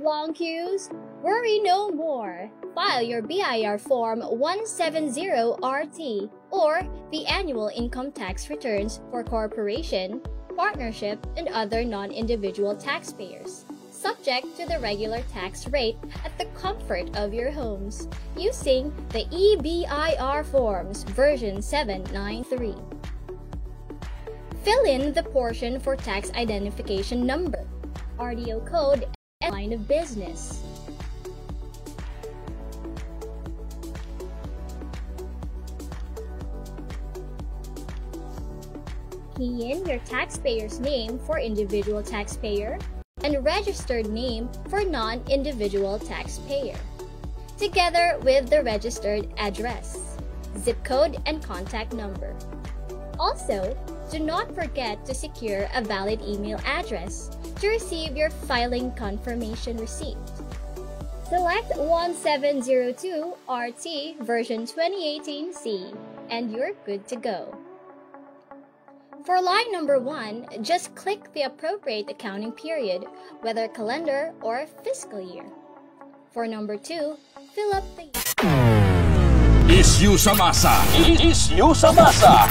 Tired of long queues? Worry no more. File your BIR Form 170RT or the annual income tax returns for corporation, partnership, and other non-individual taxpayers, subject to the regular tax rate at the comfort of your homes, using the eBIR Forms version 793. Fill in the portion for tax identification number, RDO code, and line of business. Key in your taxpayer's name for individual taxpayer and registered name for non-individual taxpayer, together with the registered address, zip code, and contact number. Also, do not forget to secure a valid email address to receive your filing confirmation receipt. Select 1702 RT version 2018C and you're good to go. For line number 1, just click the appropriate accounting period, whether calendar or fiscal year. For number 2, fill up the Issue sa masa. Issue sa masa.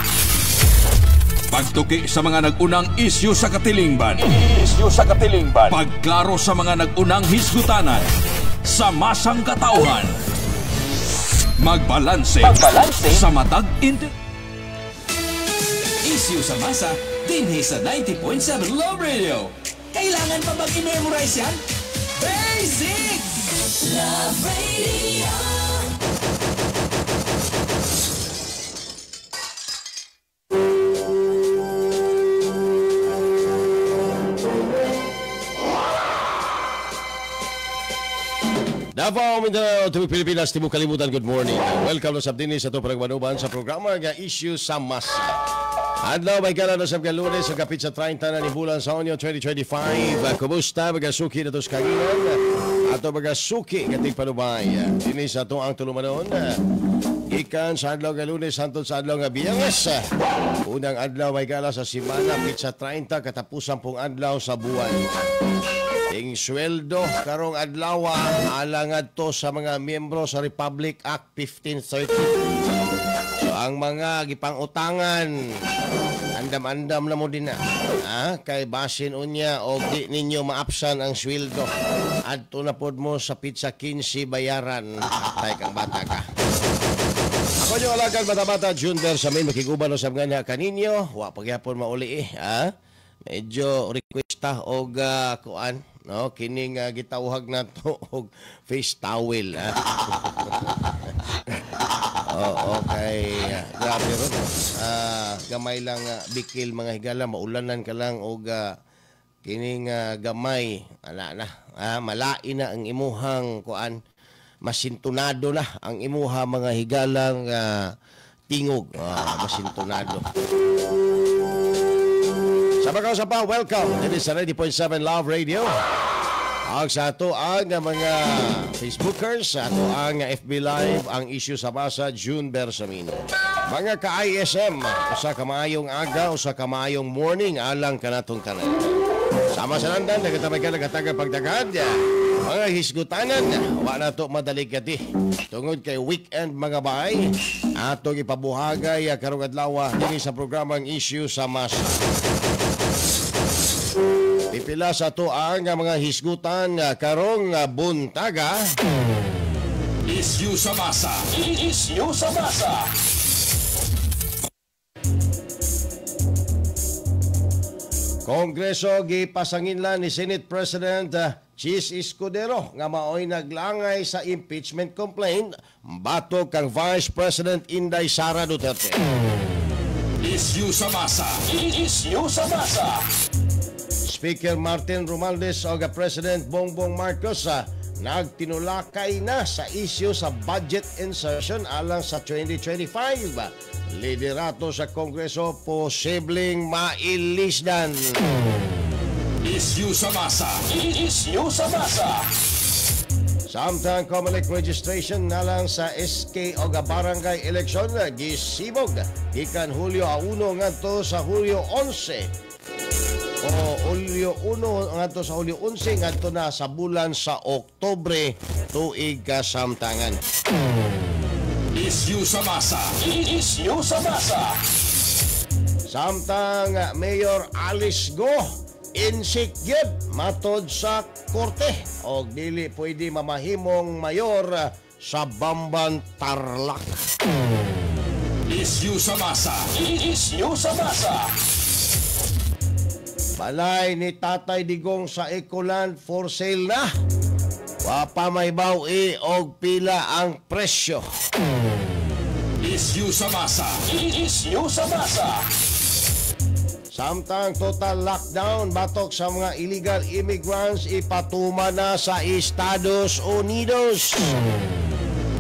Pagtuki sa mga nag-unang issue sa katilingban. Issue sa katilingban. Pagklaro sa mga nag-unang hisgutanan. Sa masang katauhan. Magbalanse. Magbalanse. Sa matag inter... Issue sa masa, dinhi sa 90.7 Love Radio. Kailangan pa bang i-memorize yan? Basic! Love Radio. Davao, Mindanao, Tubig Pilipinas, Tibok Kalibutan, good morning. Welcome na sa dinhi sa ito panagmanuban sa programa nga Issue sa Masa. Adlaw may gala na sa mga Lunes sa kapit sa 30 na ni bulan sa Hunyo 2025. Kumusta mga suki na tos kanginan? Ato mga suki kating panubay. Dinhi sa ato ang tulumanon. Gikan sa adlaw nga Lunes hantod sa adlaw nga Biyernes. Unang adlaw may gala sa simana pitsa 30 katapusan pong adlaw sa buwan. Ting sweldo karong adlaw alangad to sa mga miyembro sa Republic Act 1530. So ang mga gipangutangan, andam-andam na mo din na. Ah, kay basin unya og di ninyo maapsan ang sweldo. Adto na pod mo sa pizza 15 bayaran. Atay kang bata ka. Ako nyo alagad bata-bata June sa main makiguban sa mga kaninyo. Wa pagyapon mauli eh. Ah? Medyo requesta og kuan, no, kining gitawag nato og face towel. Ah. Oo, okay. Grabe ron. Gamay lang bikil mga higala, maulanan ka lang og kining gamay, ala na. Malain na ang imuhang kuan, masintunado na ang imuha mga higalang tingog. Masintunado. Sa mga pa, welcome. It is 90.7 Love Radio. Ang sa ato ang mga Facebookers, sa ato ang FB Live, ang issue sa masa, June Bersamino. Mga ka-ISM, usa ka maayong aga, usa ka maayong morning, alang kanatong tanan. Sama sa landan, nagatamay ka, nagataga pagdagad, mga hisgutanan, wa na to madaligati. Tungod kay weekend mga baay, atong ipabuhagay karong adlaw dinhi sa programang Issue sa Masa. Pipila sa ato ang mga hisgutan karong buntaga. Issue sa masa. Issue sa masa. Kongreso gipasanginlan ni Senate President Chis Escudero nga maoy naglangay sa impeachment complaint batok kang Vice President Inday Sara Duterte. Issue sa masa. Issue sa masa. Speaker Martin Romualdez o President Bongbong Marcos nagtinulakay na sa issue sa budget insertion alang sa 2025. Liderato sa Kongreso posibleng mailisdan. Issue sa masa. Issue sa masa. Samtang COMELEC registration na lang sa SK o barangay election gisibog gikan Hulyo 1 ngadto sa Hulyo 11. O Hulyo 1 ngadto sa Hulyo 11 ngadto na sa bulan sa Oktubre tuig kasamtangan. Isyu sa masa. Isyu sa masa. Samtang Mayor Alice Go insecure matod sa korte og dili pwede mamahimong mayor sa Bamban, Tarlac. Isyu sa masa. Isyu sa masa. Balay ni Tatay Digong sa Ecoland for sale na. Wa pa may bawi og pila ang presyo. Isyu sa masa. Isyu sa masa. Samtang total lockdown batok sa mga illegal immigrants ipatuma na sa Estados Unidos.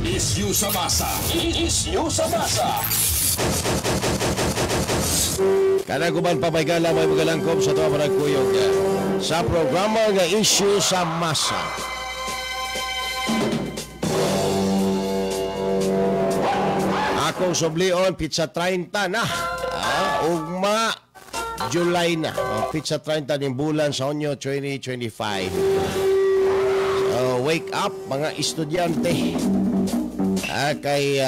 Isyu sa masa. Isyu sa masa. Kanaguban papaygala may magalangkom sa tuwa panagkuyog sa programa nga Issue sa Masa. Akong sublion, pizza 30 na. Ugma, July na. Pizza 30 ng bulan sa Hunyo 2025. So, wake up mga estudyante. Kay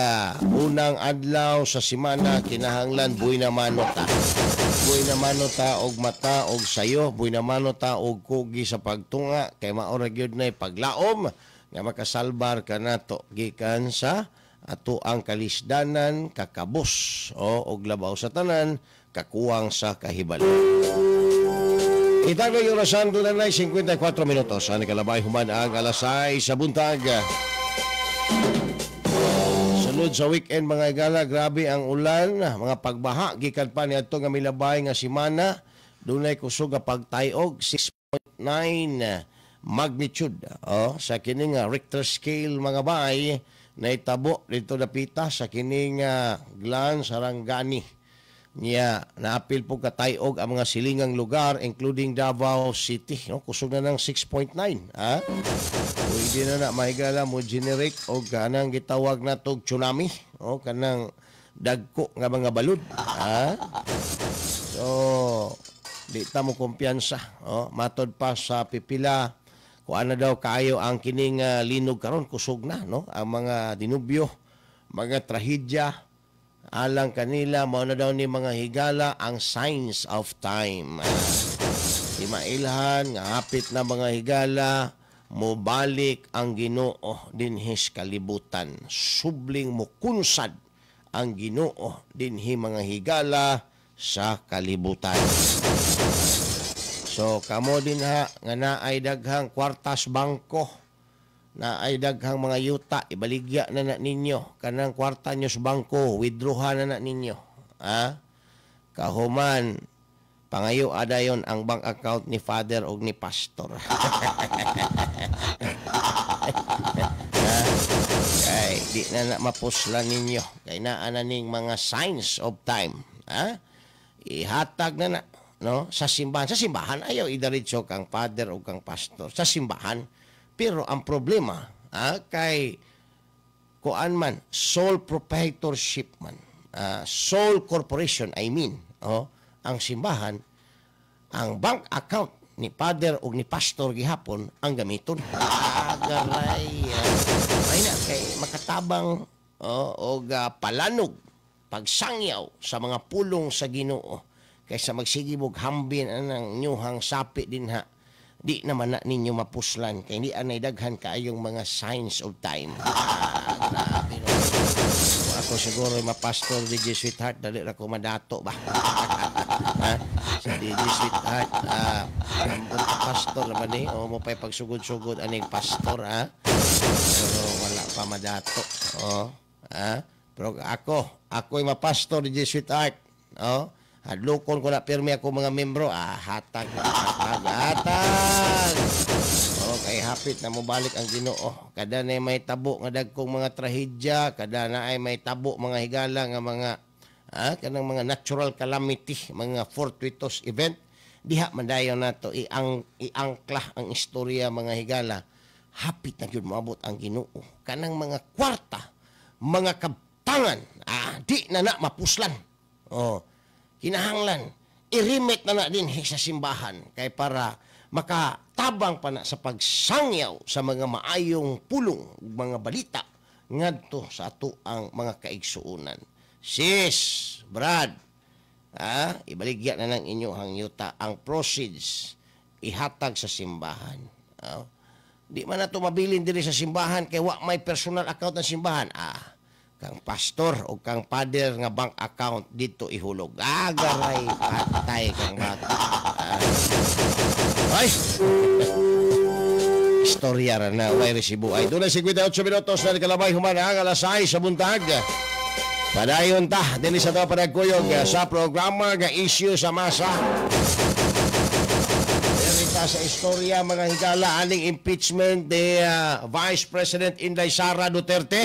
unang adlaw sa simana kinahanglan buhi na mano ta. Buhi na mano ta og mata og sayo, buhi na mano ta og kugi sa pagtunga kay mao ra gyud nay paglaom nga makasalbar kanato gikan sa ato ang kalisdanan, kakabos o og labaw sa tanan kakuwang sa kahibalo. Itagay yung orasan doon na 54 minutos. Ang kalabay human ang alas 6 sa buntag. Sunod sa weekend mga igala, grabe ang ulan, mga pagbaha gikan pa niadto nga milabay nga simana, dunay kusog nga pagtayog 6.9 magnitude sa kining Richter scale mga bay naitabo dito dapita sa kining Glan Sarangani. Niya naapil po katayog ang mga silingang lugar including Davao City, no? Kusog na ng 6.9, ha? Pwede na na mahigala mo generate o kanang gitawag na tog tsunami o kanang dagko nga mga balud, ha? So di ta mo kumpiyansa, matod pa sa pipila kuan na daw kaayo ang kining linog karon kusog na, no? Ang mga dinubyo, mga trahedya alang kanila mao na daw ni mga higala ang signs of time. Di mailhan nga hapit na mga higala mobalik ang Ginoo dinhi sa kalibutan. Subling mokunsad ang Ginoo dinhi mga higala sa kalibutan. So kamo dinha nga naay daghang kwartas bangko, naay daghang mga yuta, ibaligya na na ninyo kanang kwarta nyo sa bangko, withdraw na na ninyo, ha? Kahuman pangayo adayon ang bank account ni father og ni pastor. Kay di na na mapuslan ninyo kay naa na ning mga signs of time, ha? Ihatag na na, no? Sa simbahan, sa simbahan ayaw idiretso kang father o kang pastor sa simbahan. Pero ang problema, kay kuan man, sole proprietorship man, sole corporation, I mean, ang simbahan, ang bank account ni father o ni pastor gihapon ang gamiton. Garay. Ay na, kay makatabang og palanog, pagsangyaw sa mga pulong sa Ginoo kaysa magsigibog hambin anang nyuhang sapi dinha. Di naman na ninyo mapuslan kay di anay daghan kaayong mga signs of time. Grabe, no? Kung ako siguro mapastor DJ Sweetheart, dali ra ko madato ba? Ha? Sa DJ Sweetheart, ambot ka pastor na ba ni? O mo pa'y pagsugod-sugod aning pastor, ha? Pero wala pa madato. O, ha? Pero ako'y mapastor DJ Sweetheart. O, hadlokon ko na pirmi ako mga membro. Hatag, hatag, hatag. Okay, hapit na mobalik ang Ginoo. Kada na may tabo nga dagkong mga trahedya, kada na ay may tabo mga higala nga mga kanang mga natural calamity, mga fortuitous event, diha man dayon nato iangkla ang istorya mga higala. Hapit na gyud moabot ang Ginoo. Kanang mga kwarta, mga kabtangan, di na na mapuslan. Oh, kinahanglan I-remit na na din sa simbahan kay para makatabang pa na sa pagsangyaw sa mga maayong pulong, mga balita ngadto sa ato ang mga kaigsuonan. Sis, Brad, ha? Ibaligya na ng inyo ang yuta, ang proceeds ihatag sa simbahan. Ah, di man na ito mabilin diri sa simbahan kay wa may personal account ng simbahan. Ah, kang pastor o kang father nga bank account dito ihulog. Ah, garay, patay kang bata. Ah. Ay! Istorya ra na, way resibo. Ay, doon na 58 minutos na kalabay human ang alas 6 sa buntag. Padayon ta, dinhi sa to panagkuyog sa programa nga Issue sa Masa. Diri ta sa istorya, mga higala, aning impeachment ni Vice President Inday Sara Duterte.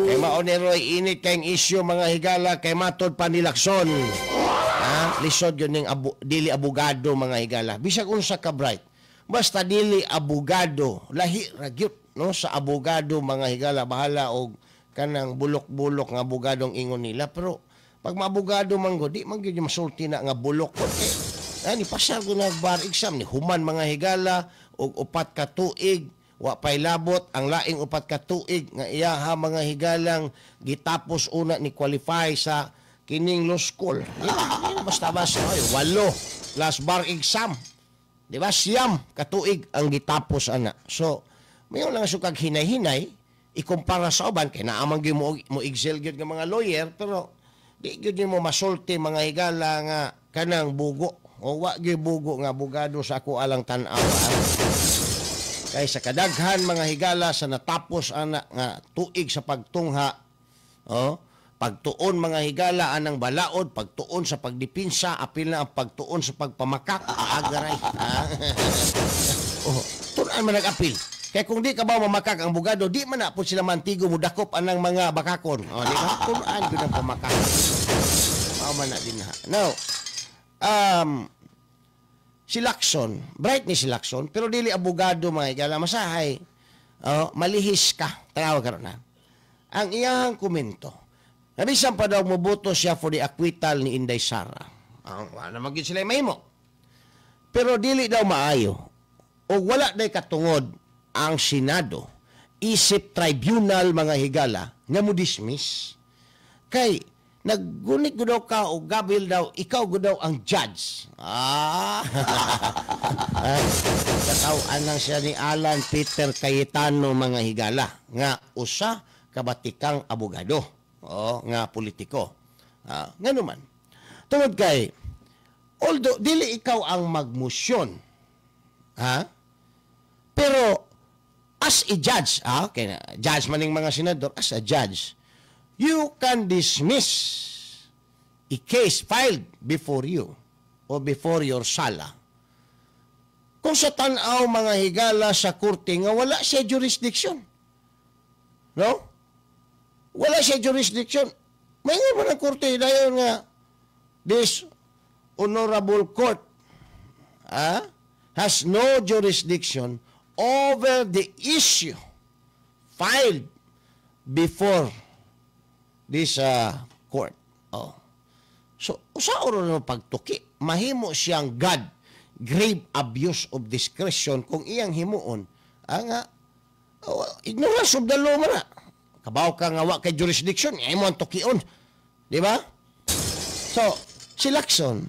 Kay mao ni roy init kayong issue, mga higala, kay matod pa ni Lacson. Ha? Lisod yun ning dili abogado, mga higala. Bisag unsa ka bright. Basta dili abogado, lahi ra gyud no sa abogado, mga higala, bahala og kanang bulok-bulok nga abogadong ingon nila, pero pag maabogado man gud, di man gyud yung masulti na nga bulok eh, ni pasar ko nag bar exam ni human, mga higala, og 4 ka tuig wa pay labot ang laing 4 ka tuig nga iyaha, mga higalang gitapos una ni qualify sa kining law school, di ba? Di na basta-basta. Ay, 8 plus bar exam, di ba? 9 ka tuig ang gitapos ana. So mayon lang sukag hinay-hinay ikumpara sa uban kay naa man gyud mo excel gyud nga mga lawyer, pero di gyud nimo masulti, mga higala, nga kanang bugo o wa gyud bugo nga abogado sa ako alang tan-aw. Kay sa kadaghan, mga higala, sa natapos ana nga tuig sa pagtungha, oh, pagtuon, mga higala, anang balaod, pagtuon sa pagdipinsa, apil na ang pagtuon sa pagpamakak, agaray. Oh, tun-an man nag-apil. Kaya kung di ka ba mamakak ang abogado, di man na po sila mantigo mo dakop anang mga bakakon. O, di ba? Tun-an gyud ang pamakak. Mao man na din ha. Now, si Lacson, bright ni si Lacson, pero dili abogado, mga higala, masahay, oh, malihis ka. Tawag karon na. Ang iyahang komento, nabisan pa daw moboto siya for the acquittal ni Inday Sara. Ang wala naman gyud sila mahimo. Pero dili daw maayo o wala day katungod ang Senado isip tribunal, mga higala, nga mo dismiss. Kay naggunit gud daw ka o gabil daw ikaw gud daw ang judge. Ah. Kataw-an lang siya ni Alan Peter Cayetano, mga higala, nga usa ka batikang abogado o nga politiko. Ah, ngano man? Tungod kay although dili ikaw ang magmosyon, ha? Pero as a judge, ah, okay na, judge maning mga senador, as a judge, you can dismiss a case filed before you or before your sala. Kung sa tan-aw, mga higala, sa korte nga wala siya jurisdiction. No? Wala siya jurisdiction. May nga ba ng korte dayon nga this honorable court, ah, has no jurisdiction over the issue filed before this court. Oh. So, usa oro na pagtuki, mahimo siyang God grave abuse of discretion kung iyang himuon ang oh, ignorance of the law man na. Kabaw ka nga wa kay jurisdiction, ay mo ang tukion. Di ba? So, si Lacson,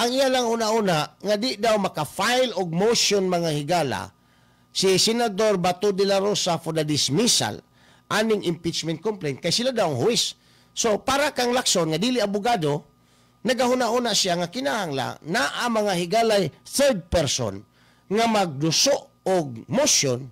ang iya lang una-una nga di daw maka-file og motion, mga higala, si Senador Bato de la Rosa for the dismissal aning impeachment complaint kay sila daw ang huwes. So para kang Lacson nga dili abogado, nagahuna-una siya nga kinahangla naa, mga higalay, third person nga magduso og motion,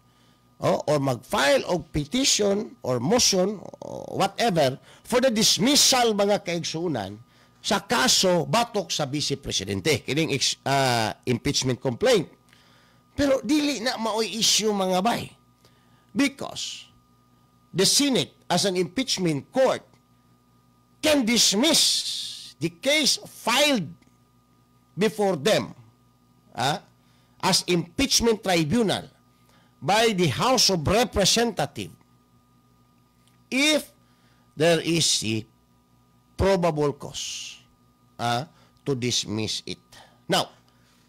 oh, or mag-file og petition or motion or whatever for the dismissal, mga kaigsuunan, sa kaso batok sa vice presidente kining impeachment complaint. Pero dili na maoy issue, mga bay, because the Senate as an impeachment court can dismiss the case filed before them as impeachment tribunal by the House of Representatives if there is a probable cause to to dismiss it. Now,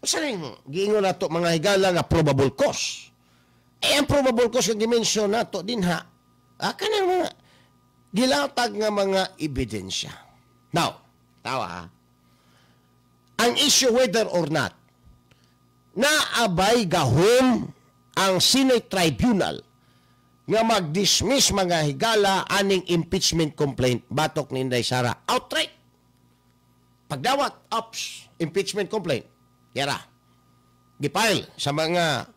unsa ning giingon nato, mga higala, nga probable cause? Eh, ang probable cause nga gi-mention nato dinha, kanang mga gilatag nga mga ebidensya. Now, tawa ha. Ang issue whether or not naabay gahom ang Senate Tribunal nga mag-dismiss, mga higala, aning impeachment complaint batok ni Inday Sara outright. Pagdawat, ups, impeachment complaint. Yara. Gipile sa mga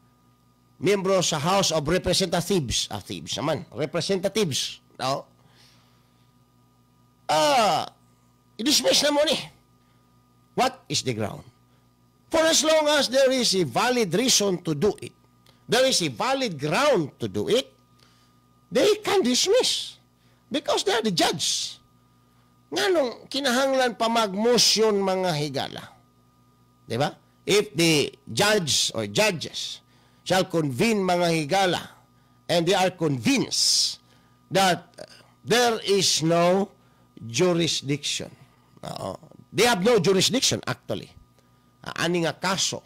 miyembro sa House of Representatives. Ah, thieves naman. Representatives. No? I-dismiss na mo ni. What is the ground? For as long as there is a valid reason to do it, there is a valid ground to do it, they can dismiss. Because they are the judge. Nganong kinahanglan pa mag-motion, mga higala? Di ba? If the judge or judges shall convene, mga higala, and they are convinced that there is no jurisdiction. Oo. They have no jurisdiction, actually. Ani nga kaso.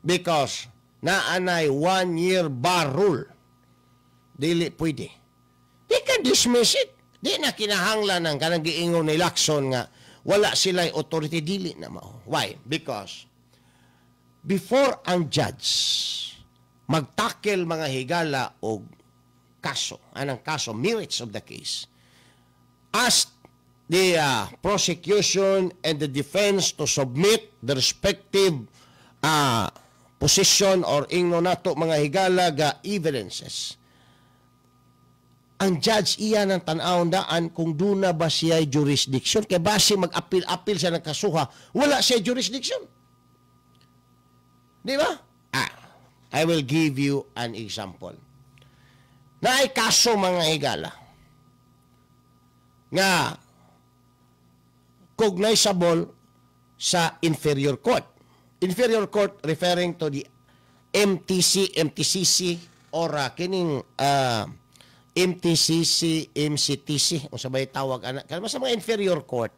Because naanay 1 year bar rule. Dili pwede. They can dismiss it. Di na kinahanglan ng kanang giingon ni Lacson nga wala sila authority, dili na mao. Why? Because before ang judge magtackle, mga higala, og kaso, anang kaso, merits of the case, ask the prosecution and the defense to submit the respective position or ingno nato, mga higala, ga evidences, ang judge iya ng tan-awon daan kung duna ba siya jurisdiction, kay base mag-apil-apil siya ng kasuha, wala siya jurisdiction, di ba? I will give you an example. Naay kaso, mga higala, nga cognizable sa inferior court. Inferior court referring to the MTC, MTCC or kining MTCC, MCTC, unsa ba tawag ana? Kalma sa mga inferior court.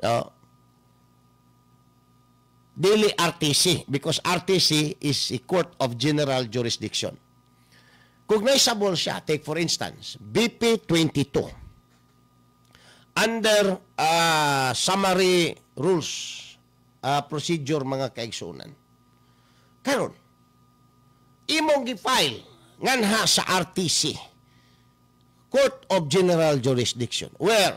No? Dili RTC, because RTC is a court of general jurisdiction. Cognizable siya, take for instance, BP 22 under summary rules procedure, mga kaigsunan. Karon, imong gi-file nganha sa RTC, Court of General Jurisdiction, where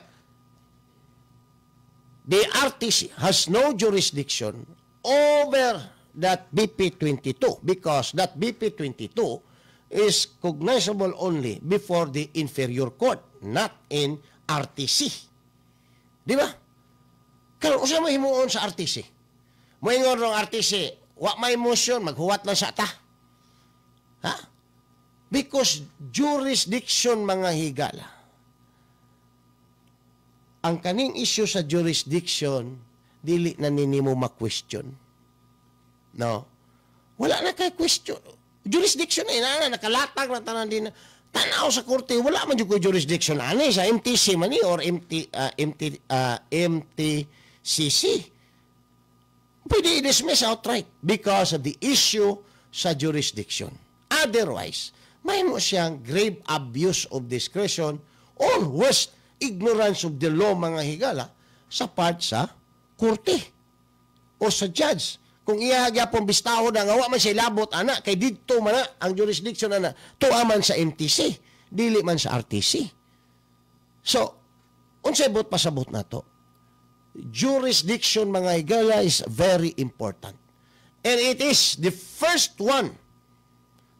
the RTC has no jurisdiction over that BP 22 because that BP 22 is cognizable only before the inferior court, not in RTC. Di ba? Karon, unsa mo himuon sa RTC? Moingon rong RTC, wa may motion, maghuwat lang sa ta. Ha? Because jurisdiction, mga higala. Ang kaning issue sa jurisdiction, dili na nimo ma-question. No? Wala na kay question. Jurisdiction eh, na, nakalatag na tanan din. Tanaw sa korte, wala man jud ko jurisdiction ani sa MTC man ni or MTCC. Pwede i-dismiss outright because of the issue sa jurisdiction. Otherwise, may mo siyang grave abuse of discretion or worst, ignorance of the law, mga higala, sa part sa korte o sa judge. Kung iya gyapon bistaho na nga wa man siya labot ana kay didto man na ang jurisdiction ana, tuwa man sa MTC, dili man sa RTC. So, unsay buot pasabot nato? Jurisdiction, mga higala, is very important. And it is the first one.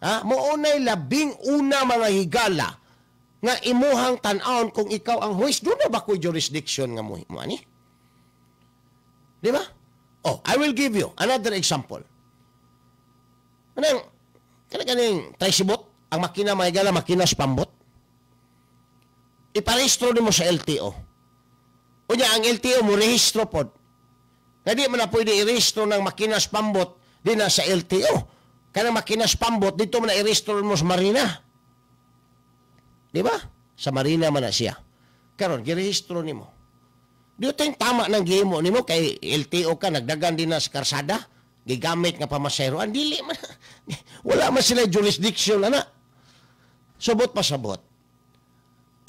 Ha? Maunay labing una, mga higala, nga imuhang tan-awon kung ikaw ang huwes, duna ba ko'y jurisdiction nga mo ani? Di ba? Oh, I will give you another example. Anong, kana kaning tricycle, ang makina, mga higala, makina sa pambot. Iparehistro nimo sa LTO. Unya, ang LTO mo rehistro pod. Nga di man na pwede i-rehistro ng makina sa pambot di na sa LTO. Kanang makina sa pambot dito man na i-rehistro mo sa Marina. Di ba? Sa Marina man na siya. Karon girehistro nimo. Do you think tama nang gihimo nimo kay LTO ka nagdagan din na sa karsada? Gigamit nga pamasero. Ang dili man. Wala man sila jurisdiction ana. Subot pasabot.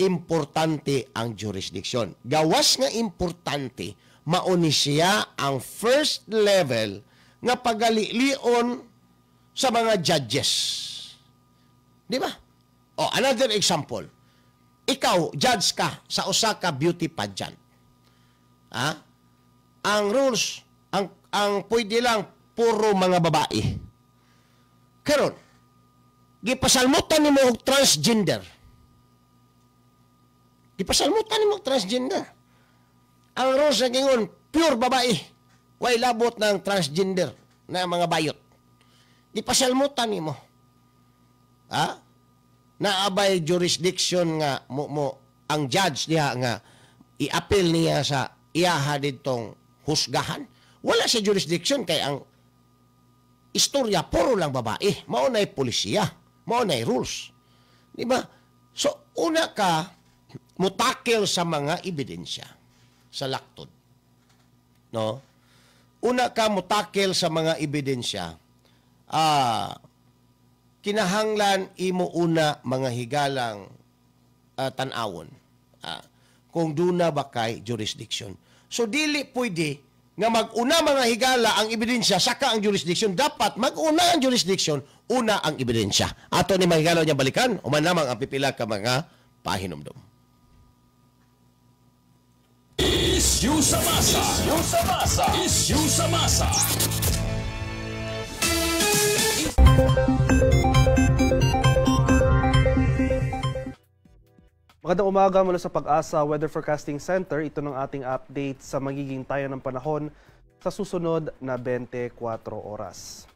Importante ang jurisdiction. Gawas nga importante, mauni siya ang first level nga pagalilion sa mga judges. Di ba? Oh, another example. Ikaw, judge ka sa usa ka beauty pageant. Ha? Ang rules, ang pwede lang puro mga babae. Karon, gipasalmutan nimo og transgender. Gipasalmutan nimo og transgender. Ang rules sa gingon, pure babae. Way labot ng transgender na mga bayot. Gipasalmutan nimo. Ha? Naabay jurisdiction nga mo ang judge diha nga i-appeal niya sa iyaha didtong husgahan. Wala sa jurisdiction kay ang istorya puro lang babae. Mao na'y polisiya, mao na'y rules. Di ba? So una ka mutakil sa mga ebidensya sa laktod. No? Una ka mutakil sa mga ebidensya. Kinahanglan imo una mga higalang tan-awon. Kung duna ba kay jurisdiction. So dili pwede nga mag-una mga higala ang ebidensya saka ang jurisdiction. Dapat mag-una ang jurisdiction, una ang ebidensya. Ato ni mga higala niya balikan, uman lamang ang pipila ka mga pahinumdum. Issue sa masa. Issue sa masa. Issue sa masa. Magandang umaga mula sa Pag-asa Weather Forecasting Center. Ito ng ating update sa magiging tayo ng panahon sa susunod na 24 oras.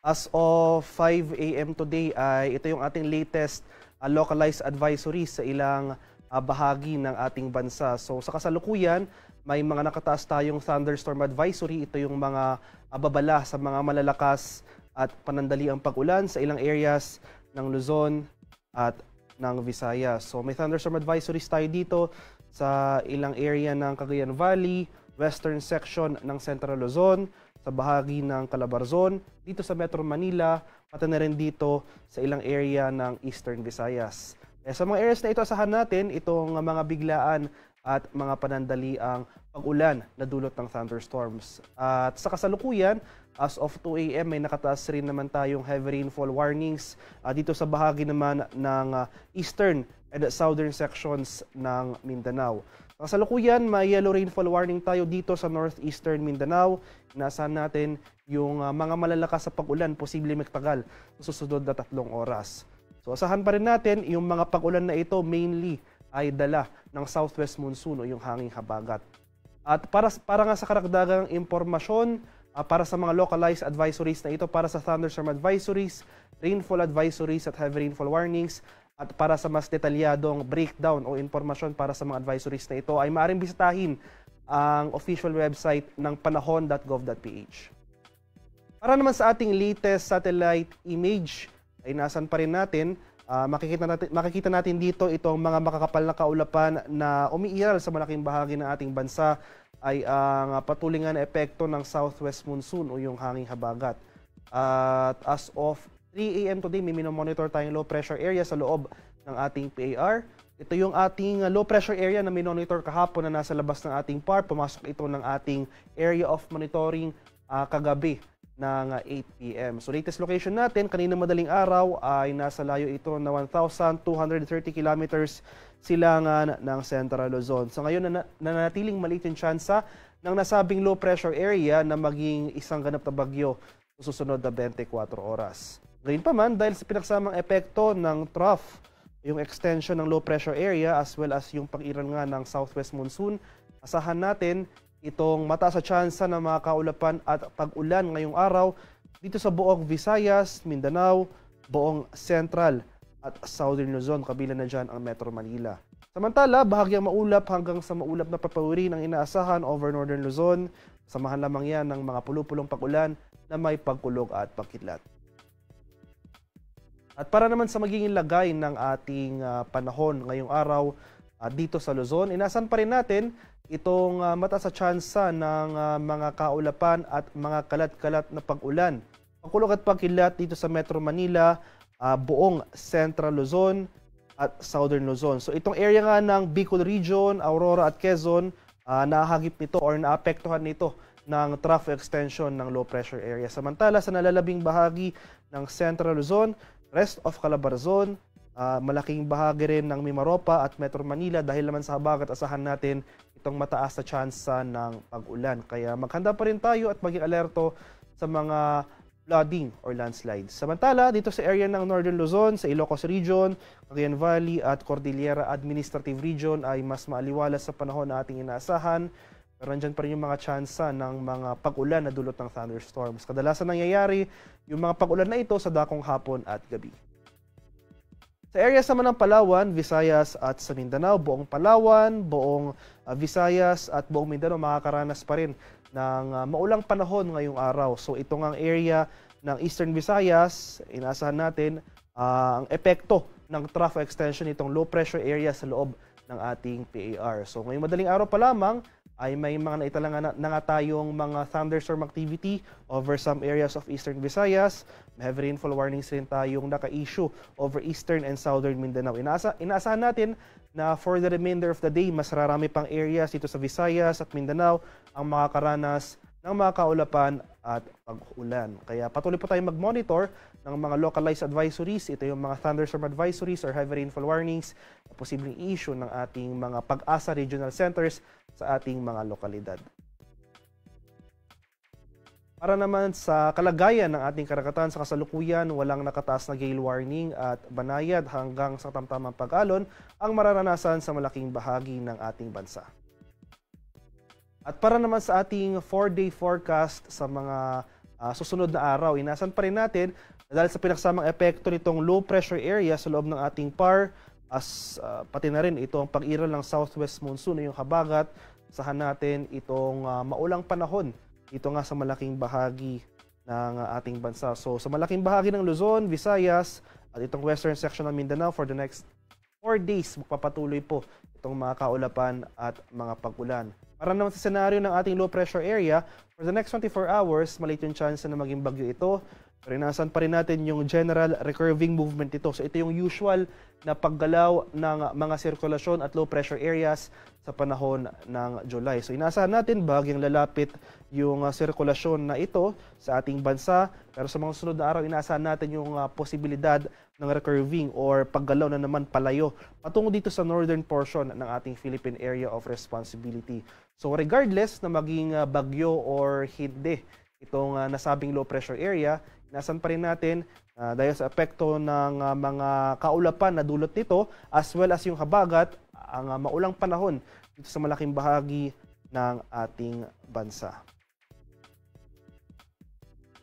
As of 5 a.m. today ay ito yung ating latest localized advisory sa ilang bahagi ng ating bansa. So sa kasalukuyan, may mga nakataas tayong thunderstorm advisory. Ito yung mga babala sa mga malalakas at panandaliang pag-ulan sa ilang areas ng Luzon at ng Visayas. So may thunderstorm advisories tayo dito sa ilang area ng Cagayan Valley, western section ng Central Luzon, sa bahagi ng Calabarzon, dito sa Metro Manila, pati na rin dito sa ilang area ng Eastern Visayas. Sa mga areas na ito, asahan natin itong mga biglaan at mga panandaliang pag-ulan na dulot ng thunderstorms. At sa kasalukuyan, as of 2 a.m., may nakataas rin naman tayong heavy rainfall warnings dito sa bahagi naman ng eastern and southern sections ng Mindanao. Sa kasalukuyan, may yellow rainfall warning tayo dito sa northeastern Mindanao. Inaasahan natin yung mga malalakas sa pag-ulan, posible magtagal sa susunod na 3 oras. So asahan pa rin natin yung mga pag-ulan na ito mainly ay dala ng southwest monsoon o yung hanging habagat. At para nga sa karagdagang impormasyon, para sa mga localized advisories na ito, para sa thunderstorm advisories, rainfall advisories at heavy rainfall warnings, at para sa mas detalyadong breakdown o impormasyon para sa mga advisories na ito, ay maaaring bisitahin ang official website ng panahon.gov.ph. Para naman sa ating latest satellite image, ay nasan pa rin natin, makikita natin dito itong mga makakapal na kaulapan na umiiral sa malaking bahagi ng ating bansa ay ang patuloy nga na epekto ng southwest monsoon o yung hanging habagat. At as of 3 a.m. today, may minomonitor tayong low pressure area sa loob ng ating PAR. Ito yung ating low pressure area na minonitor kahapon na nasa labas ng ating PAR. Pumasok ito ng ating area of monitoring kagabi ng 8 p.m. So latest location natin, kanina madaling araw ay nasa layo ito na 1,230 kilometers silangan ng Central Luzon. So ngayon nanatiling maliit yung tsansa ng nasabing low pressure area na maging isang ganap na bagyo sa susunod na 24 oras. Gayunpaman, dahil sa pinagsamang epekto ng trough, yung extension ng low pressure area as well as yung pag-iral nga ng southwest monsoon, asahan natin itong mataas sa tsansa ng mga kaulapan at pag-ulan ngayong araw dito sa buong Visayas, Mindanao, buong Central at Southern Luzon, kabilang na dyan ang Metro Manila. Samantala, bahagyang maulap hanggang sa maulap na papawirin ang inaasahan over Northern Luzon, Samahan lamang yan ng mga pulupulong pag-ulan na may pagkulog at pagkidlat. At para naman sa magiging lagay ng ating panahon ngayong araw dito sa Luzon, inasan pa rin natin itong mataas sa tsansa ng mga kaulapan at mga kalat-kalat na pag-ulan. Pagkulog at pagkidlat dito sa Metro Manila, buong Central Luzon at Southern Luzon. So itong area nga ng Bicol Region, Aurora at Quezon, nahagip nito or naapektuhan nito ng trough extension ng low pressure area. Samantala sa nalalabing bahagi ng Central Luzon, rest of Calabarzon, malaking bahagi rin ng Mimaropa at Metro Manila dahil naman sa habagat, asahan natin itong mataas na tsansa ng pag-ulan. Kaya maghanda pa rin tayo at maging alerto sa mga flooding or landslides. Samantala, dito sa area ng Northern Luzon, sa Ilocos Region, Cagayan Valley at Cordillera Administrative Region ay mas maaliwalas sa panahon na ating inaasahan. Pero nandyan pa rin yung mga tsansa ng mga pag-ulan na dulot ng thunderstorms. Kadalasan nangyayari yung mga pag-ulan na ito sa dakong hapon at gabi. Sa areas naman ng Palawan, Visayas at sa Mindanao, buong Palawan, buong Visayas at buong Mindanao makakaranas pa rin ng maulang panahon ngayong araw. So ito ang area ng Eastern Visayas, inaasahan natin ang epekto ng trough extension nitong low pressure area sa loob ng ating PAR. So ngayong madaling araw pa lamang ay may mga naitala na nga tayong mga thunderstorm activity over some areas of Eastern Visayas. May heavy rainfall warnings rin tayong naka-issue over Eastern and Southern Mindanao. Inaasahan natin na for the remainder of the day, mas rarami pang areas dito sa Visayas at Mindanao ang makakaranas ng mga kaulapan at pag-ulan. Kaya patuloy po tayong mag-monitor ng mga localized advisories. Ito yung mga thunderstorm advisories or heavy rainfall warnings na posibleng issue ng ating mga PAGASA regional centers sa ating mga lokalidad. Para naman sa kalagayan ng ating karagatan sa kasalukuyan, walang nakataas na gale warning at banayad hanggang sa tamtamang pag-alon ang mararanasan sa malaking bahagi ng ating bansa. At para naman sa ating 4-day forecast sa mga susunod na araw, inasan pa rin natin dahil sa pinaksamang epekto nitong low pressure area sa loob ng ating PAR, as pati na rin itong pag-iral ng southwest monsoon, yung habagat, asahan natin itong maulang panahon dito nga sa malaking bahagi ng ating bansa. So sa malaking bahagi ng Luzon, Visayas at itong western section ng Mindanao for the next 4 days, magpapatuloy po itong mga kaulapan at mga pag-ulan. Para naman sa senaryo ng ating low pressure area, for the next 24 hours, maliit yung chance na maging bagyo ito. Pero inaasahan pa rin natin yung general recurving movement ito. So ito yung usual na paggalaw ng mga sirkulasyon at low pressure areas sa panahon ng July. So inaasahan natin bahagyang lalapit yung sirkulasyon na ito sa ating bansa. Pero sa mga susunod na araw, inaasahan natin yung posibilidad ng recurving or paggalaw na naman palayo patungo dito sa northern portion ng ating Philippine Area of Responsibility. So regardless na maging bagyo or hindi itong nasabing low pressure area, inaasahan pa rin natin dahil sa epekto ng mga kaulapan na dulot nito as well as yung habagat, ang maulang panahon dito sa malaking bahagi ng ating bansa.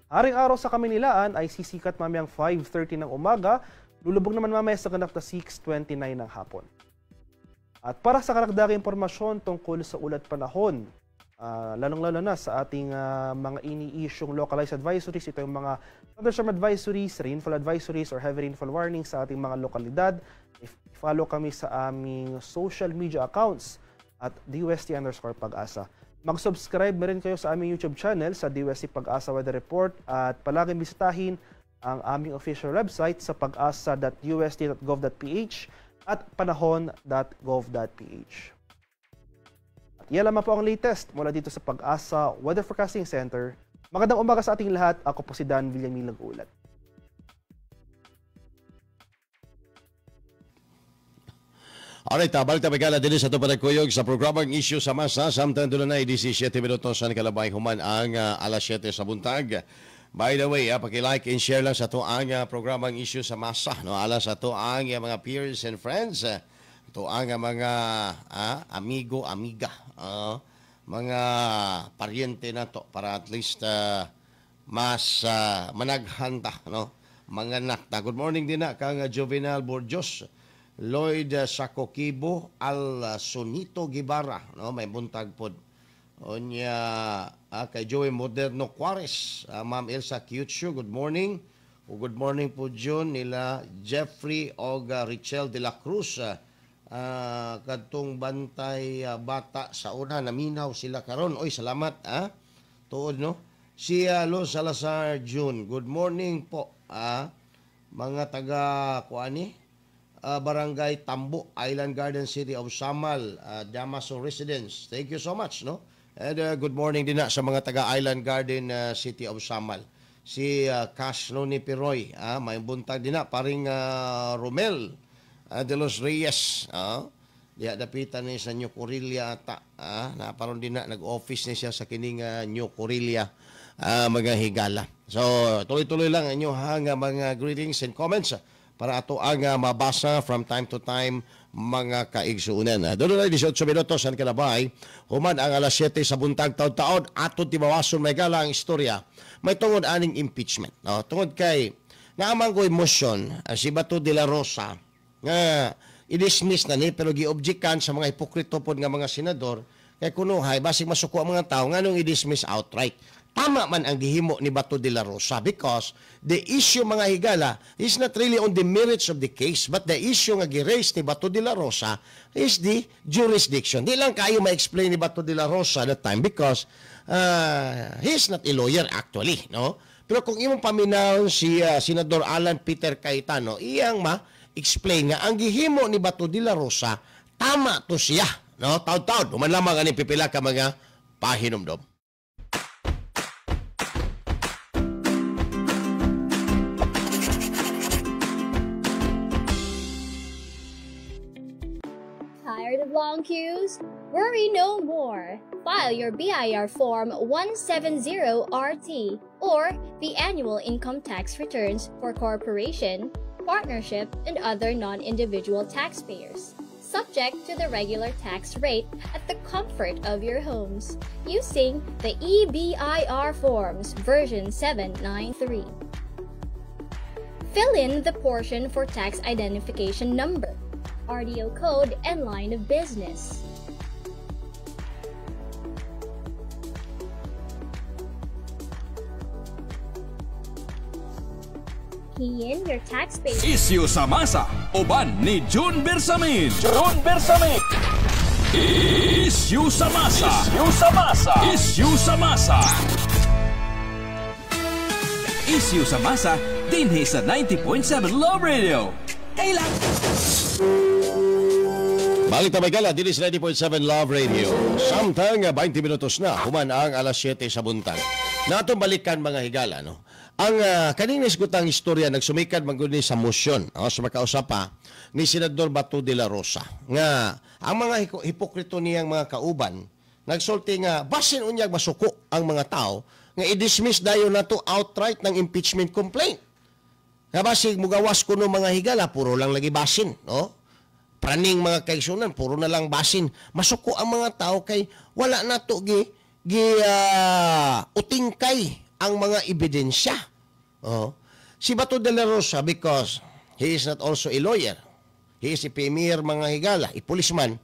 Haring araw sa Kaminilaan ay sisikat mamayang 5:30 ng umaga, lulubog naman mamaya sa ganap na 6:29 ng hapon. At para sa karagdagang impormasyon tungkol sa ulat panahon, lalong-lalo na sa ating mga ini-isyong localized advisories, ito yung mga thunderstorm advisories, rainfall advisories, or heavy rainfall warnings sa ating mga lokalidad, i-follow kami sa aming social media accounts at DOST_Pag-asa. Mag-subscribe na rin kayo sa aming YouTube channel sa DOST Pag-asa Weather Report at palaging bisitahin ang aming official website sa pagasa.ust.gov.ph at panahon.gov.ph. At yan lamang po ang latest mula dito sa Pag-asa Weather Forecasting Center. Magandang umaga sa ating lahat. Ako po si Dan Villamil nag-uulat. Alright, balik tayo magkala din sa ito panagkuyog sa programang Issue sa Masa. Samtang doon na 17 minutos sa nakalabay human ang alas 7 sa buntag. By the way, paki-like and share lang sa ito ang programang Issue sa Masa. No? Alas sa ito ang mga peers and friends. Ito ang mga amigo, amiga. Mga pariente na to para at least mas managhanta. No? Mga nakta. Good morning din na kang Juvenal Borjos, Lloyd Sakokibo, Al Sonito Gibara, no, may buntag pod. Unya Kay Joey Moderno Juarez, Ma'am Elsa Cutio, good morning. O good morning po June nila Jeffrey og Richel de la Cruz. Kadtong bantay bata sa una naminaw sila karon. Oy, salamat ah. Tuod no. Si Luz Salazar June, good morning po mga taga kuani Barangay Tambo, Island Garden City of Samal, Damaso Residence. Thank you so much, no? And good morning din na sa mga taga Island Garden City of Samal. Si Cash Noni Piroy, may buntag din na paring Romel de los Reyes, diha dapitan ni sa New Corilla ata, naparon din na nag-office ni siya sa kining New Corilla, mga higala. So tuloy-tuloy lang ang inyong mga greetings and comments para ato ang mabasa from time to time mga kaigsuunan. Doon na 18 minutos ang kalabay, human ang alas 7 sa buntag taon-taon, ato tibawason may gala ang istorya. May tungod aning impeachment. No? Tungod kay, naamang ko motion, si Bato de la Rosa, nga i-dismiss na ni, pero gi-objectan sa mga hipokrito pod nga mga senador, kay kunuhay, basig masuko ang mga tao, nganong i-dismiss outright. Tama man ang gihimo ni Bato de la Rosa because the issue mga higala is not really on the merits of the case, but the issue nga gi-raise ni Bato de la Rosa is the jurisdiction. Di lang kayo ma-explain ni Bato de la Rosa that time because he is not a lawyer actually, no? Pero kung imong paminaw si Senador Alan Peter Cayetano, iyang ma-explain nga ang gihimo ni Bato de la Rosa tama to siya, no? Taud-taud human lamang ani pipila ka mga pahinumdom. Tired of long queues? Worry no more. File your BIR Form 170RT or the annual income tax returns for corporation, partnership, and other non-individual taxpayers, subject to the regular tax rate at the comfort of your homes, using the eBIR Forms version 793. Fill in the portion for tax identification number, RDO code, and line of business. Key in your taxpayer. Isyu sa masa, uban ni June Bersamin. June Bersamin. Isyu sa masa. Isyu sa masa. Isyu sa masa. Isyu sa masa, dinhi sa 90.7 Love Radio. Kailang. Balik ta gala, dinhi sa 90.7 Love Radio. Samtang 20 minutos na, human ang alas 7 sa buntag. Natong balikan mga higala, no? Ang kaning nisgutang istorya nagsumikad man gud ni sa motion, no, sa makausapa ni Senador Bato de la Rosa nga ang mga hipokrito niyang mga kauban nagsulti nga basin unyag masuko ang mga tao nga i-dismiss dayon nato outright ng impeachment complaint. Nga basig mugawas kuno mga higala puro lang lagi basin, no? Praning mga kaigsunan puro na lang basin. Masuko ang mga tao kay wala nato gi utingkay ang mga ebidensya. Oh. Si Bato de la Rosa, because he is not also a lawyer, he is a premier mga higala, a policeman,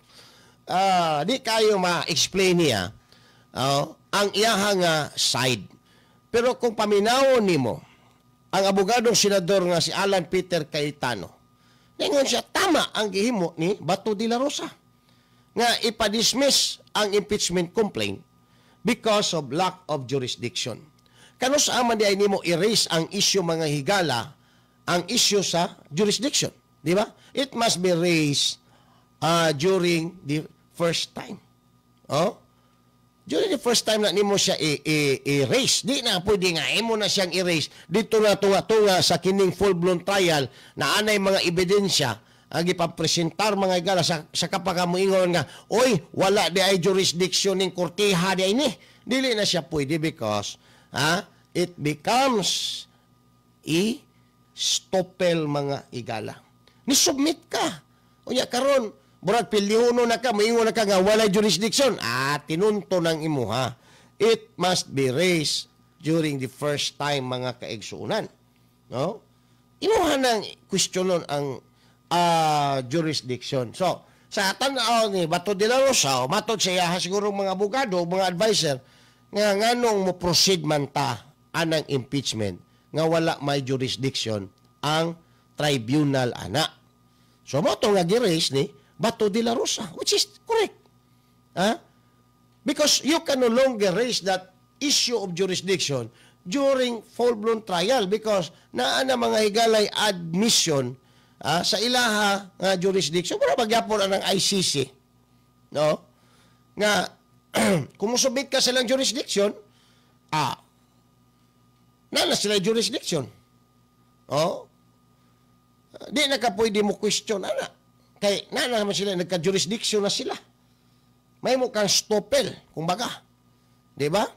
di kayo ma-explain niya ang iyahang side. Pero kung paminawon nimo ang abogadong senador nga si Alan Peter Cayetano, ningon siya tama ang gihimo ni Bato de la Rosa nga ipa-dismiss ang impeachment complaint because of lack of jurisdiction. Kano sa man di ay nimo i-raise ang issue mga higala, ang issue sa jurisdiction, di ba? It must be raised during the first time. Oh? During the first time na nimo siya i-raise, di na pwede nga imo na siyang i-raise dito na tunga-tunga sa kining full-blown trial na anay mga ebidensya ang ipapresentar mga higala sa kapag moingon nga, oy, wala di ay jurisdiction ning korteha di ay ni. Dili na siya pwede because it becomes i-stopel mga igala. Ni-submit ka. Unya karon, murag pildihono na ka, moingon na ka nga walay jurisdiction. Tinunto ng imuha. It must be raised during the first time mga kaigsuonan. No? Imuha nang questionon ang jurisdiction. So, sa tan-aw ni Bato de la Rosa, matod sa iya siguro mga abogado, mga advisor, Nga nganong mo proceed man ta anang impeachment nga wala may jurisdiction ang tribunal ana? So mao to nga gi-raise ni Bato de la Rosa, which is correct. Ha? Because you can no longer raise that issue of jurisdiction during full-blown trial because naa na, mga higalay, admission sa ilaha nga jurisdiction. Mura magyapon ang ICC. No? Nga kung musubmit ka sa ilang jurisdiction, naa na sila jurisdiction. Oh? Di na ka pwede mo question ana. Kay naa na naman sila, nagka-jurisdiction na sila. May mo kang estoppel, kumbaga. Di ba?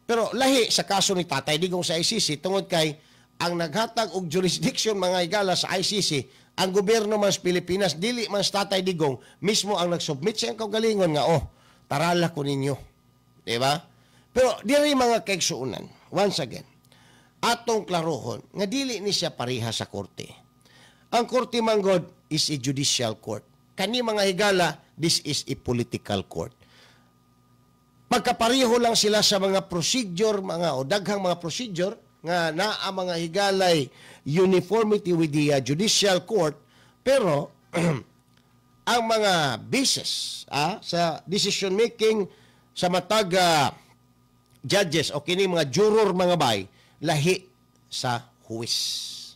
Pero lahi sa kaso ni Tatay Digong sa ICC tungod kay ang naghatag og jurisdiction, mga higala, sa ICC ang gobyerno man sa Pilipinas, dili man sa Tatay Digong mismo ang nagsubmit sa iyang kaugalingon nga, "Oh, tarala ko ninyo." Di ba? Pero diri, mga kaigsuonan, once again, atong klarohon nga dili ni siya pareha sa korte. Ang korte manggod is a judicial court. Kani, mga higala, this is a political court. Magkapareho lang sila sa mga procedure, mga o daghang mga procedure nga naa, mga higalay, uniformity with the judicial court, pero ang mga basis sa decision making sa matag judges o kini mga juror, mga bay, lahi sa huwes.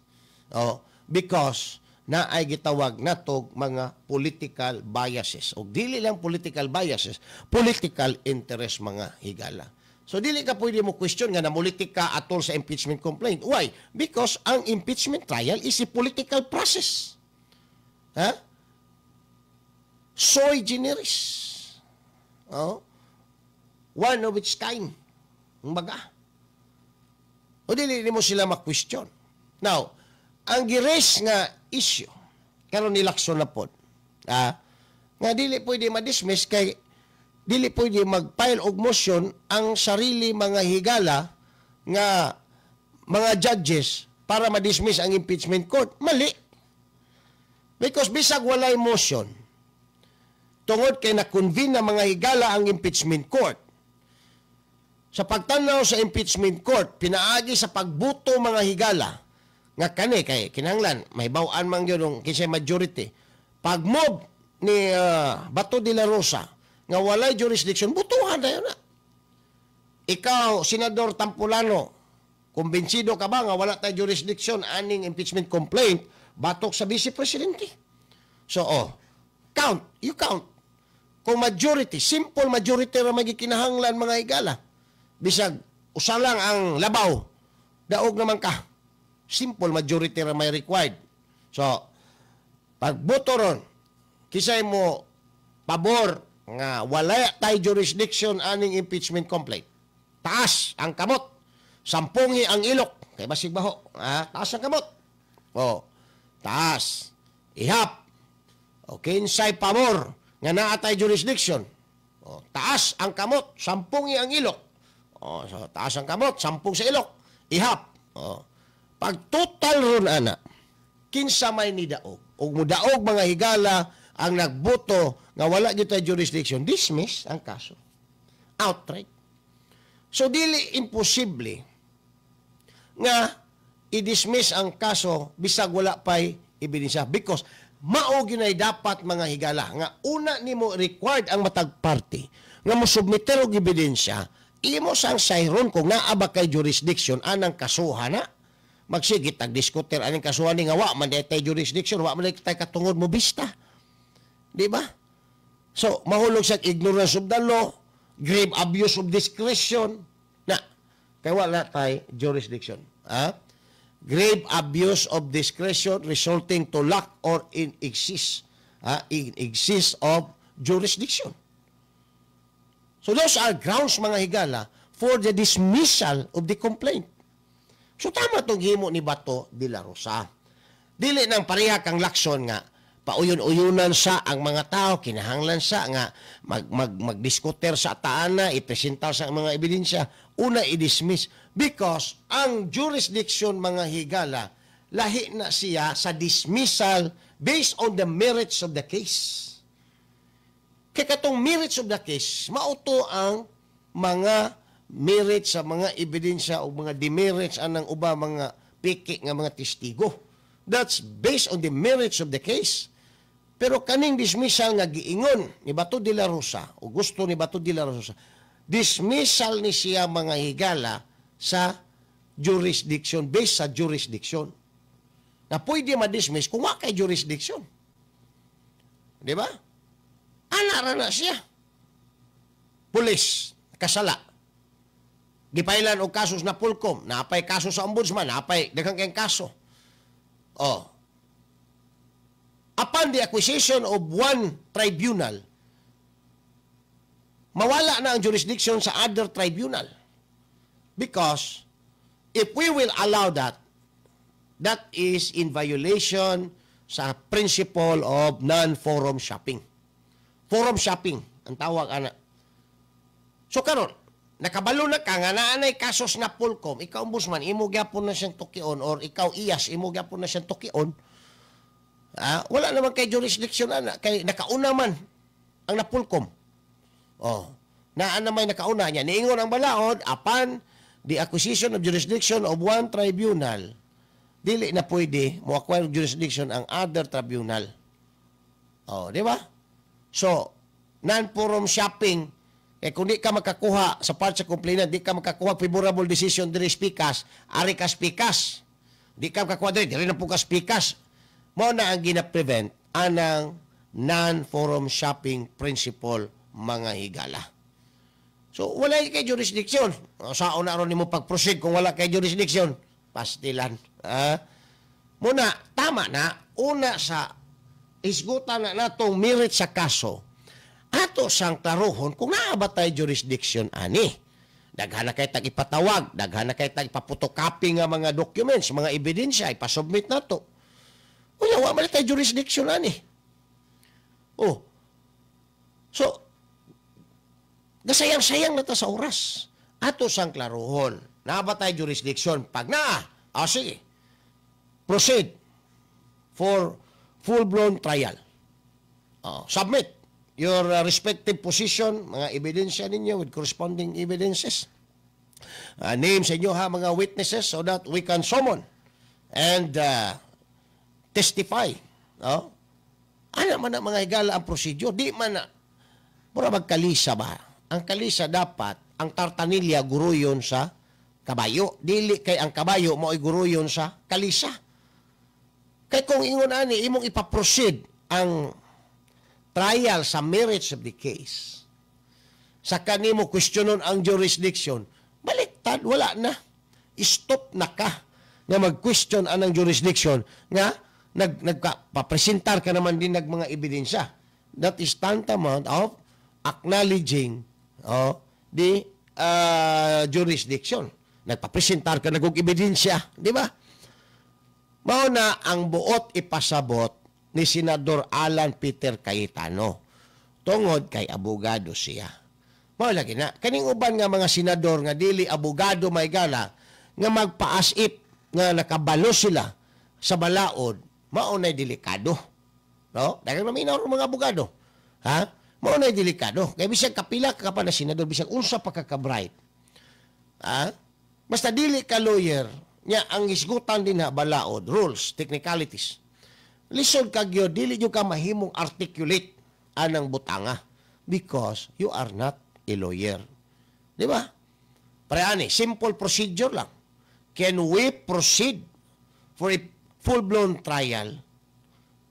Oh, because naay gitawag natog mga political biases, o dili lang political biases, political interest, mga higala. So dili ka pwede mo question nga namulitika atol sa impeachment complaint. Why? Because ang impeachment trial is a political process. Ha? Sui generis. Oh? One of its kind. Kumbaga. O dili mo sila ma-question. Now, ang gi-raise nga issue karon ni Lacson na pod, nga dili pwede ma-dismiss kay dili pwede mag-file og motion ang sarili, mga higala, nga mga judges para ma-dismiss ang impeachment court. Mali. Because bisag walay motion, tungod kay na-convene na, mga higala, ang impeachment court. Sa pagtanaw sa impeachment court, pinaagi sa pagbuto, mga higala, nga kani kay kinahanglan may baw-an man gyud ang kinsay majority. Pag-move ni Bato de la Rosa nga walay jurisdiction, butuhan na yun na. Ikaw, Senador Tampulano, kumbinsido ka ba nga wala tay jurisdiction aning impeachment complaint batok sa Vice Presidente? So, oh, count, you count. Kung majority, simple majority ra magikinahanglan, mga higala. Bisag usa lang ang labaw, daog naman ka. Simple majority ra may required. So, pagboto ron, kinsay mo pabor nga wala tay jurisdiction aning impeachment complaint? Taas ang kamot. Sampungi ang ilok. Kay basig baho. Ah, taas ang kamot. Oh, taas. Ihap. O kinsay pabor nga naa tay jurisdiction? O, taas ang kamot, sampungi ang ilok. O, so, taas ang kamot, sampung sa ilok. Ihap. O. Pag total ron ana, kinsa may nidaog? Ug mudaog, mga higala, ang nagboto nga wala gyud tay jurisdiction, dismiss ang kaso. Outright. So dili imposible nga i-dismiss ang kaso bisag wala pay ebidensya because mao gyud dapat, mga higala, nga una nimo required ang matag party nga mo submiter og ebidensya, imo sang sayron kung naa ba kay jurisdiction anang kasuhan na. Magsige tag diskuter aning kasuhan ni nga wa man tay jurisdiction, wa man tay katungod mo bista, di ba? So mahulog sa ignorance of the law, grave abuse of discretion na kay wala tay jurisdiction, ha? Grave abuse of discretion resulting to lack or in exist, ha, in exist of jurisdiction. So those are grounds, mga higala, for the dismissal of the complaint. So tama tong himo ni Bato de la Rosa. Dili nang pareha kang Lacson nga pauyon-uyunan sa ang mga tao, kinahanglan sa nga mag mag magdiskuter sa taan na ipresentar sa mga ebidensya, una i-dismiss because ang jurisdiction, mga higala, lahi na siya sa dismissal based on the merits of the case. Kay katong merits of the case, mao to ang mga Merit sa mga ebidensya o mga demerits anang uba mga piki nga mga testigo. That's based on the merits of the case. Pero kaning dismissal nga giingon ni Bato de la Rosa o gusto ni Bato de la Rosa, dismissal ni siya, mga higala, sa jurisdiction, based sa jurisdiction. Na pwede ma-dismiss kung wa kay jurisdiction. Di ba? Ana ra na siya. Pulis, kasala. Gipailan og kaso sa Napolcom, napay kaso sa ombudsman, napay daghang kayong kaso. Oh. Upon the acquisition of one tribunal, mawala na ang jurisdiction sa other tribunal. Because if we will allow that, that is in violation sa principle of non-forum shopping. Forum shopping ang tawag ana. So karon, nakabalo na ka nga naa nay kaso sa Napolcom, ikaw ombudsman, imo gyapon na siyang tukion or ikaw IAS, imo gyapon na siyang tukion. Ah, wala naman kay jurisdiction ana kay nakauna man ang Napolcom. Oh, naa na may nakauna niya. Niingon ang balaod, upon the acquisition of jurisdiction of one tribunal, dili na pwede mo acquire jurisdiction ang other tribunal. Oh, di ba? So, non-forum shopping, eh kung di ka makakuha sa part sa complainant, di ka makakuha favorable decision diri pikas, ari ka pikas. Di ka makakuha diri, diri na po ka pikas. Mao na ang gina-prevent anang non-forum shopping principle, mga higala. So, wala kay jurisdiction. O, saon na ron nimo pag-proceed kung wala kay jurisdiction? Pastilan. Ah? Muna, tama na, una sa isgutan na natong merit sa kaso, ato sang klarohon kung naa ba tay jurisdiction ani. Daghan na kay tag ipatawag, daghan na kay tag ipa-photocopy nga mga documents, mga ebidensya, ipasubmit nato. Unya, wa man tay jurisdiction ani. Oh. So, gasayang-sayang na ta sa oras. Ato sang klarohon. Naa ba tay jurisdiction? Pag naa, ah, sige. Proceed for full-blown trial. Oh, submit your respective position, mga ebidensya ninyo with corresponding evidences. Name sa inyo ha mga witnesses so that we can summon and testify. No? Ano man ang mga higala ang procedure? Di man na. Mura magkalisa ba? Ang kalisa dapat, ang tartanilya guruyon sa kabayo. Dili kay ang kabayo mo'y guruyon sa kalisa. Kay kung ingon ani, imong ipaproceed ang trial sa merits of the case. Sa kanimo questionon ang jurisdiction, baliktad, wala na. Stop na ka nga mag-question anang jurisdiction nga nagpapresentar ka naman din ng mga ebidensya. That is tantamount of acknowledging, oh, the jurisdiction. Nagpapresentar ka nagug ebidensya, di ba? Mao na ang buot ipasabot ni Senador Alan Peter Cayetano tungod kay abogado siya. Mao lagi na kaning uban nga mga senador nga dili abogado may gala nga magpa-as if nga nakabalo sila sa balaod, mao nay delikado. No? Daghang naminaw mga abogado. Ha? Mao nay delikado. Kay bisag kapila ka pa na senador, bisag unsa pa ka ka-bright. Ha? Basta dili ka lawyer, nya ang hisgutan din ha balaod, rules, technicalities. Lisod ka gyud, dili gyud ka mahimong articulate anang butanga because you are not a lawyer. Di ba? Pare ani, simple procedure lang. Can we proceed for a full-blown trial?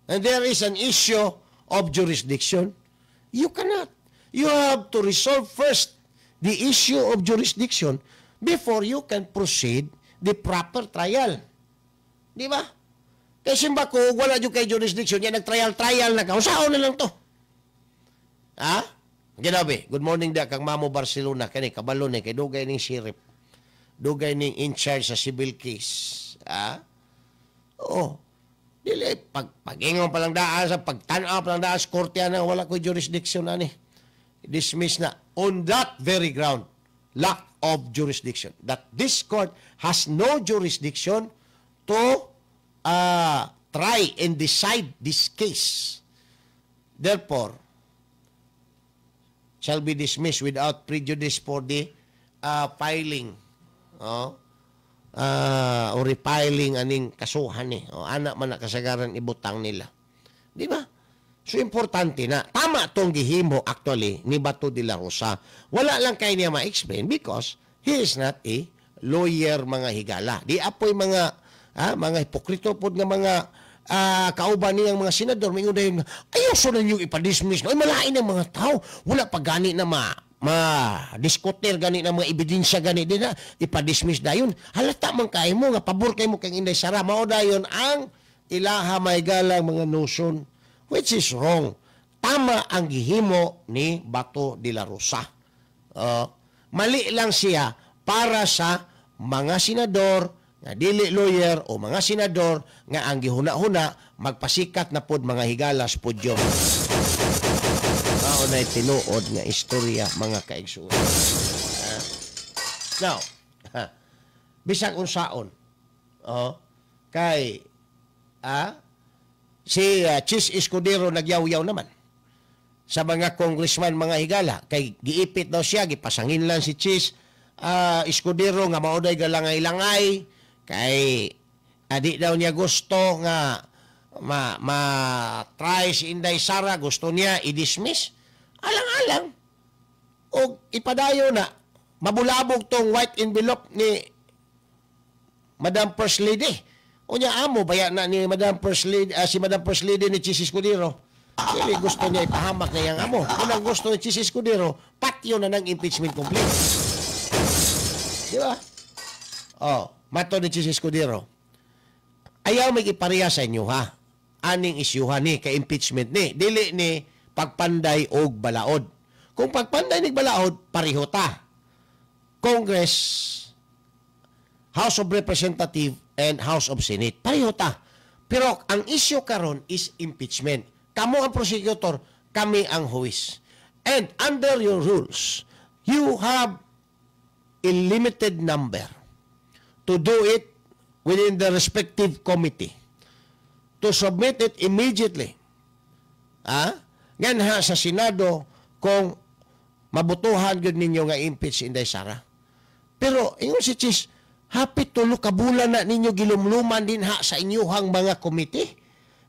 And there is an issue of jurisdiction. You cannot. You have to resolve first the issue of jurisdiction before you can proceed the proper trial. Di ba? Kaya simba ko, wala yung kay jurisdiction, yan nag-trial-trial na ka. Usaon na lang to. Ha? Ginabi, good morning da kang Mamo Barcelona kani kabalo ni kay dugay ning sheriff. Dugay ning in charge sa civil case. Ha? Oo. Dili pag pag-ingon pa lang daan sa pagtan-aw pa lang daan sa korte na wala ko'y jurisdiction ani. Dismiss na on that very ground. Lack of jurisdiction. That this court has no jurisdiction to try and decide this case. Therefore, shall be dismissed without prejudice for the filing, oh, o refiling aning kasuhan ni. O, ana man na kasagaran ibutang nila. Di ba? So importante na. Tama tong gihimo actually ni Bato de la Rosa. Wala lang kay niya ma-explain because he is not a lawyer, mga higala. Di apoy mga mga hipokrito pod nga mga kauban niyang mga senador, mingon dayon, "Ayaw so ninyo ipa-dismiss. Ay, malain ang mga tao. Wala pa gani na ma ma diskuter gani na mga ebidensya gani din na ipa-dismiss dayon. Halata man kay mo nga pabor kay mo kang Inday Sara." Mao dayon ang ilaha may galang mga notion, which is wrong. Tama ang gihimo ni Bato de la Rosa. Mali lang siya para sa mga senador nga dili lawyer o mga senador nga ang gihuna-huna magpasikat na pod, mga higalas, podium. Mao na tinuod nga istorya, mga kaigsuonan. Now, bisag unsaon, oh, kay si Chiz Escudero nagyaw-yaw naman sa mga congressman, mga higala, kay giipit daw siya, gipasangin lang si Chiz Escudero nga mao day galangay-langay kay adi daw niya gusto nga ma, ma try si Inday Sara, gusto niya i-dismiss alang-alang o ipadayo na mabulabog tong white envelope ni Madam First Lady. Unya amo baya na ni Madam First Lady, si Madam First Lady ni Chiz Escudero. Dili gusto niya ipahamak na iyang amo. Kung ang gusto ni Chiz Escudero, patyo na ng impeachment complaint. Di ba? Oh, mato ni Chiz Escudero. Ayaw may ipareha sa inyo ha. Aning isyuhan ni kay impeachment ni. Dili ni pagpanday og balaod. Kung pagpanday ni balaod, pareho ta. Congress, House of Representative and House of Senate. Pareho ta. Pero ang issue karon is impeachment. Kamo ang prosecutor, kami ang huwes. And under your rules, you have a limited number to do it within the respective committee. To submit it immediately. Ah? Nganha sa Senado kung mabutuhan gyud ninyo nga impeach Inday Sara. Pero ingon si Chiz, hapit 3 ka bulan na ninyo gilumluman din ha sa inyuhang mga komite.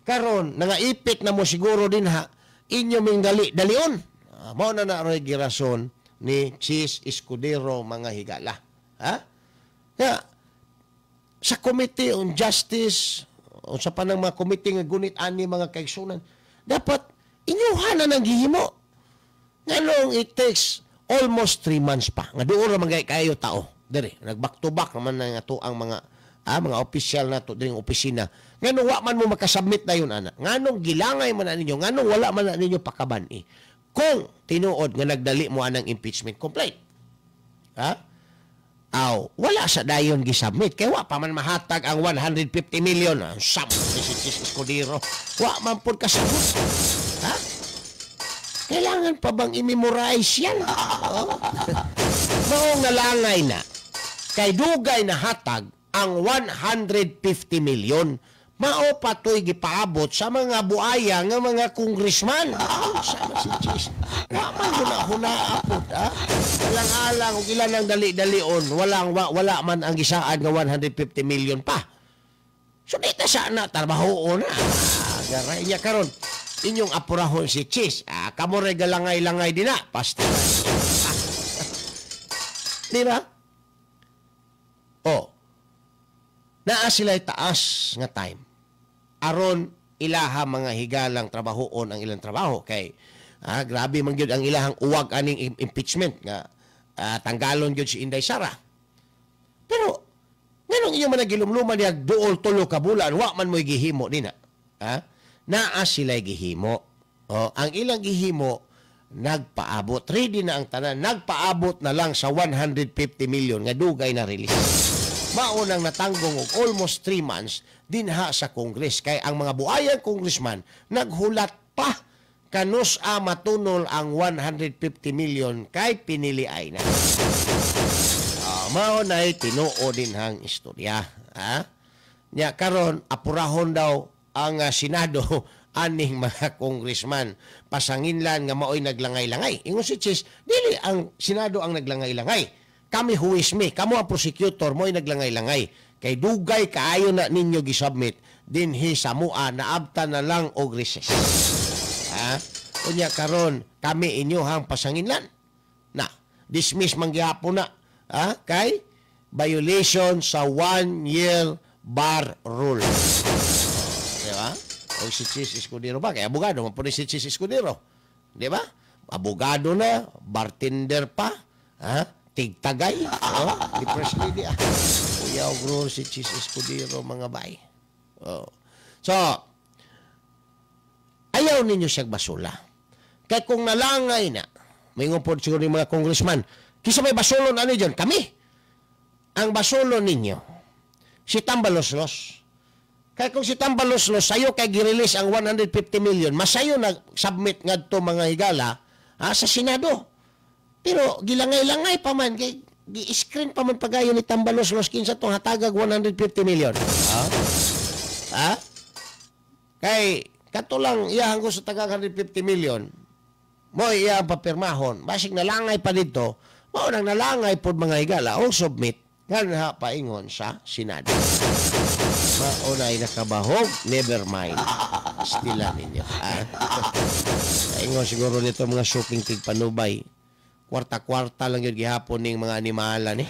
Karon nangaipit na mo siguro din ha inyo ming dali dalion. Mao na na roy girason ni Chiz Escudero, mga higala. Ha? Kaya, sa Committee on Justice o sa panang mga committee nga gunit ani, mga kaigsunan, dapat inyuhan na nang gihimo. Nganong it takes almost 3 months pa nga duol ra man gay kayo tao dire, nag back to back naman na nga to ang mga opisyal na to diri opisina, nganong wa man mo makasubmit na yun ana? Nganong gilangay man na ninyo? Nganong wala man na ninyo pakaban-i kung tinuod nga nagdali mo anang impeachment complaint, ha? Aw, wala sa dayon gisubmit kay wa pa man mahatag ang 150 million. Ang sam ni si Chiz Escudero. Wa man pud kasabot. Ha? Kailangan pa bang i-memorize yan? Oh. Mao nga langay na kay dugay na hatag ang 150 million. Mao patoy gipaabot sa mga buaya nga mga congressman. Sama si Chiz. Wa man huna-huna apod, ha? Alang-alang ug ilan ang dali-dalion, wala man ang gisaad nga 150 million pa. So di ta sana trabahoon na. Garay niya karon. Inyong apurahon si Chiz. Kamo ray galangay-langay din na. Pasti. Di ba? Oh. Naa sila taas nga time. Aron ilaha, mga higalang, trabahoon ang ilang trabaho kay grabe man gyud ang ilahang uwag aning impeachment nga tanggalon gyud si Inday Sara. Pero nganong inyo man nagilumluman niya duol 3 ka bulan, wa man mo'y gihimo nina? Ha? Naa sila gihimo. Oh, ang ilang gihimo, nagpaabot. Ready na ang tanan. Nagpaabot na lang sa 150 million nga dugay na release. Mao nang natanggong og almost 3 months dinha sa Congress kay ang mga buayang congressman naghulat pa kanus a matunol ang 150 million kay pinili ay na. Mao na'y tinuod din hang istorya. Ha? Nya karon apurahon daw ang Senado aning mga congressman. Pasanginlan nga maoy naglangay-langay. Ingon si Chiz, dili ang Senado ang naglangay-langay. Kami huwis mi, kamo ang prosecutor mo'y naglangay-langay. Kay dugay kaayo na ninyo gisubmit dinhi sa mua, naabta na lang og recess. Ha? Unya karon kami inyohang pasanginlan. Na dismiss man gihapon na, ha? Kay violation sa 1-year bar rule. Di ba? O si Chiz Escudero ba? Kay abogado man po ni si Chiz Escudero. Di ba? Abogado na, bartender pa, ha? Tigtagay, oh, di First Lady, ah. Uyaw bro si Chiz Escudero mga bay. Oh. So, ayaw ninyo siyang basula. Kaya kung nalangay na, may ngupod siguro yung mga congressman, kisa may basulon ano dyan? Kami. Ang basulon ninyo, si Tambaloslos. Kaya kung si Tambaloslos, sayo kay girelease ang 150 million, masayo nag-submit ngadto mga higala, ha, sa Senado. Pero gilangay-langay pa man, kay gi-screen pa man pagayon ni Tambaloslos kinsa tong hatagag 150 million. Ha? Ha? Kay kato lang iyahang gusto tagag 150 million, mo iyang papirmahon, basig nalangay pa dito, mao nang nalangay pod mga higala o submit nganha paingon sa Senado. Mao na nakabahog, never mind. Stila ninyo. Ha? Paingon siguro nito mga suking tigpanubay. Kwarta-kwarta lang yun gihapon ning mga animalan eh.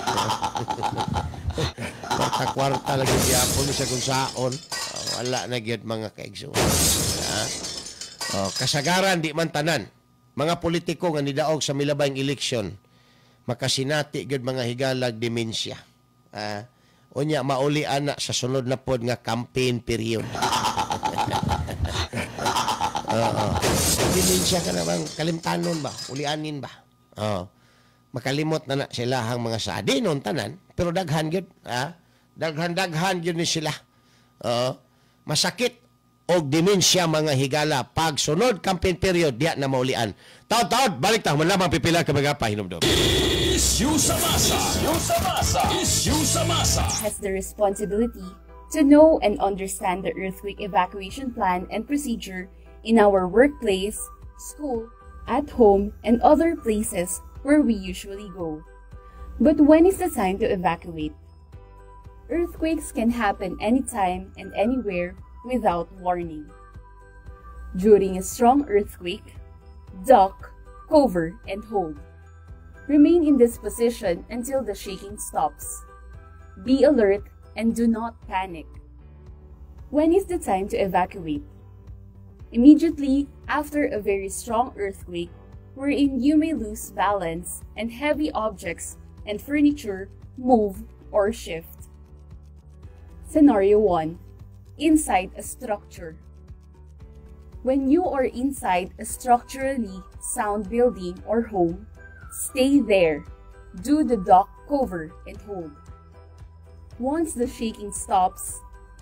Kwarta-kwarta lang yun gihapon sa kung saon. Oh, wala na gyud mga kaigsoon. Ha? Oh, kasagaran di man tanan. Mga politiko nga nidaog sa milabayng eleksyon, makasinati gyud mga higalag demensya. Ha? Unya mauli ana sa sunod na pod nga campaign period. Oo. Demensya ka na bang kalimtanon ba? Ulianin ba? Oh. Makalimot na na sila ang mga saadi noon tanan, pero daghan gyud, ha? Daghan-daghan gyud ni sila. Oo. Masakit og demensya mga higala pag sunod campaign period diya na maulian. Taod-taod balik ta human lamang pipila ka mga pahinumdom. Issue sa masa. Issue sa masa. Issue sa masa. Has the responsibility to know and understand the earthquake evacuation plan and procedure in our workplace, school, at home, and other places where we usually go. But when is the time to evacuate? Earthquakes can happen anytime and anywhere without warning. During a strong earthquake, duck, cover, and hold. Remain in this position until the shaking stops. Be alert and do not panic. When is the time to evacuate? Immediately after a very strong earthquake, wherein you may lose balance and heavy objects and furniture move or shift. Scenario 1. Inside a structure. When you are inside a structurally sound building or home, stay there. Do the duck, cover, and hold. Once the shaking stops,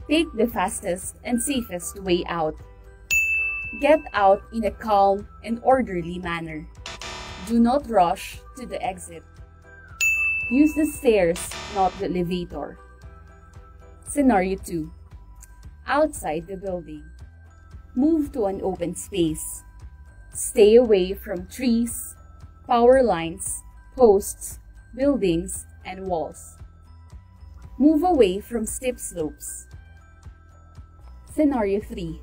take the fastest and safest way out. Get out in a calm and orderly manner. Do not rush to the exit. Use the stairs, not the elevator. Scenario 2. Outside the building. Move to an open space. Stay away from trees, power lines, posts, buildings, and walls. Move away from steep slopes. Scenario 3.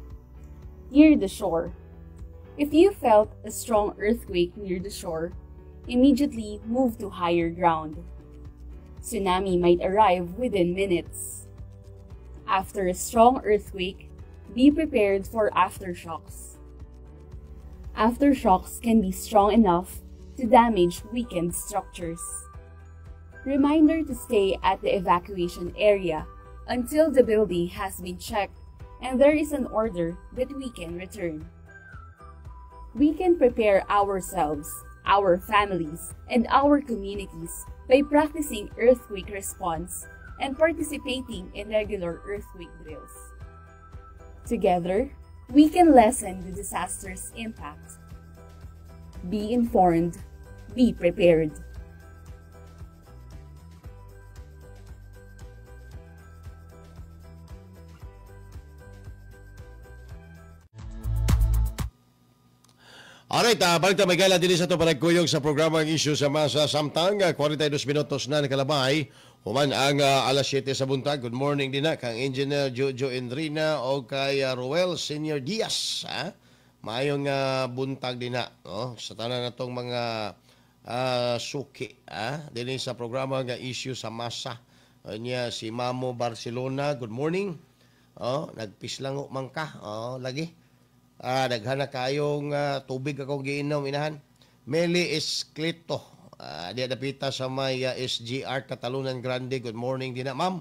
Near the shore. If you felt a strong earthquake near the shore, immediately move to higher ground. Tsunami might arrive within minutes. After a strong earthquake, be prepared for aftershocks. Aftershocks can be strong enough to damage weakened structures. Reminder to stay at the evacuation area until the building has been checked and there is an order that we can return. We can prepare ourselves, our families, and our communities by practicing earthquake response and participating in regular earthquake drills. Together, we can lessen the disaster's impact. Be informed, be prepared. Alright, balik ta may dinhi sa ato panagkuyog sa programa ang Issue sa Masa samtang 42 minutos na nakalabay human ang alas 7 sa buntag. Good morning din na kang Engineer Jojo Endrina o kay Roel Senior Diaz. Ha? Maayong buntag din na, no? Sa tanan natong mga suki, ha? Dinhi sa programa nga Issue sa Masa. Niya si Mamo Barcelona, good morning. Oh, nagpislango man ka. Oh, lagi. Daghan na kayong tubig akong giinom inahan. Meli Esclito. Diya dapita sa may SGR Catalunan Grande. Good morning din na, ma'am.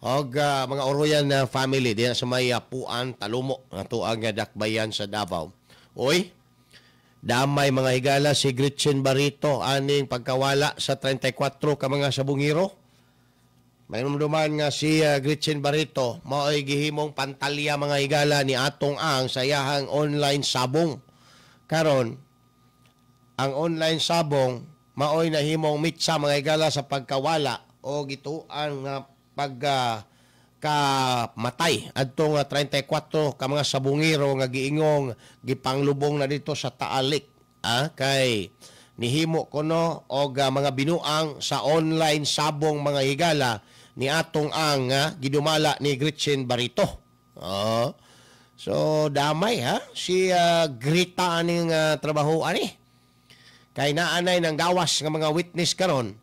Og mga Oroyan na family diya sa may Puan Talumo nga ang dakbayan sa Davao. Oy, damay mga higala si Gretchen Barito aning pagkawala sa 34 ka mga sabungiro. May duman nga si Gretchen Barito mao'y gihimong pantalya mga higala ni Atong Ang sa iyahang online sabong. Karon, ang online sabong mao'y nahimong mitsa mga higala sa pagkawala o gituan nga pag kamatay adtong 34 ka mga sabungero nga giingong gipanglubong na dito sa Taalik, kay nihimo kuno og mga binuang sa online sabong mga higala ni Atong Ang gidumala ni Gretchen Barito. Oh. So damay ha si Greta aning trabaho ani. Kay naanay ng gawas nga mga witness karon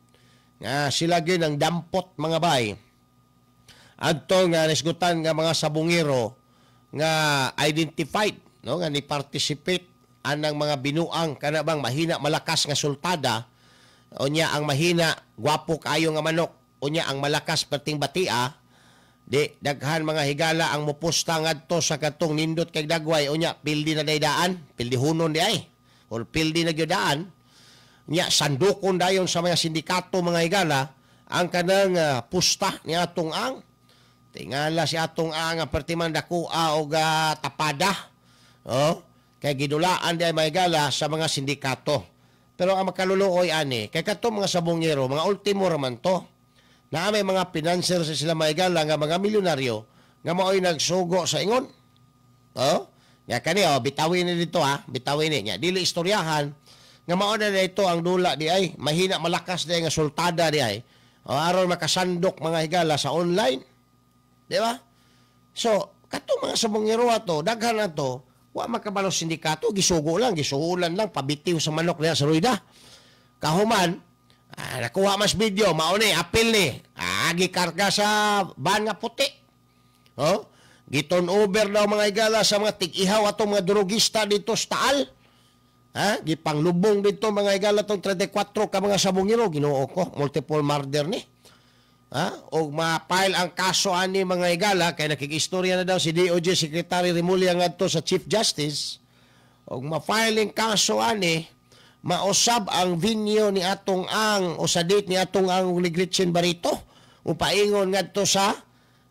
nga sila gyud ang dampot mga bay. Adto nga nisgutan nga mga sabungero nga identified, no, nga ni participate anang mga binuang kana bang mahina malakas nga sultada, unya ang mahina gwapo kaayo nga manok, unya ang malakas perting batia, di daghan mga higala ang mupusta ngadto sa katong nindot kay dagway, unya pildi na dayaan, pildi hunon di ay or pildi na gyud daan, nya sandukon dayon sa mga sindikato mga higala ang kanang pusta ni Atong Ang. Tingala si Atong Ang ang pertiman dakoa og tapada. Oh, kay gidulaan di ay mga higala sa mga sindikato. Pero ang makaluluoy ani kay katong mga sabongero, mga ultimo ra man to. Na may mga financer sa sila mga higala nga mga milyonaryo nga maoy nagsugo sa ingon. Oh, nya kani oh, bitawin ni dito ha, bitawin ni nya dili istoryahan nga mao na dito ang dula di ay mahina malakas di ay nga sultada di ay. Oh, aron makasandok mga higala sa online. Di ba? So, katong mga sabongero ato, daghan ato, wa makabalo sindikato, gisugo lang, gisugulan lang, pabitiw sa manok niya sa ruida. Kahuman, nakuha mas video, mao ni, apil ni, gikarga sa van nga puti. Oh, giturn over daw mga higala sa mga tig-ihaw atong mga drogista dito sa Taal. Ha? Gipanglubong dito mga higala tong 34 ka mga sabongero, Ginoo ko, multiple murder ni. Ha? Og ma-file ang kaso ani mga higala kay nakikistorya na daw si DOJ Secretary Remulla ngadto sa Chief Justice. Og ma-file ang kaso ani, mausab ang venue ni Atong Ang o sa date ni Atong Ang ni Gretchen Barito upaingon ngadto sa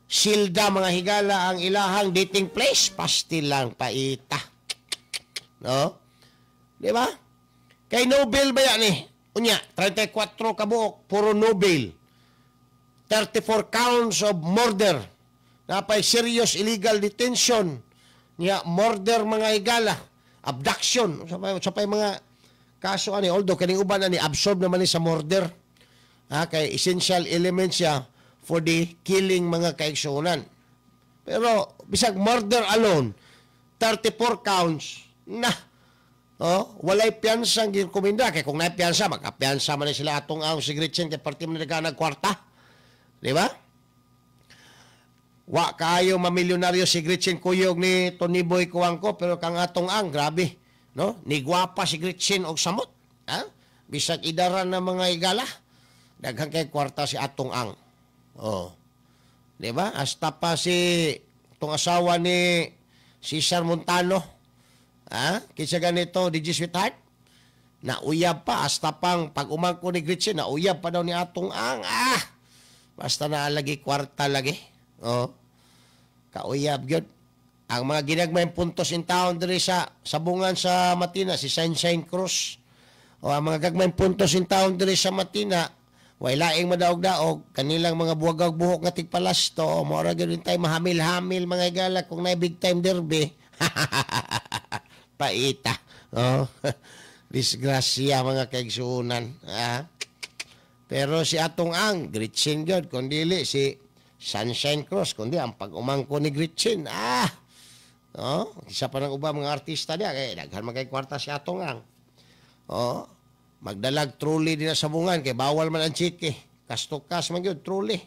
Silda mga higala ang ilahang dating place, pastil lang paita. No? Di ba? Kay Nobel ba yan eh? Unya, 34 kabuok, puro Nobel. 34 counts of murder. Napay serious illegal detention. Nya, murder mga higala. Abduction. Sa pay mga kaso ani, although kaning uban ani absorb naman ni sa murder. Ha, kay essential element siya for the killing mga kaigsuonan. Pero bisag murder alone, 34 counts, na. Oh, walay piyansa ang girekomenda kay kung naay piyansa, makapiyansa man ni sila Atong Ang si Gretchen kay parte man nagkanag kwarta. Di ba? Wa kayo mamilyonaryo si Gretchen Kuyog ni Tony Boy Cojuangco, pero kang Atong Ang grabe, no? Nigwapa si Gretchen og samot, ha? Bisag idaran ng mga higala, daghan kay kwarta si Atong Ang. Oh. Di ba? Hasta pa si tong asawa ni Cesar Montano. Ha? Kinsa ganito, DJ Sweetheart? Nauyab pa hasta pang pag-umangko ni Gretchen, nauyab pa daw ni Atong Ang. Ah! Basta na lagi kwarta lagi. Oh. Kauyab gyud. Ang mga ginagmayng puntos in town diri sa sabungan sa Matina si Sunshine Cruz. O ang mga gagmayng puntos in town diri sa Matina, way laing madaog-daog kanilang mga buwagag buhok nga tigpalasto, mao ra gyud tayo mahamil-hamil mga higala kung na big time derby. Paita. Oh. Disgrasya mga kaigsuonan. Ah. Pero si Atong Ang, Gretchen gyud, kun dili si Sunshine Cruz, kundi ang pag-umangko ni Gretchen. Ah. Oh, isa pa ng uba mga artista diya kay daghan man kay kwarta si Atong Ang. Oh, magdalag truly din sa bungan kay bawal man ang chike. Kastokas man gyud truly.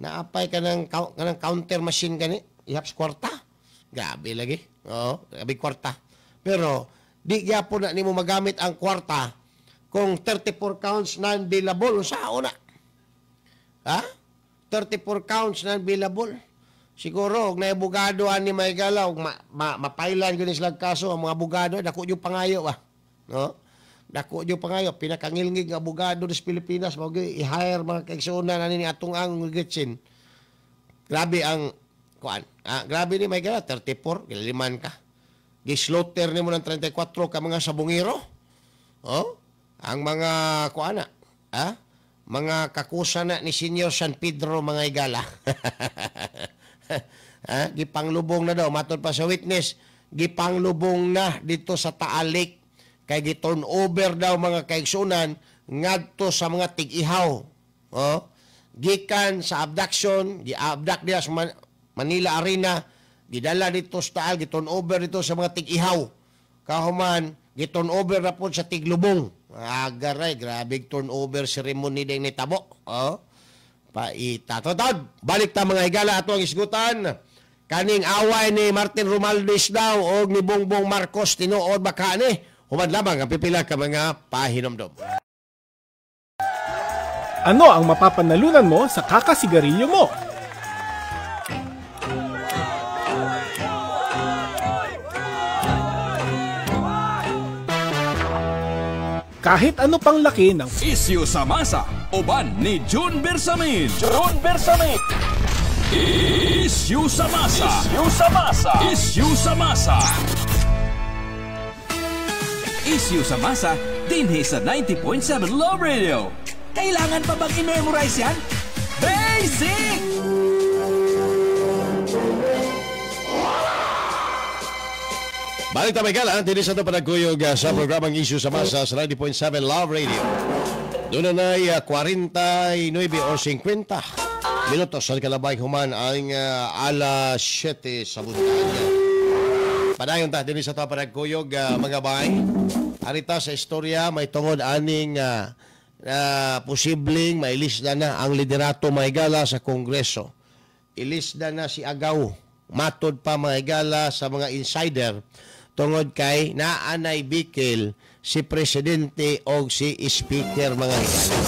Naapay ka ng kanang counter machine gani, ihaps kwarta. Grabe lagi. Oo, grabe kwarta. Pero di gyapon na nimo magamit ang kwarta kung 34 counts non-billable sa una. Ha? 34 counts non-billable. Siguro og naay abogado ani may galaw mapailan gyud sila kaso ang mga abogado dako gyud pangayo ba. No? Dako gyud pangayo, pinakangilngig nga abogado sa Pilipinas mao gyud i-hire mga kaigsuonan ani ni Atong Ang Gretchen. Grabe ang kuan. Ah, grabe ni may gala 34 giliman ka. Gislaughter nimo ng 34 ka mga sabungero. Oh? Ang mga kuana, ha? Mga kakusa na ni Senior San Pedro mga igala. Ha? Gipanglubong na daw matod pa sa witness, gipanglubong na dito sa Taal Lake kay gi-turn over daw mga kaigsunan ngadto sa mga tig-ihaw. Oh? Gikan sa abduction, gi-abduct diha sa Manila Arena, gidala dito sa Taal, gi-turn over dito sa mga tig-ihaw. Kahuman, gi-turn over na po sa tiglubong. Agaray, grabe turnover ceremony din ni Tabo. Oh. Paita. Totod, balik ta mga higala ato ang isgutan. Kaning away ni Martin Romualdez daw og ni Bongbong Marcos tinuod ba kani? Human lamang ang pipila ka mga pahinomdom. Ano ang mapapanalunan mo sa kakasigarilyo mo? Kahit ano pang laki ng Isyu sa masa, uban ni June Bersamin. June Bersamin. Isyu sa masa. Isyu sa masa. Isyu sa masa. Isyu sa masa, dinhi sa 90.7 Love Radio. Kailangan pa bang i-memorize yan? Basic! Balik tayo, Michael, dinhi sa ito panagkuyog sa programang Isyu sa Masa sa 90.7 Love Radio. Doon na ay 49 o 50 minutos sa kalabay human ang alas 7 sa buntag. Padayon ta, dinhi sa ito panagkuyog, mga bay. Arita sa istorya, may tungod aning posibleng mailisda na ang liderato maigala sa Kongreso. Ilisda na si Agaw. Matod pa maigala sa mga insider tungod kay naanay bikil si presidente o si speaker mga higala.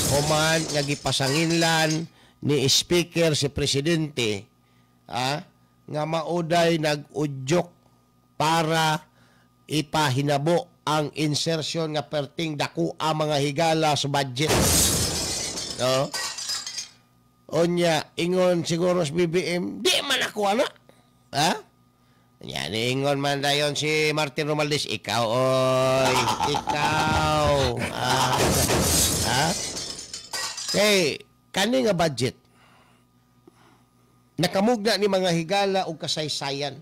Human nga gipasanginlan ni speaker si presidente nga mauday nag-udyok para ipahinabo ang insertion nga perting dako ang mga higala sa budget. No? Onya, ingon siguro sa BBM, di man ako ana. Ha? Yan, ingon man dayon si Martin Romualdez, ikaw, oy, ikaw. Ha? Kay, kani nga budget, nakamugna ni mga higala og kasaysayan.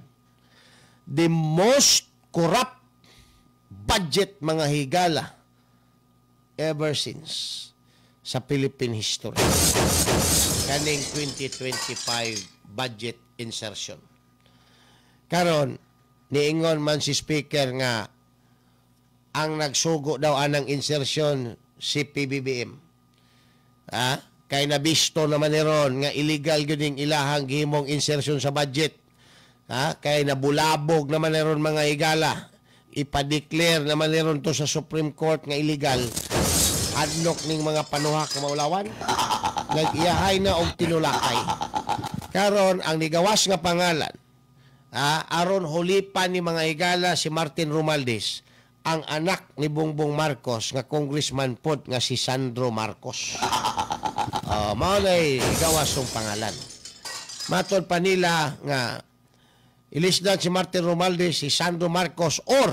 The most corrupt budget mga higala ever since sa Philippine history. Kaning 2025 budget insertion. Karon niingon man si speaker nga ang nagsugo daw anang insertion si PBBM. Ha? Kay nabisto naman ni ron nga illegal gyud ning ilahang gihimong insertion sa budget. Ha? Kay nabulabog naman ni ron mga higala. Ipa-declare naman ni ron to sa Supreme Court nga illegal. Adlok ning mga panuhak nga maulawan. Nag-iyahay na og tinulakay. Karon ang nigawas nga pangalan, aron hulipan ni mga higala si Martin Romualdez, ang anak ni Bongbong Marcos nga congressman pod nga si Sandro Marcos. Mao nay gawas tong pangalan. Matod pa nila nga ilisdan si Martin Romualdez si Sandro Marcos or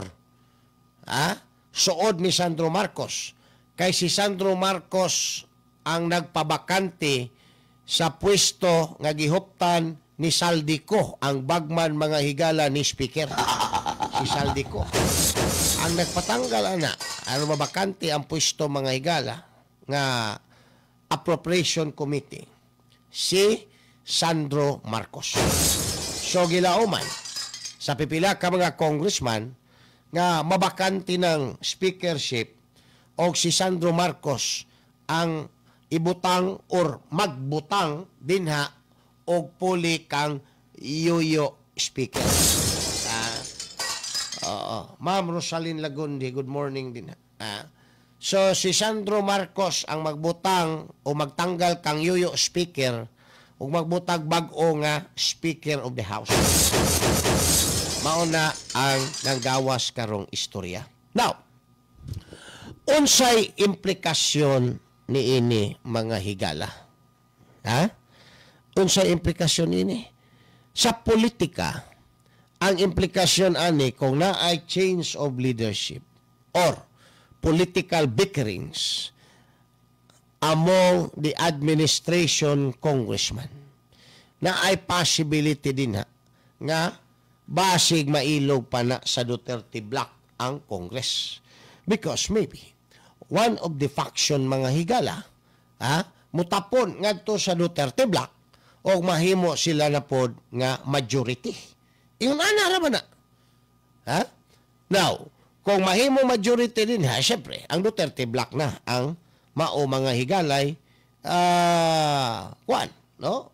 suod ni Sandro Marcos. Kay si Sandro Marcos ang nagpabakante sa pwesto nga gihuptan ni Zaldy Co, ang bagman mga higala ni speaker. Si Zaldy Co. Ang nagpatanggal ana aron mabakante ang pwesto, mga higala, nga Appropriation Committee, si Sandro Marcos. So gilauman sa pipila ka mga congressman nga mabakante ng speakership og si Sandro Marcos ang ibutang or magbutang dinha og puli kang Yoyo speaker. Ah, oo. Ma'am Rosalyn Lagundi, good morning din. Ah. So si Sandro Marcos ang magbutang o magtanggal kang Yoyo speaker ug magbutag bag-o nga Speaker of the House. Mao na ang nanggawas karong istorya. Now, unsay implikasyon niini, mga higala? Ha? Unsay implikasyon niini? Sa politika, ang implikasyon ani, kung naay change of leadership or political bickerings among the administration congressman, na ay possibility din ha, nga basig mailog pa na sa Duterte block ang Congress. Because maybe one of the faction, mga higala, ha, mutapon ngadto sa Duterte block o mahimo sila na pod nga majority. Ingon ana ra man na. Ha? Now, kung mahimo majority din ha, syempre, ang Duterte block na ang mao, mga higalay, kuan, no?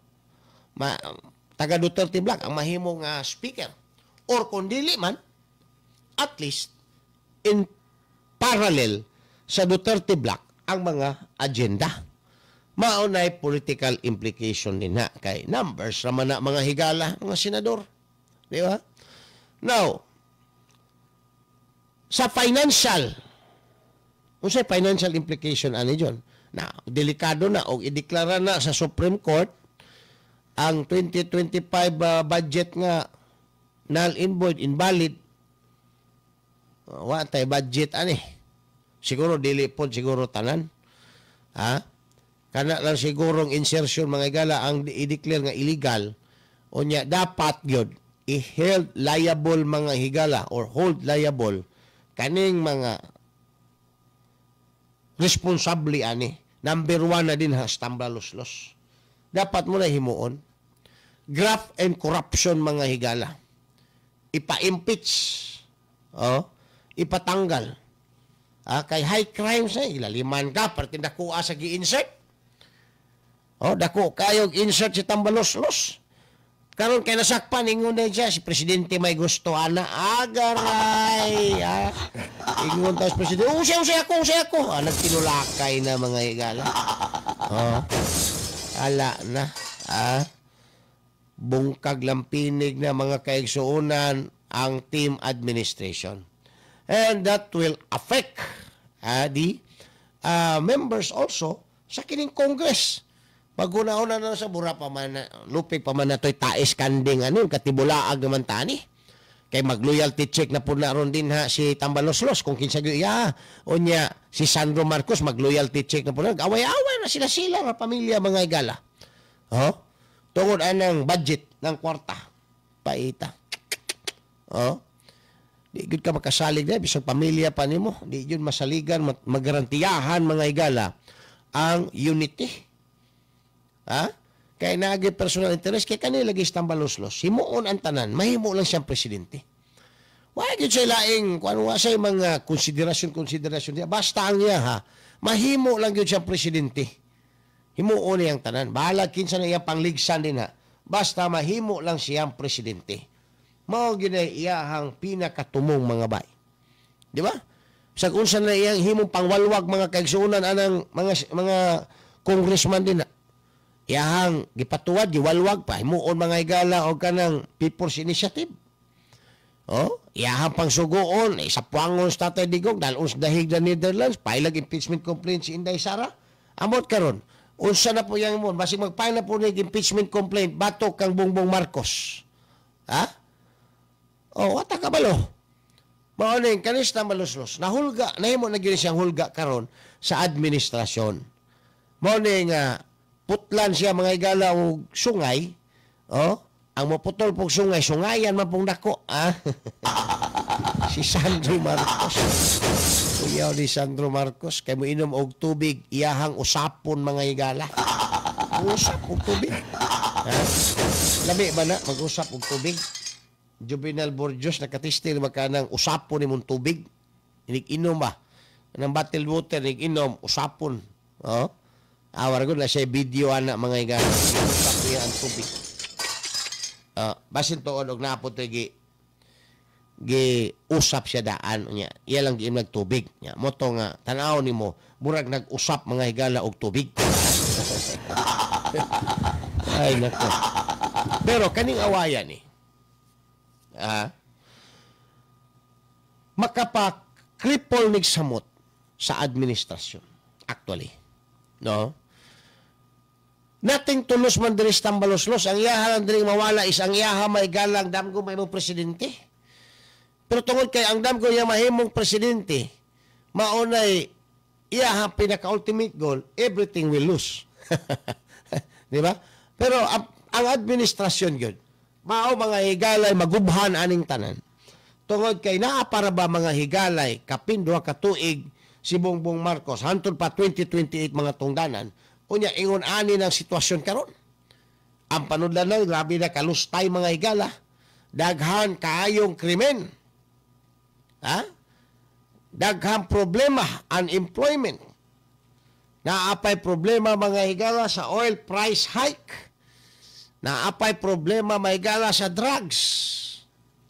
Taga Duterte block ang mahimo nga speaker. Or kung dili man, at least in parallel sa Duterte block ang mga agenda. Mao na'y political implication din na kay numbers raman na, mga higala, mga senador. Di ba? Now, sa financial, unsay financial implication ani, John? Na delikado na og ideklara na sa Supreme Court ang 2025 budget nga null and void, invalid. Wa tay budget ani. Siguro dili pod siguro tanan. Ha? Kana lang sigurong insertion, mga higala, ang i-declare nga illegal. Unya dapat gyud i-held liable, mga higala, or hold liable kaning mga responsable ani. Number one na din ha, Tambaloslos. Dapat mo na himuon. Graft and corruption, mga higala. Ipa-impeach. Oh, ipatanggal. Ah, kay high crimes eh, ilaliman ka, parte dakuha sa gi-insert. Oh, dako kayog insert si Tambaloslos. Karon kay nasakpan, ingon na siya, si presidente may gusto ana, agaray. Ah. Ingon ta sa presidente, "Usay, usay ako, usay ako." Ah, nagtinulakay na, mga higala. Oh. Ala na. Ah. Bungkag lampinig na, mga kaigsuonan, ang team administration. And that will affect the members also sa kining Congress. Paguna-una na sa bura pa man, lupig pa man na to'y tais kanding ano, katibulaag naman tani. Kay mag-loyalty check na po na ron din ha si Tambaloslos kung kinsa gyud iya. Unya si Sandro Marcos mag-loyalty check na po na. Away-away na sila-sila ra pamilya, mga igala. Oh? Tungod anang budget ng kwarta. Paita. Oh? Di gyud ka makasalig na bisag pamilya pa nimo, di gyud masaligan, magarantiyahan, mga igala, ang unity. Ha? Kay naagi personal interest kay kanila lagi Tambaloslos. Himuon ang tanan, mahimo lang siyang presidente. Wa gyud siya laing kuan, wa siya mga konsiderasyon konsiderasyon niya. Basta ang iya ha, mahimo lang gyud siyang presidente. Himuon niyang tanan. Bahala kinsa na iyang pangligsan din ha. Basta mahimo lang siyang presidente. Mao gyud ay iyahang pinakatumong, mga bay. Di ba? Sa unsa na iyang himong pangwalwag, mga kaigsuonan, anang mga congressman din na. Iyahang gipatuwad, giwalwag pa himuon, mga higala, og kanang People's Initiative. Oh, iyahang pangsugoon, eh, sa puangon sa Tatay Digong, dahil sa dahig na Netherlands, pailag impeachment complaint si Inday Sara. Amot karon, unsa na po yang mo, basig magpile na po ni impeachment complaint batok kang Bongbong Marcos. Ha? Oh, wata ka balo. Mao ning kanis Tambaloslos. Nahulga, nahimo na gyud siyang hulga karon sa administrasyon. Mao ning putlan siya, mga igala, og sungay. Oh, ang moputol pog sungay, sungayan man pong dako, ah. Si Sandro Marcos. Kuyaw ni Sandro Marcos kay moinom og tubig iyahang usapon, mga higala. Usap og tubig. Ha? Lami ba na mag-usap og tubig? Juvenal Borjos, nakatesting ba ka ng usapon nimong tubig? Inig-inom ba? Ng bottled water, inig-inom, usapon. Oh? Ah, wala na siya video ana, mga higala. Usap niya ang tubig. Basin tuod og napot gi gi usap siya daan niya. Iya lang giim nagtubig. Nya mo to nga tan-aw nimo murag nag-usap, mga higala, og tubig. Ay nako. Pero kaning awayan ni makapa-cripple nig samot sa administrasyon actually. No? Nothing to lose man diri sa Tambaloslos. Ang iyaha lang diri mawala is ang iyaha may galang damgo may mong presidente. Pero tungod kay ang damgo niya mahimong presidente, maunay iyaha pinaka-ultimate goal, everything will lose. Di ba? Pero ang administrasyon yun, mao, mga higalay, magubhan aning tanan. Tungod kay naa para ba, mga higalay, kapin 2 ka tuig si Bongbong Marcos hantod pa 2028, mga tungdanan. Unya ingon ani ng sitwasyon karon. Ang panudlanan, grabe na kalustay, mga higala. Daghan kaayong krimen. Ha? Daghang problema, unemployment. Naapay problema, mga higala, sa oil price hike. Naapay problema, mga higala, sa drugs.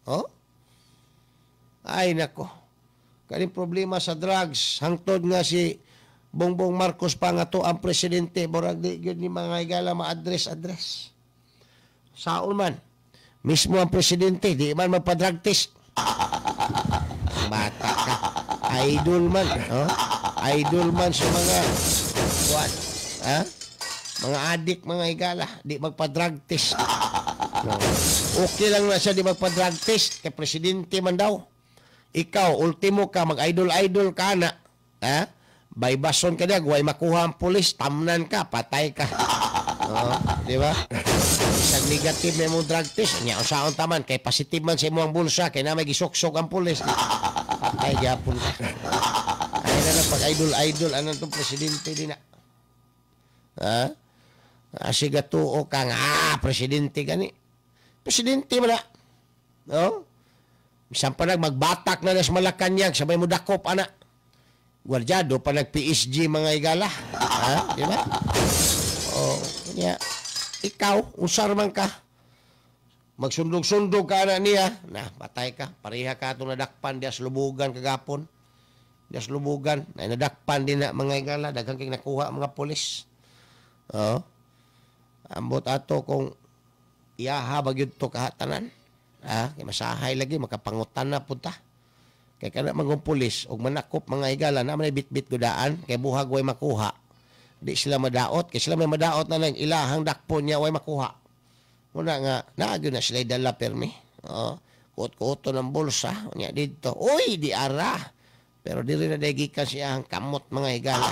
Oh? Ay nako. Kaning problema sa drugs, hangtod nga si Bongbong Marcos pa nga to ang presidente, murag di gyud ni, mga higala, ma-address address. Saon man, mismo ang presidente di man magpa-drug test. Bata ka. Idol man, oh? Idol man sa mga what? Ha? Mga adik, mga higala, di magpa-drug test. No. Okay lang na siya di magpa-drug test kay presidente man daw. Ikaw, ultimo ka mag-idol-idol ka na. Ha? Baybason ka niya, way makuha ang pulis, tamnan ka, patay ka. Oh, di ba? Isang negative na imong drug test, nya usaon taman kay positive man sa imong bulsa kay na may gisuksok ang pulis. Patay gyapon ka. Ay na lang pag idol-idol anong tong presidente din na. Ha? Asiga tuo ka nga, presidente gani. Presidente man na. No? Bisan pa nag magbatak na sa Malacanang, sabay mo dakop ana. Gwardyado pa nag PSG, mga higala. Ha? Di ba? Oh, kanya ikaw, usar man ka. Magsundog-sundog ka na niya. Na, patay ka. Pareha ka itong nadakpan diya sa Lubugan kagapon. Diya sa Lubugan. Na nadakpan din na, mga higala. Daghang kay nakuha mga pulis. Oh. Ambot ato kung iyaha bagyod to kahatanan. Ha? Kay masahay lagi, makapangutan na punta. Kay kana mga pulis og manakop, mga higala, na may bitbit gudaan kay buhag way makuha. Di sila madaot kay sila may madaot na lang ilahang dakpon niya way makuha. Muna nga naa gyud na sila dala permi. Oh, kuot-kuoto ng bulsa nya didto. Uy, di ara. Pero diri na gikan siya ang kamot, mga higala.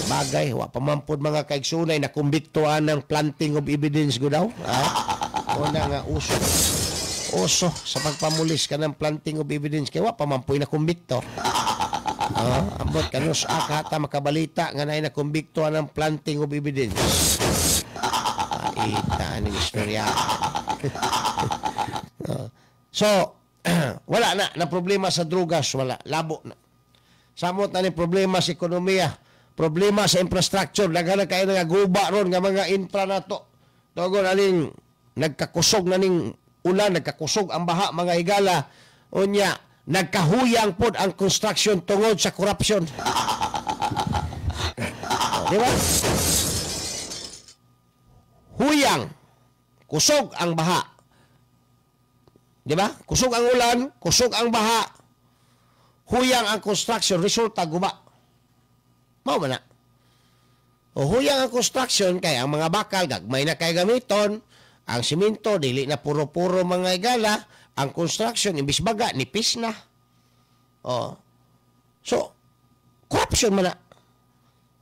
Bagay, wa pa man pod, mga kaigsunay, na kumbiktuan ng planting of evidence gudaw. Ha? Una nga uso. Uso sa pagpamulis ka ng planting of evidence kay wa pa man po'y nakumbikto. Ambot kanus akata makabalita nga naay nakumbiktuan ng planting of evidence. Paita aning istorya. So, wala na na problema sa drugas, wala, labo na. Samot na ni problema sa ekonomiya, problema sa infrastructure, daghan na kayo nga guba ron nga mga infra nato. Tugon aning nagkakusog na ning ulan, nagkakusog ang baha, mga higala. Unya, nagkahuyang pod ang construction tungod sa corruption. Di ba? Huyang, kusog ang baha. Di ba? Kusog ang ulan, kusog ang baha. Huyang ang construction, resulta guba. Mao man na. O huyang ang construction kay ang mga bakal gagmay na kay gamiton, ang simento dili na puro-puro, mga higala, ang construction imbis baga nipis na. Oh. So, corruption man na.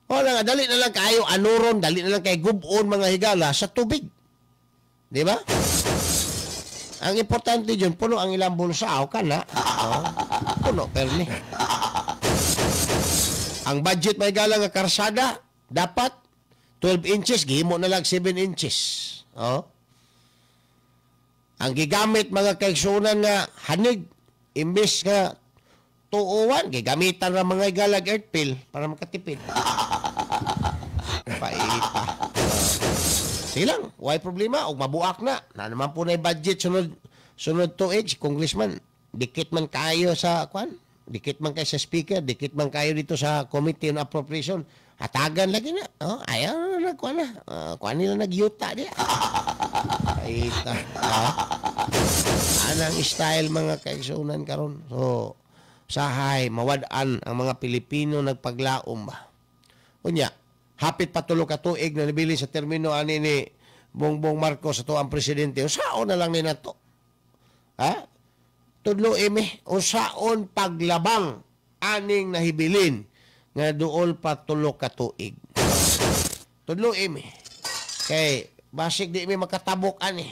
Wala nga, dali na lang kayo anuron, dali na lang kay gubon, mga higala, sa tubig. Di ba? Ang importante dyan, puno ang ilang bulsa. Aw ka na. Oh, puno, perni. Ang budget may gala nga karsada, dapat 12 inches, gihimo na lang 7 inches. Oh. Ang gigamit mga kaigsunan nga hanig, imbes nga 201, gigamitan ra mga igalag earth pill para makatipid. Paita. Sige lang, why problema? Og mabuak na. Na naman po na budget sunod sunod tuig si congressman. Dikit man kayo sa kwan, dikit man kayo sa speaker, dikit man kayo dito sa Committee on Appropriation. Hatagan lagi na. Oh, ayaw na nagkuan na. Kuan nila nagyuta diya. Paita. Ha? Anang style mga kaigsunan karon. So, sahay mawad-an ang mga Pilipino nagpaglaom ba. Unya, hapit pa 3 ka tuig na nabili sa termino ani ni Bongbong Marcos ato ang presidente. Usaon na lang ni nato. Ha? Tudlo imi, usaon paglabang aning nahibilin nga duol pa 3 ka tuig. Tudlo imi. Kay basig di mi makatabok ani.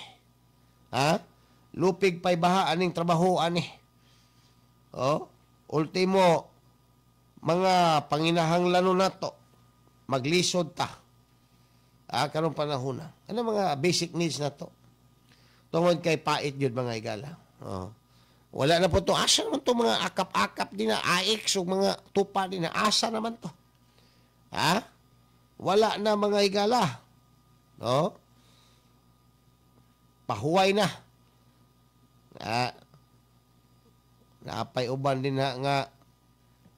Ha? Lupig pa'y baha aning trabaho ani. Oh, ultimo mga panginahanglan nato maglisod ta. Ah, karong panahon na. Ano mga basic needs na to? Tungod kay pait yun mga igala. Oh. Wala na po to. Asa naman to mga akap-akap din na AX o mga tupa din na. Asa naman to? Ha? Wala na mga igala. No? Pahuway na. Ah, napay uban din na nga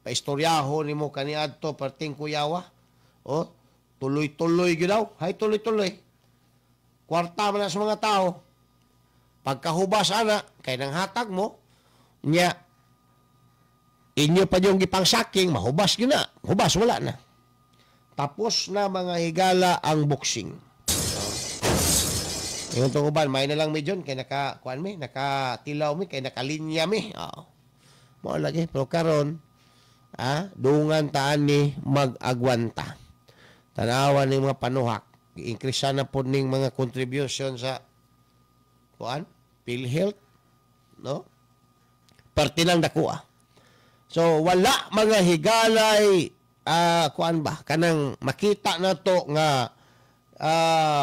paistoryaho nimo kaniadto perting kuyawa. Oh, tuloy-tuloy gyud daw. Hay tuloy-tuloy. Kwarta man na sa mga tao. Pagkahubas ana kay nang hatag mo nya inyo pa yung gipangsaking mahubas gyud na. Hubas wala na. Tapos na mga higala ang boxing. Ingon tong uban, may na lang mi dyon, kay naka, kuan mi, nakatilaw mi, kay nakalinya mi. Oo. Mao lagi, pero karon, dungan taan ni mag-agwanta. Tanawa ni mga panuhak, i-increase na po ning mga contribution sa kuan, PhilHealth, no? Parte lang dakuha. So wala mga higalay, kuan ba, kanang makita na to nga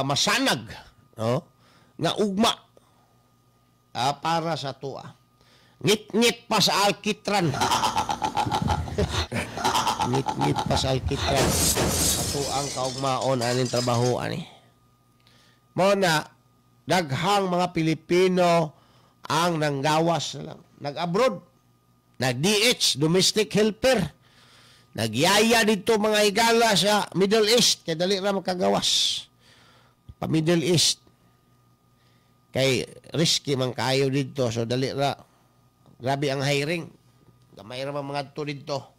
masanag, no? Nga ugma para sa tuwa. Ngit-ngit pa sa alkitran. Ngit-ngit pa sa alkitran. Ato ang kaugmaon aning trabaho ani. Mao na daghang mga Pilipino ang nanggawas na lang, nag-abroad, nag-DH, domestic helper. Nagyaya dito mga higala sa Middle East kay dali ra makagawas. Pa Middle East. Kay risky man kayo dito, so dali ra. Grabe ang hiring. Gamay ra man mga adto dito.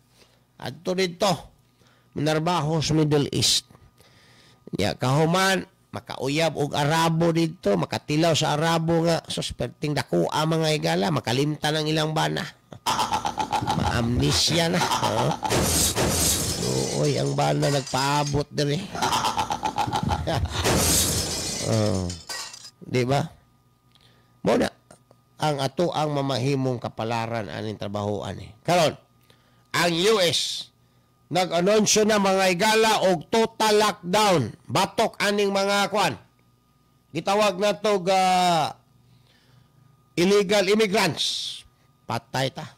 Adto dito. Manarbaho sa Middle East. Ya kahuman makauyab og Arabo dito, makatilaw sa Arabo nga sus perting dako ang mga higala, makalimtan ang ilang bana. Maamnesia na. Oh. Uy, ang bana nagpaabot diri. Oh. Di ba? Mo na ang ato ang mamahimong kapalaran aning trabahoan ni. Karon, ang US nag-anunsyo na mga higala og total lockdown. Batok aning mga kwan. Gitawag na to illegal immigrants. Patay ta.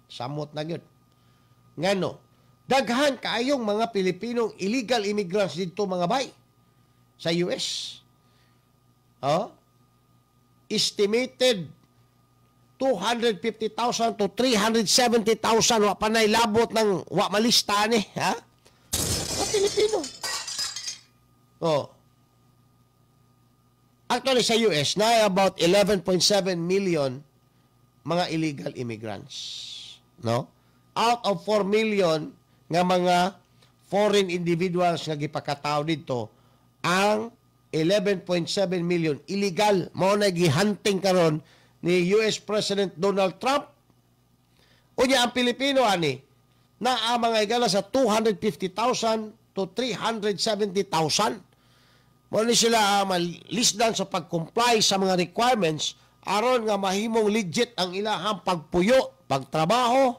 Samot na gyud. Ngano, daghan kaayong mga Pilipinong illegal immigrants dito mga bay sa US. Oh? Estimated 250,000 to 370,000 wa pa na'y labot ng wa malista ni, ha? Mga Pilipino. Oh. Actually sa US na about 11.7 million mga illegal immigrants, no? Out of 4 million nga mga foreign individuals nga gipakatao didto, ang 11.7 million illegal mao na gihunting karon ni US President Donald Trump. Unya ang Pilipino ani naa mga higala sa 250,000 to 370,000. Mao ni sila malisdan sa pag-comply sa mga requirements Aron nga mahimong legit ang ilahang pagpuyo, pagtrabaho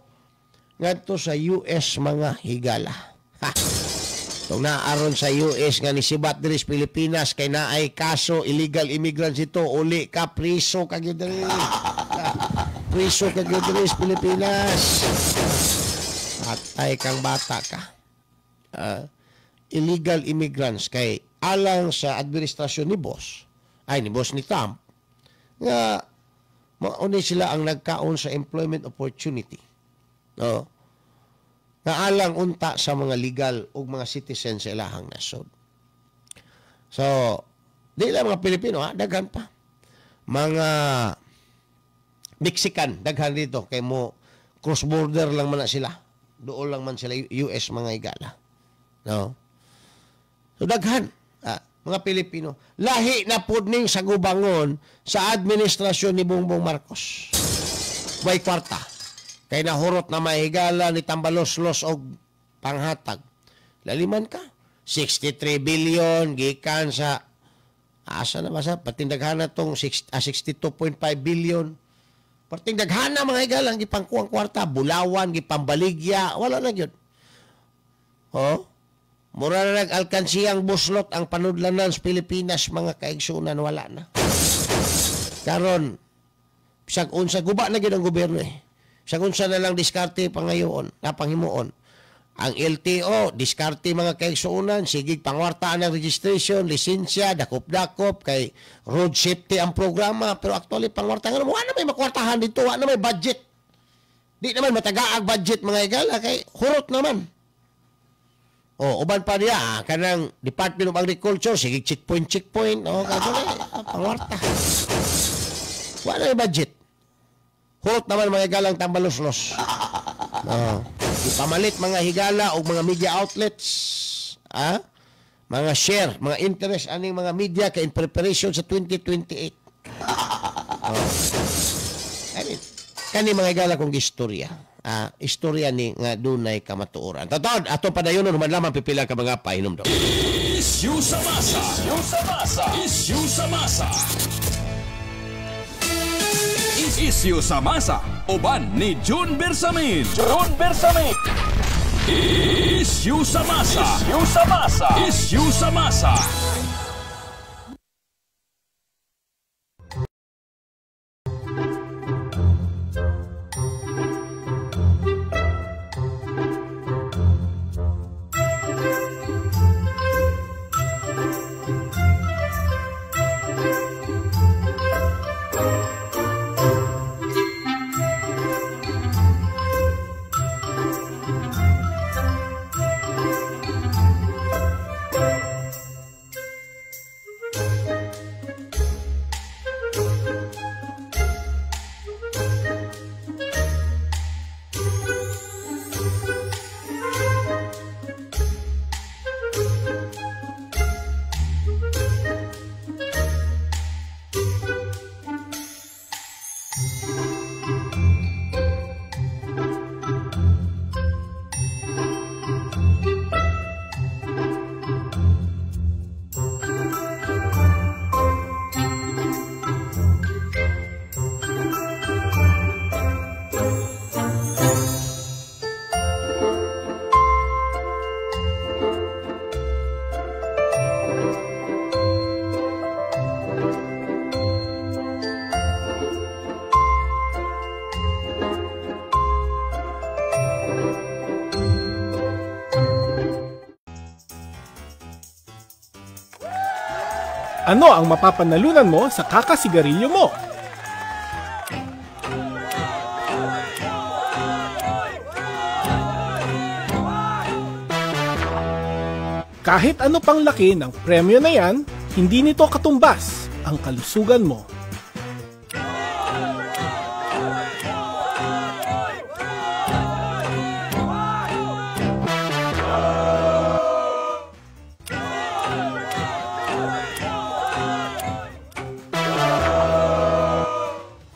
ngadto sa US mga higala. Ha. Tung naaron sa US nga nisibat diri sa Pilipinas kay naay kaso illegal immigrants ito, uli ka priso ka gyud diri. Priso ka gyud diri sa Pilipinas. Atay kang bata ka. Illegal immigrants kay alang sa administrasyon ni boss, ay ni boss ni Trump, nga mauni sila ang nagkaon sa employment opportunity. No? Nga alang unta sa mga legal ug mga citizen sa ilahang nasod. So, di lang mga Pilipino, ha? Daghan pa. Mga Mexican, daghan dito. Kay mo, cross-border lang man na sila. Doon lang man sila, US mga higala. No? So, daghan. Mga Pilipino. Lahi na pud ning sagubangon sa administrasyon ni Bongbong Marcos. May kwarta. Kay nahurot na mahigala ni Tambaloslos og panghatag. Laliman ka. 63 billion gikan sa asa na ba sa pating daghan na tong 62.5 billion. Pating daghan na mga higala ang gipangkuang kwarta, Bulawan, gipambaligya, wala na gyud. Oh? Mura na nag-alkansiyang buslot ang panudlanan sa Pilipinas, mga kaigsunan, wala na. Karon, bisag unsa guba na gyud ang gobyerno eh. Bisag unsa na lang diskarte pangayoon, napanghimuon. Ang LTO, diskarte mga kaigsuonan, sigig pangwartaan ang registration, lisensya, dakop-dakop, kay road safety ang programa, pero actually pangwarta nga, wala na may makwartahan dito, wala na may budget. Di naman matagaag budget mga higala, kay hurot naman. O, uban pa niya, kanang Department of Agriculture, sige, checkpoint, checkpoint, o, kaso na, pangwarta. Wala na budget. Hurot naman mga higalang tambaloslos. O, ipamalit mga higala o mga media outlets, ha? Mga share, mga interest, aning mga media kay in preparation sa 2028. O. I mean, kani mga higala kong istorya. Istorya ni nga dunay kamatuoran. Totoo, ato padayon human lamang pipila ka mga pahinomdom. Issue sa masa. Issue sa masa. Issue sa masa. Issue sa masa. Uban ni June Bersamin. June Bersamin. Issue sa masa. Issue sa masa. Issue sa masa. Ano ang mapapanalunan mo sa kakasigarilyo mo? Kahit ano pang laki ng premyo na yan, hindi nito katumbas ang kalusugan mo.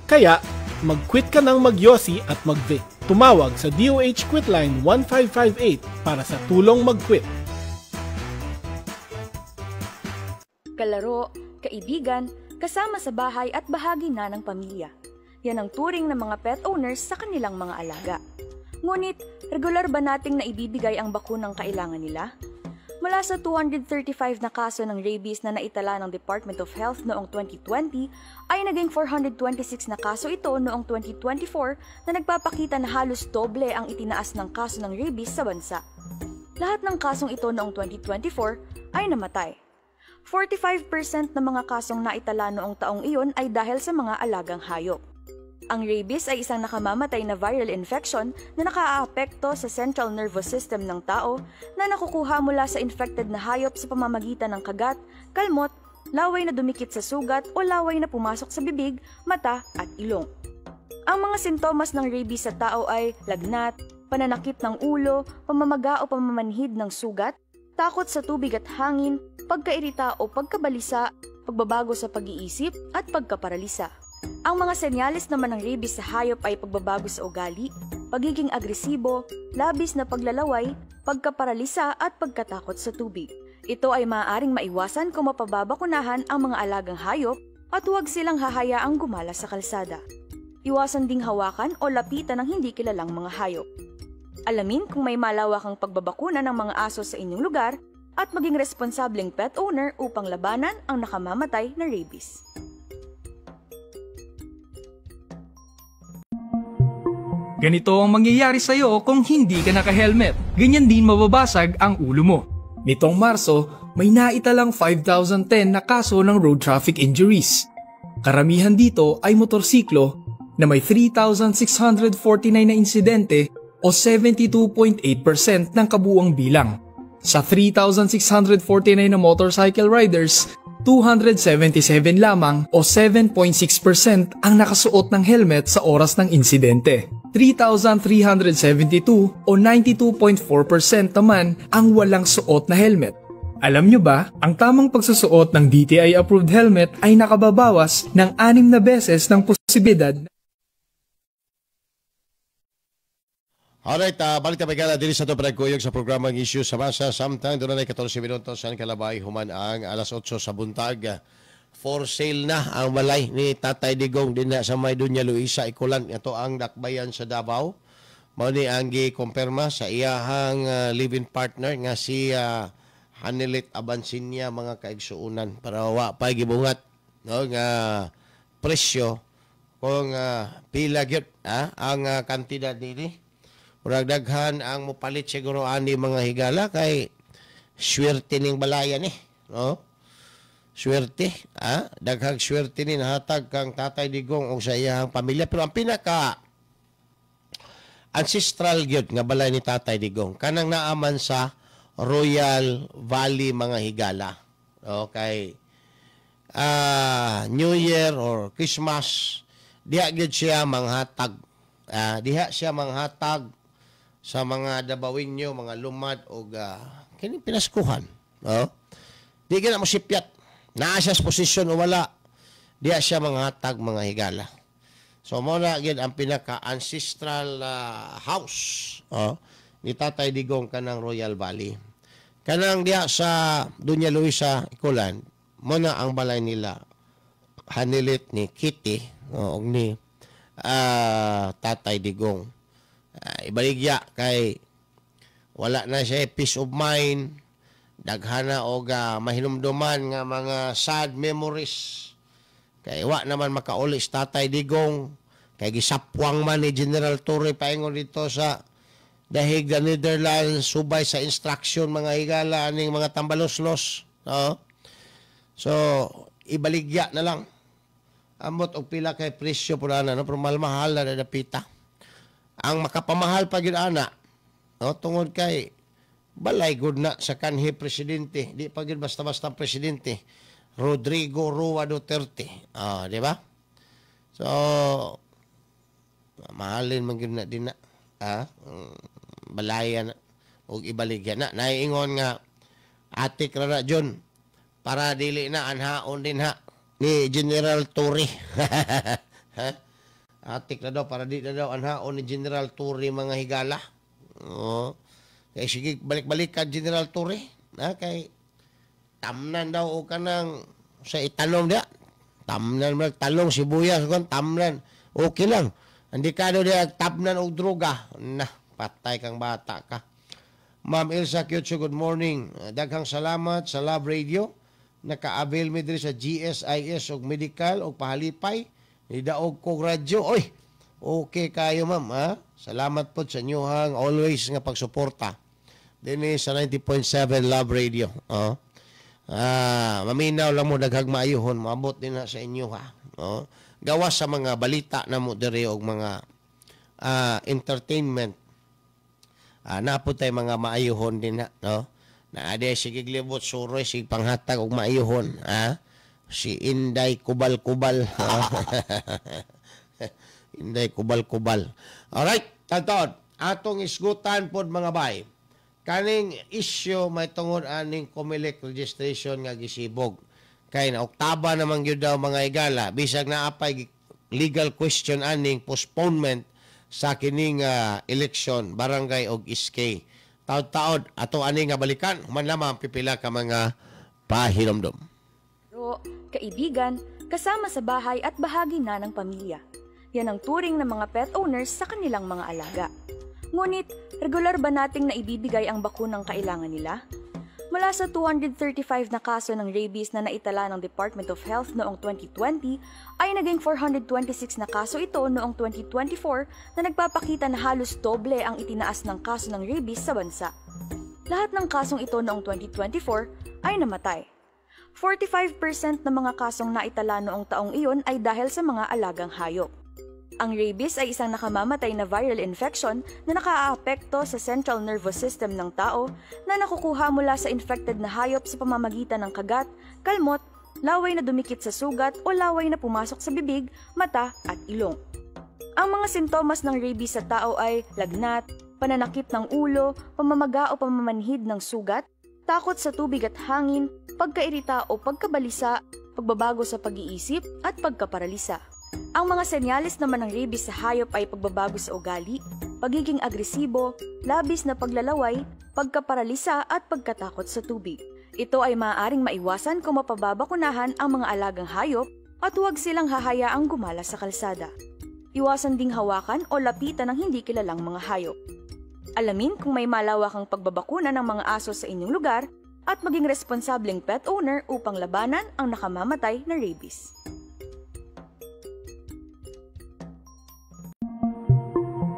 Kaya, mag-quit ka ng magyosi at mag-vape. Tumawag sa DOH Quitline 1558 para sa tulong mag-quit. Kalaro, kaibigan, Kasama sa bahay at bahagi na ng pamilya. Yan ang turing ng mga pet owners sa kanilang mga alaga. Ngunit, regular ba nating naibibigay ang bakunang kailangan nila? Mula sa 235 na kaso ng rabies na naitala ng Department of Health noong 2020, ay naging 426 na kaso ito noong 2024 na nagpapakita na halos doble ang itinaas ng kaso ng rabies sa bansa. Lahat ng kasong ito noong 2024 ay namatay. 45% ng mga kasong naitala noong taong iyon ay dahil sa mga alagang hayop. Ang rabies ay isang nakamamatay na viral infection na nakaaapekto sa central nervous system ng tao na nakukuha mula sa infected na hayop sa pamamagitan ng kagat, kalmot, laway na dumikit sa sugat o laway na pumasok sa bibig, mata at ilong. Ang mga sintomas ng rabies sa tao ay lagnat, pananakit ng ulo, pamamaga o pamamanhid ng sugat, takot sa tubig at hangin, pagkairita o pagkabalisa, pagbabago sa pag-iisip at pagkaparalisa. Ang mga senyales naman ng rabies sa hayop ay pagbabago sa ugali, pagiging agresibo, labis na paglalaway, pagkaparalisa at pagkatakot sa tubig. Ito ay maaaring maiwasan kung mapababakunahan ang mga alagang hayop at huwag silang hahayaang gumala sa kalsada. Iwasan ding hawakan o lapitan ng hindi kilalang mga hayop. Alamin kung may malawakang pagbabakuna ng mga aso sa inyong lugar at maging responsableng pet owner upang labanan ang nakamamatay na rabies. Ganito ang mangyayari sa'yo kung hindi ka naka-helmet. Ganyan din mababasag ang ulo mo. Nitong Marso, may naitalang 5,010 na kaso ng road traffic injuries. Karamihan dito ay motorsiklo na may 3,649 na insidente o 72.8% ng kabuuang bilang. Sa 3,649 na motorcycle riders, 277 lamang o 7.6% ang nakasuot ng helmet sa oras ng insidente. 3,372 o 92.4% naman ang walang suot na helmet. Alam nyo ba, ang tamang pagsusuot ng DTI-approved helmet ay nakababawas ng 6 na beses ng posibilidad. Alright, balik na pagkala din sa ito panagkuyog sa programang Issue sa Masa. Samtang doon na 14 minutos ang kalabay human ang alas 8 sa buntag. For sale na ang balay ni Tatay Digong din na sa may Doña Luisa Ikulan. Ito ang dakbayan sa Davao. Mao ni ang gikumpirma sa iyahang live-in partner nga si Hanelit Abansinya, mga kaigsuunan, para wa pa gibungat, no, nga presyo kung pila gyud ang kantidad dinhi. Murag daghan ang mopalit siguro ani mga higala kay swerte ning balayan no? Swerte, daghang swerte ni nahatag kang Tatay Digong og sa iyang pamilya, pero ang pinaka ancestral gyud nga balay ni Tatay Digong kanang naaman sa Royal Valley, mga higala. Okay. New Year or Christmas diha gyud siya manghatag. Diha siya manghatag sa mga Dabawinyo, mga lumad og kini pinaskuhan, no? Di gyud na mo sipyat. Naa siya sa posisyon o wala, diha siya manghatag, mga higala. So mo na gyud ang pinaka ancestral house, ni Tatay Digong kanang Royal Valley. Kanang diha sa Doña Luisa Ikulan, mo na ang balay nila Hanelit ni Kitty og ni Tatay Digong. Ibaligya kay wala na siya peace of mind, daghana og mahinumduman nga mga sad memories kay wa naman makauli si Tatay Digong kay gisapwang man ni General Torre paingon dito sa dahig the Netherlands subay sa instruction, mga higala, aning mga tambaloslos, no? So ibaligya na lang amot og pila kay presyo pud ana, no? Pero mahal na dapita. Ang makapamahal pa gyud ana, no, tungod kay balay gud na sa kanhi presidente, di pa gyud basta-basta presidente Rodrigo Roa Duterte. Di ba? So mahalin man gyud na din na, balayan og ibaligya na. Naiingon nga atik ra na John para dili na anhaon din ha ni General Torre. Ha? Atik na daw para di na daw anhaon ni General Torre, mga higala. Oo. Kay sige balik-balik ka General Torre, na kay tamnan daw o kanang sa itanom dia. Tamnan man talong, sibuyas kon tamnan. Okay lang. Ang dekado diha tabnan og droga. Na, patay kang bata ka. Ma'am Elsa Kyotso, good morning. Daghang salamat sa Love Radio. Naka-avail mi diri sa GSIS og medical og pahalipay. Nidaog ko radyo. Oy, okay kayo, ma'am, ha? Salamat po sa inyong always nga pagsuporta dinhi sa 90.7 Love Radio. Oh. Ah, maminaw lang mo, daghag maayuhon moabot din na sa inyo, ha. Oh. Gawas sa mga balita na mo diri og mga entertainment. Ah, naa pod tay mga maayuhon din na, no? Na ade sige glibot suroy sig panghatag og maayuhon, ha? Si Inday Kubal-Kubal. Inday Kubal-Kubal. Alright, taod, atong isgutan pod, mga bay, kaning issue may tungod aning COMELEC registration nga gisibog. Kay na oktaba naman gyud daw, mga igala, bisag naa pay legal question aning postponement sa kining election barangay og SK. Taod-taod ato ani nga balikan human lamang pipila ka mga pahinomdom. Ro, kaibigan, kasama sa bahay at bahagi na ng pamilya. Yan ang turing ng mga pet owners sa kanilang mga alaga. Ngunit, regular ba nating naibibigay ang bakunang kailangan nila? Mula sa 235 na kaso ng rabies na naitala ng Department of Health noong 2020, ay naging 426 na kaso ito noong 2024 na nagpapakita na halos doble ang itinaas ng kaso ng rabies sa bansa. Lahat ng kasong ito noong 2024 ay namatay. 45% ng mga kasong naitala noong taong iyon ay dahil sa mga alagang hayop. Ang rabies ay isang nakamamatay na viral infection na nakaaapekto sa central nervous system ng tao na nakukuha mula sa infected na hayop sa pamamagitan ng kagat, kalmot, laway na dumikit sa sugat o laway na pumasok sa bibig, mata at ilong. Ang mga sintomas ng rabies sa tao ay lagnat, pananakit ng ulo, pamamaga o pamamanhid ng sugat, takot sa tubig at hangin, pagkairita o pagkabalisa, pagbabago sa pag-iisip at pagkaparalisa. Ang mga senyales naman ng rabies sa hayop ay pagbabago sa ugali, pagiging agresibo, labis na paglalaway, pagkaparalisa at pagkatakot sa tubig. Ito ay maaaring maiwasan kung mapababakunahan ang mga alagang hayop at huwag silang hahayaang gumala sa kalsada. Iwasan ding hawakan o lapitan ng hindi kilalang mga hayop. Alamin kung may malawakang pagbabakuna ng mga aso sa inyong lugar at maging responsableng pet owner upang labanan ang nakamamatay na rabies.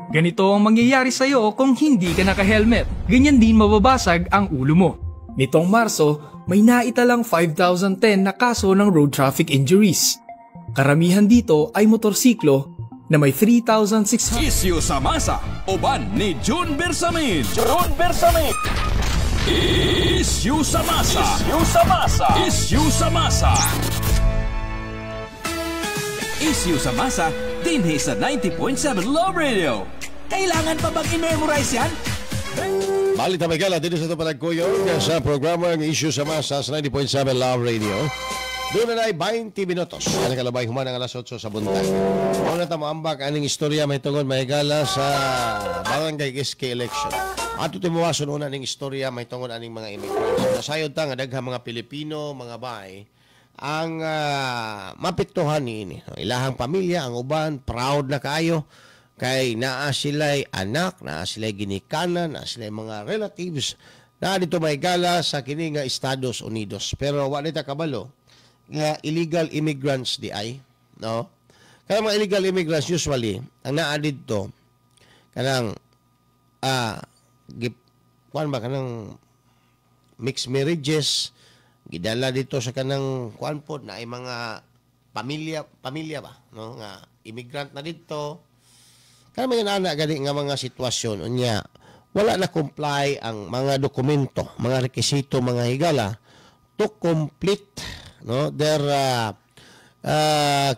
Ganito ang mangyayari sa'yo kung hindi ka naka-helmet. Ganyan din mababasag ang ulo mo. Nitong Marso, may naitalang 5,010 na kaso ng road traffic injuries. Karamihan dito ay motorsiklo na may 3,600. Isyu sa masa, uban ni June Bersamin. June Bersamin. Isyu sa masa. Isyu sa masa. Isyu sa masa. Isyu sa masa, dinhi sa 90.7 Love Radio. Kailangan pa bang i-memorize yan? Balik ta, Miguel, dito sa ito palagkuyon sa programa ng Issue sa Masa sa 90.7 Love Radio. Doon na 20 minutos. Ano kalabay human ang alas 8 sa buntag. Una ta moambak aning istorya may tungod, mahigala, sa Barangay SK election. Ato timuwason una ning istorya may tungod aning mga immigrants. Nasayod ta nga daghang mga Pilipino, mga bay, ang mapiktuhan niini. Ilahang pamilya, ang uban, proud na kaayo kay naa sila'y anak, naa sila'y ginikanan, naa sila'y mga relatives na dito may gala sa kini nga Estados Unidos. Pero wa nita kabalo nga illegal immigrants di ay, no? Kaya mga illegal immigrants usually ang naa didto kanang kuan ba, kanang mixed marriages, gidala dito sa kanang kuan pod na ay mga pamilya pamilya ba, no, nga immigrant na dito. Kaya mga ana gani nga mga sitwasyon, unya wala na comply ang mga dokumento, mga rekisito, mga higala, to complete, no, their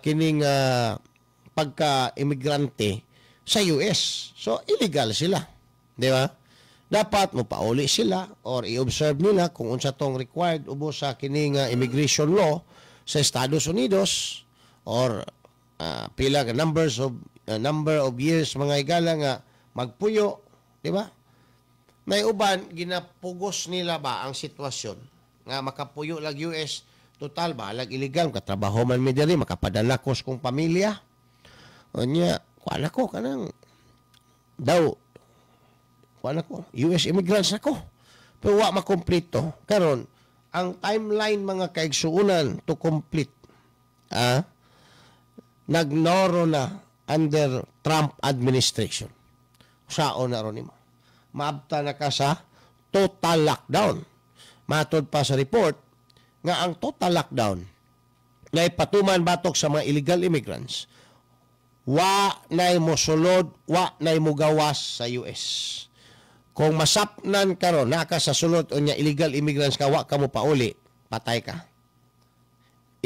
kining pagka-immigrante sa US. So illegal sila, di ba? Dapat mo pauli sila or i-observe nila kung unsa tong required ubos sa kining immigration law sa Estados Unidos or pila ka numbers of number of years, mga higala, nga magpuyo, di ba? May uban ginapugos nila ba ang sitwasyon nga makapuyo lag US Total, bahalag illegal, katrabaho man mi diri, makapadala ko sa kong pamilya. Unya, kuan ako kanang daw kuan ako, US immigrants ako. Pero wa makumpleto. Karon, ang timeline, mga kaigsuunan, to complete, nagnoro na under Trump administration. Saon na ron nimo? Maabta na ka sa total lockdown. Matod pa sa report nga ang total lockdown nga ipatuman batok sa mga illegal immigrants, wa nay mosulod, wa nay mogawas sa US. Kung masapnan karon naka sa sulod unya illegal immigrants ka, wa ka mo pauli, patay ka.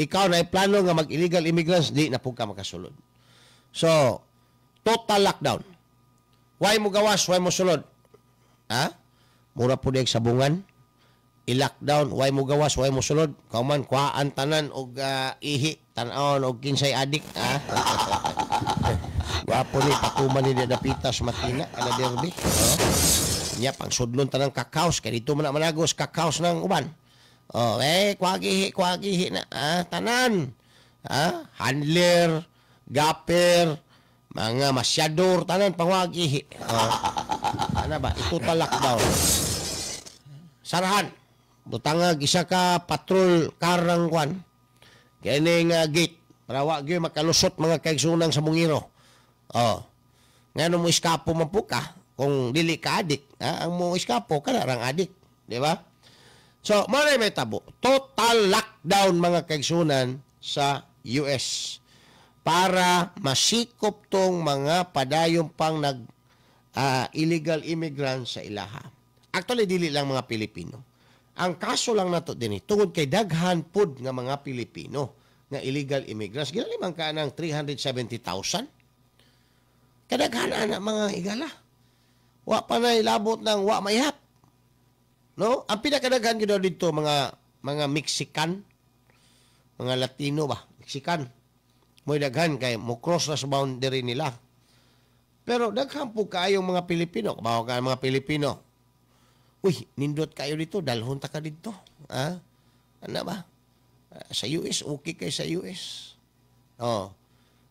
Ikaw na plano nga mag-illegal immigrants, di na pud ka makasulod. So, total lockdown. Why mo gawas, why mo sulod? Ha? Mura po sabungan. I-lockdown, why mo gawas, why mo sulod? Kauman, kuhaan tanan og ihi, tan-awon og kinsay adik. Ha? Gwapo ni, patuman ni Dapitas Matina, ala derby. Oh. Nya, pang sudlon tanang kakaos, kay dito man na managos, kakaos ng uban. Oh, eh, kuhagihi, kuhagihi na. Ah, tanan. Ah, handler, gapper, mga masyador, tanan, pangwagihi. Oh. Ano ba? Ito lockdown. Sarahan. Butangag isa ka patrol karang kwan. Kining gate. Para wa gyud makalusot mga kaigsunan sa mungiro. Oh. Ngano mo iskapo man po ka kung dili ka adik, ha? Ang mo iskapo kana rang adik, di ba? So, mao may tabo. Total lockdown, mga kaigsunan, sa US para masikop tong mga padayon pang nag illegal immigrants sa ilaha. Actually, dili lang mga Pilipino. Ang kaso lang nato dinhi tungod kay daghan pud nga mga Pilipino nga illegal immigrants. Ginaliman ka ng 370,000. Kadaghan ana, mga higala. Wa pa na ilabot ng wa maihap. No? Ang pinakadaghan gyud dito mga Mexican, mga Latino ba, Mexican. Mo'y daghan kay mo cross na sa boundary nila. Pero daghan po kaayong mga Pilipino, kabaw ka mga Pilipino. Uy, nindot kayo dito, dalhon ta ka dito. Ha? Ano ba? Sa US, okay kay sa US. Oh.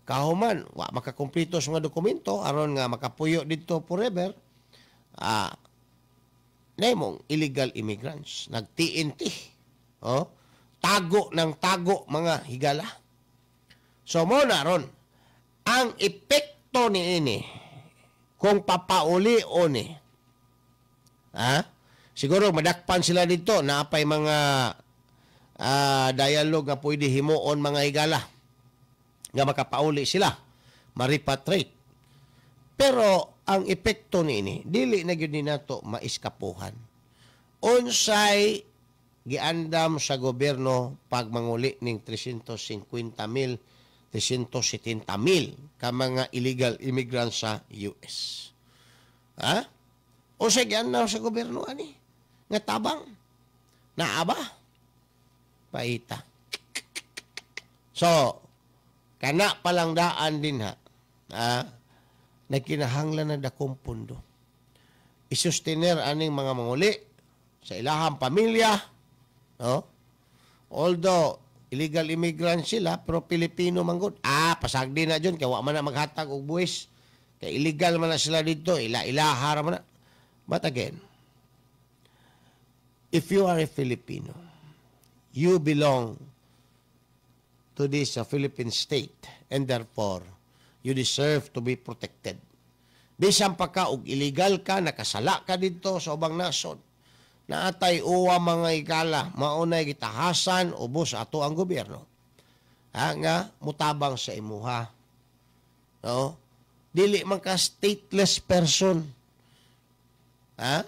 Kahuman, wa makakumpleto sa mga dokumento aron nga makapuyo dito forever. Mong illegal immigrants, nag-TNT. Oh, tago ng tago, mga higala. So mo na ron, ang epekto ni ini kung papauli o ni, ha? Siguro madakpan sila dito, naapay mga dialogue nga pwede himuon, mga higala, nga makapauli sila, ma-repatriate. Pero ang epekto niini, dili na gyud ni nato maiskapuhan. Unsay giandam sa gobyerno pag manguli ning 350 mil, 370 mil ka mga illegal immigrants sa US? Ha? Unsay giandam sa gobyerno ani? Nga tabang? Naa ba? Paita. So, kana palang daan din ha, nagkinahanglan na dakong pundo. Isustener aning mga manguli sa ilahang pamilya, no? Although illegal immigrant sila, pero Pilipino man gud. Pasagdi na dyan, kay wa man na maghatag og buwis. Kay illegal man na sila dito, ila-ilaha ra man na. But again, if you are a Filipino, you belong to this Philippine state and therefore you deserve to be protected. Bisan pa ka og illegal ka, nakasala ka dito sa ubang nasod, naatay uwa, mga higala, maunay gitahasan ubos ato ang gobyerno. Ha, nga mutabang sa imuha. No? Dili man ka stateless person. Ha?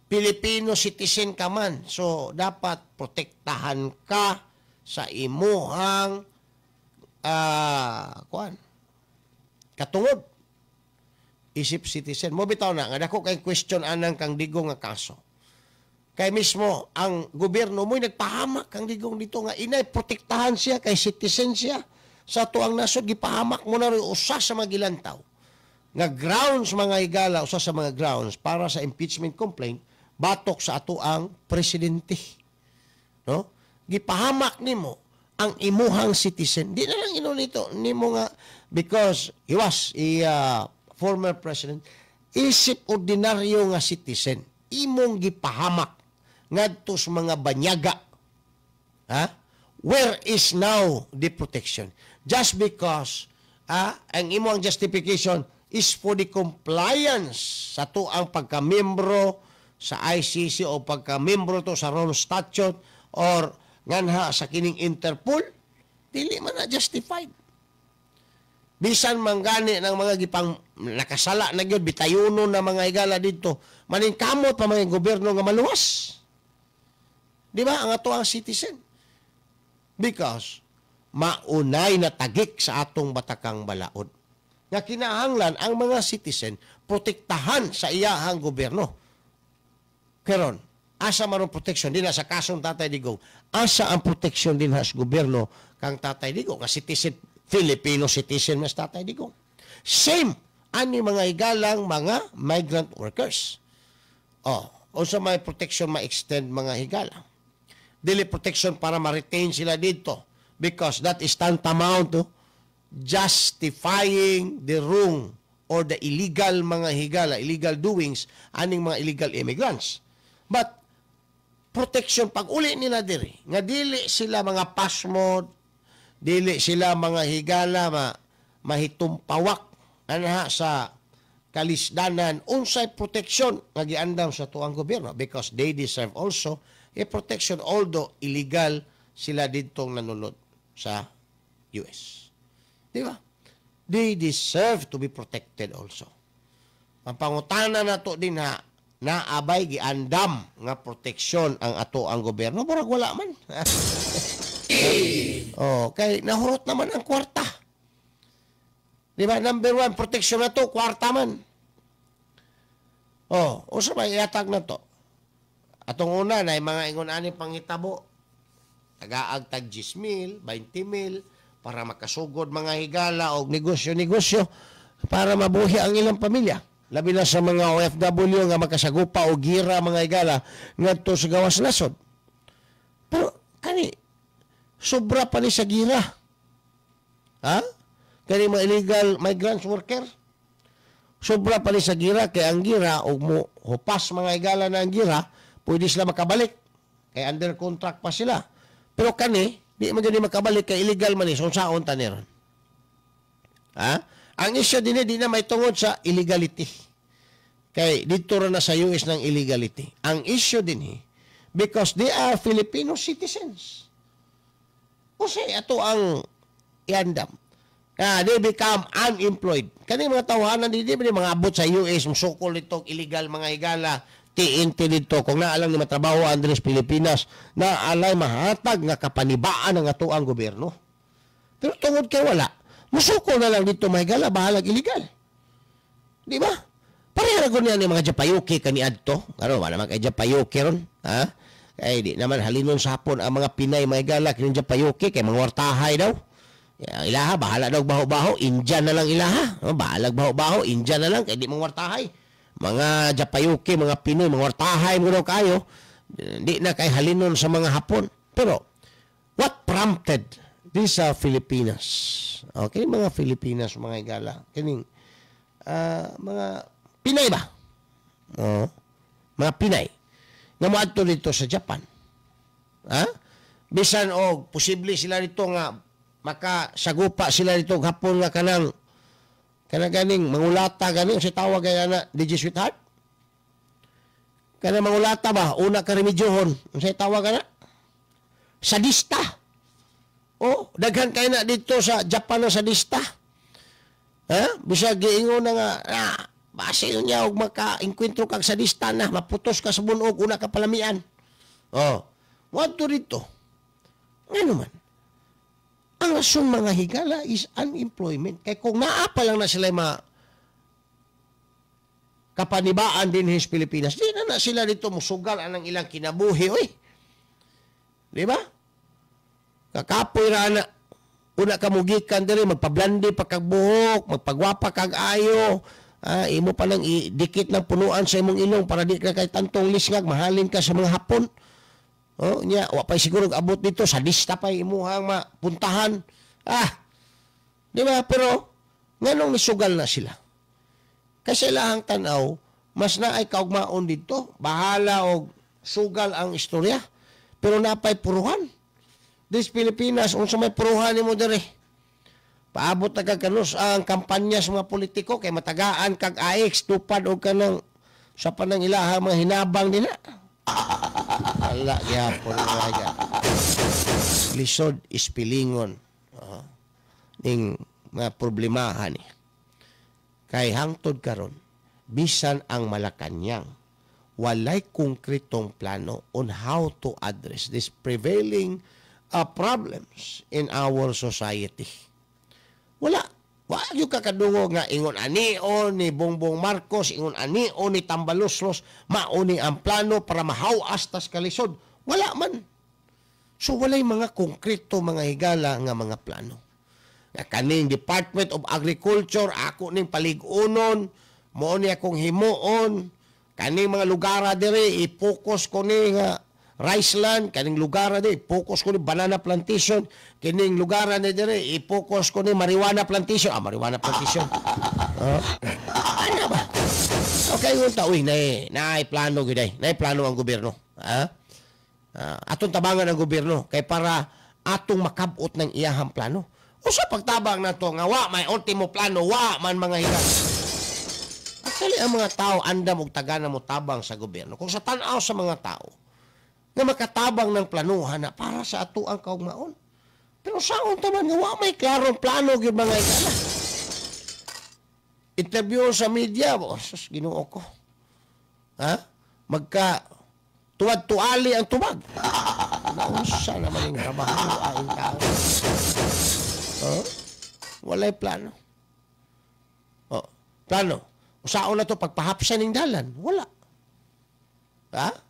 Filipino citizen ka man. So dapat protektahan ka sa imuhang kuan katungod isip citizen. Mo bitaw na nga dako kay question anang kang Digong nga kaso. Kay mismo ang gobyerno mo'y nagpahamak kang Digong dito nga inay protektahan siya kay citizen siya sa tuang nasod. Gipahamak mo na rin usa sa mga gilantaw nga grounds, mga higala, usa sa mga grounds para sa impeachment complaint batok sa ato ang presidente, no? Gipahamak nimo ang imuhang citizen. Di na lang inon nito nimo nga because he was a former president, isip ordinaryo nga citizen, imong gipahamak ngadto sa mga banyaga. Ha? Where is now the protection? Just because ang imong justification is for the compliance sa tuang pagkamembro sa ICC o pagkamembro to sa Rome Statute or nganha sa kining Interpol, dili man na justified. Bisan man gani ng mga gipang nakasala na gyud, bitayuno na mga higala dito, maningkamot pa mga gobyerno nga maluwas. Di ba? Ang ato ang citizen. Because maunay na tagik sa atong batakang balaod. Nga kinahanglan ang mga citizen protektahan sa iyahang gobyerno. Karon, asa man ang protection din sa kasong Tatay Digong? Asa ang protection din sa gobyerno kang Tatay Digong? Nga citizen, Filipino citizen mas Tatay Digong. Same ani mga higalang mga migrant workers. Oh, unsa may protection ma-extend mga higala? Dili protection para ma-retain sila dito because that is tantamount to justifying the wrong or the illegal mga higala, illegal doings aning mga illegal immigrants. But protection pag uli nila diri nga dili sila mga pasmod, dili sila mga higala mahitumpawak anha sa kalisdanan, unsay protection nga giandam sa tuang gobyerno? Because they deserve also a protection although illegal sila ditong nanulod sa US. Di ba? They deserve to be protected also. Ang pangutana nato din ha, naabay giandam nga proteksyon ang ato ang gobyerno? Murag wala man. Oh, kay nahurot naman ang kwarta. Di ba? Number one, protection na to, kwarta man. Oh, usa may iatag na to? Atong una na mga ingon ani pangitabo. Tagaag tag 10 mil, 20 mil para makasugod mga higala og negosyo-negosyo para mabuhi ang ilang pamilya. Labi na sa mga OFW nga makasagupa og gira mga higala ngadto sa gawas nasod. Pero kani sobra pa ni sa gira. Ha? Kani mga illegal migrants worker. Sobra pa ni sa gira kay ang gira og mo hupas mga higala na ang gira, pwede sila makabalik. Kay under contract pa sila. Pero kani, di man gani makabalik kay illegal man ni, so unsaon ta ni ron? Ha? Ang issue din di na may tungod sa illegality. Kay dito ra na sa US ng illegality. Ang issue din because they are Filipino citizens. Kasi ato ang iandam. They become unemployed. Kani mga tawanan, di ba mga abot sa US, musukol nito illegal mga higala, TNT dito. Kung naalang ni matrabaho Andres Pilipinas, na alay mahatag nga kapanibaan ang ato ang gobyerno. Pero tungod kay wala, musukol na lang dito mga higala, bahalag illegal. Di ba? Pareha ra niya ni mga Japayuki kani adto. Karon wala man kay Japayuki ron, ha? Kay di naman halinon sa hapon ang mga Pinay mga higala kini Japayuki kay mga wartahay daw. Ya, ilaha bahala daw baho-baho, Indian na lang ilaha. Oh, bahalag baho-baho, Indian na lang kay di mga wartahay. Mga Japayuki, mga Pinoy, mga wartahay mo daw kayo. Di na kay halinon sa mga Hapon. Pero what prompted this Filipinas? Okay, mga Filipinas mga higala kining mga Pinay ba? Oh, mga Pinay nga moadto dito sa Japan. Ha? Bisan og posible sila dito nga makasagupa sila dito Hapon nga kanang kanang ganing mangulata ganing si tawag kay ana DJ Sweetheart. Kanang mangulata ba una ka remedyohon, unsay tawag ana? Sadista. Oh, daghan kay na dito sa Japan na sadista. Ha? Bisag giingon na nga basil niya og maka-engkwentro kag sadista na, maputos ka sa bunog, una ka palamian. Oh, wadto dito. Ngano man? Ang rason mga higala is unemployment. Kay kung naa pa lang na sila ma kapanibaan din sa Pilipinas, di na na sila dito musugal anang ilang kinabuhi, oy. Di ba? Kakapoy ra na. Una ka mugikan diri, magpablandi pa kag buhok, magpagwapa kag ayo. Imo pa lang idikit ng punuan sa imong ilong para di ka kay tantong lisngag, mahalin ka sa mga Hapon. Oh, nya wa pa siguro abot dito sa lista pa imuhang mapuntahan. Ah. Di ba? Pero nganong nisugal na sila? Kasi ilahang tan-aw, mas naay kaugmaon dito. Bahala og sugal ang istorya. Pero napay puruhan. Dis Pilipinas, unsa may puruhan nimo diri? Paabot na kag kanus ang kampanya sa mga politiko kay matagaan kag AX tupad og kanang sa panang ilaha mga hinabang nila. Ala gyapon mga lisod ispilingon ning mga problemahan ni. Kay hangtod karon bisan ang Malacañang walay konkretong plano on how to address this prevailing problems in our society. Wala. Wa gyud ka kadungog nga ingon ani o ni Bongbong Marcos, ingon ani o ni Tambaloslos, mao ni ang plano para mahaw-as tas kalisod. Wala man. So walay mga konkreto mga higala nga mga plano. Nga kaning Department of Agriculture ako ning palig-unon, mao ni akong himuon, kaning mga lugara diri i-focus ko ni nga rice land, kaning lugar ni focus ko ni banana plantation, kining lugar ni diri i-focus ko ni marijuana plantation. Ah, marijuana plantation. Ano ba? Okay, unta uy, naay plano gyud ay. Naay plano ang gobyerno. Ha? Atong tabangan ang gobyerno kay para atong makabot ng iyahang plano. Usa pagtabang nato nga wa may ultimo plano, wa man mga higan. Actually, ang mga tao andam og tagana mo tabang sa gobyerno. Kung sa tan-aw sa mga tao nga makatabang ng planuhan na para sa ato ang kaugmaon. Pero saon ta man nga wa may klarong plano gyud mga higala. Interview sa media, oh, sus, Ginoo ko. Ha? Magka tuwad-tuali ang tubag. Naunsa naman yung trabaho aing tao. Oh? Walay plano. Oh, plano. Usaon na to pagpahapsan ning dalan. Wala. Ha?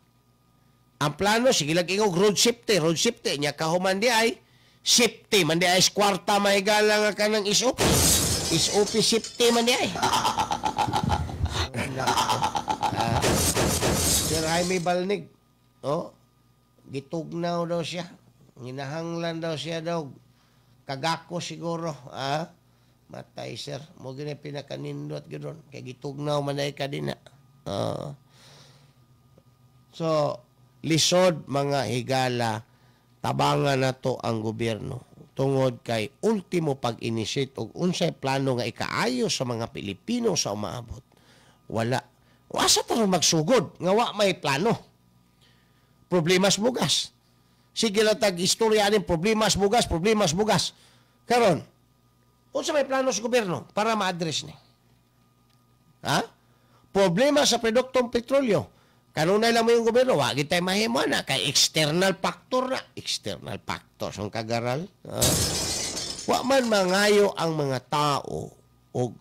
Ang plano, sige lang ingog road safety, road safety. Nya kahuman di ay safety, man di ay kwarta mahigala nga kanang SOP. SOP safety man di ay. Sir Jaime Balnig, oh, gitugnaw daw siya. Ginahanglan daw siya daw. Kagako siguro, ah. Matay sir, mo gini pinakanindot gyud ron kay gitugnaw man ay kadina. So lisod mga higala, tabangan nato ang gobyerno tungod kay ultimo pag-initiate og unsay plano nga ikaayo sa mga Pilipino sa umaabot. Wala. Wasa ta ron magsugod nga wa may plano. Problemas bugas. Sige lang tag istorya aning problemas bugas, problemas bugas. Karon, unsa may plano sa gobyerno para ma-address ni? Ha? Problema sa produktong petrolyo. Kanunay lang mo yung gobyerno, wa gid tay mahimo na kay external factor na. External factor sa kagaral. Ha? Wa man mangayo ang mga tao og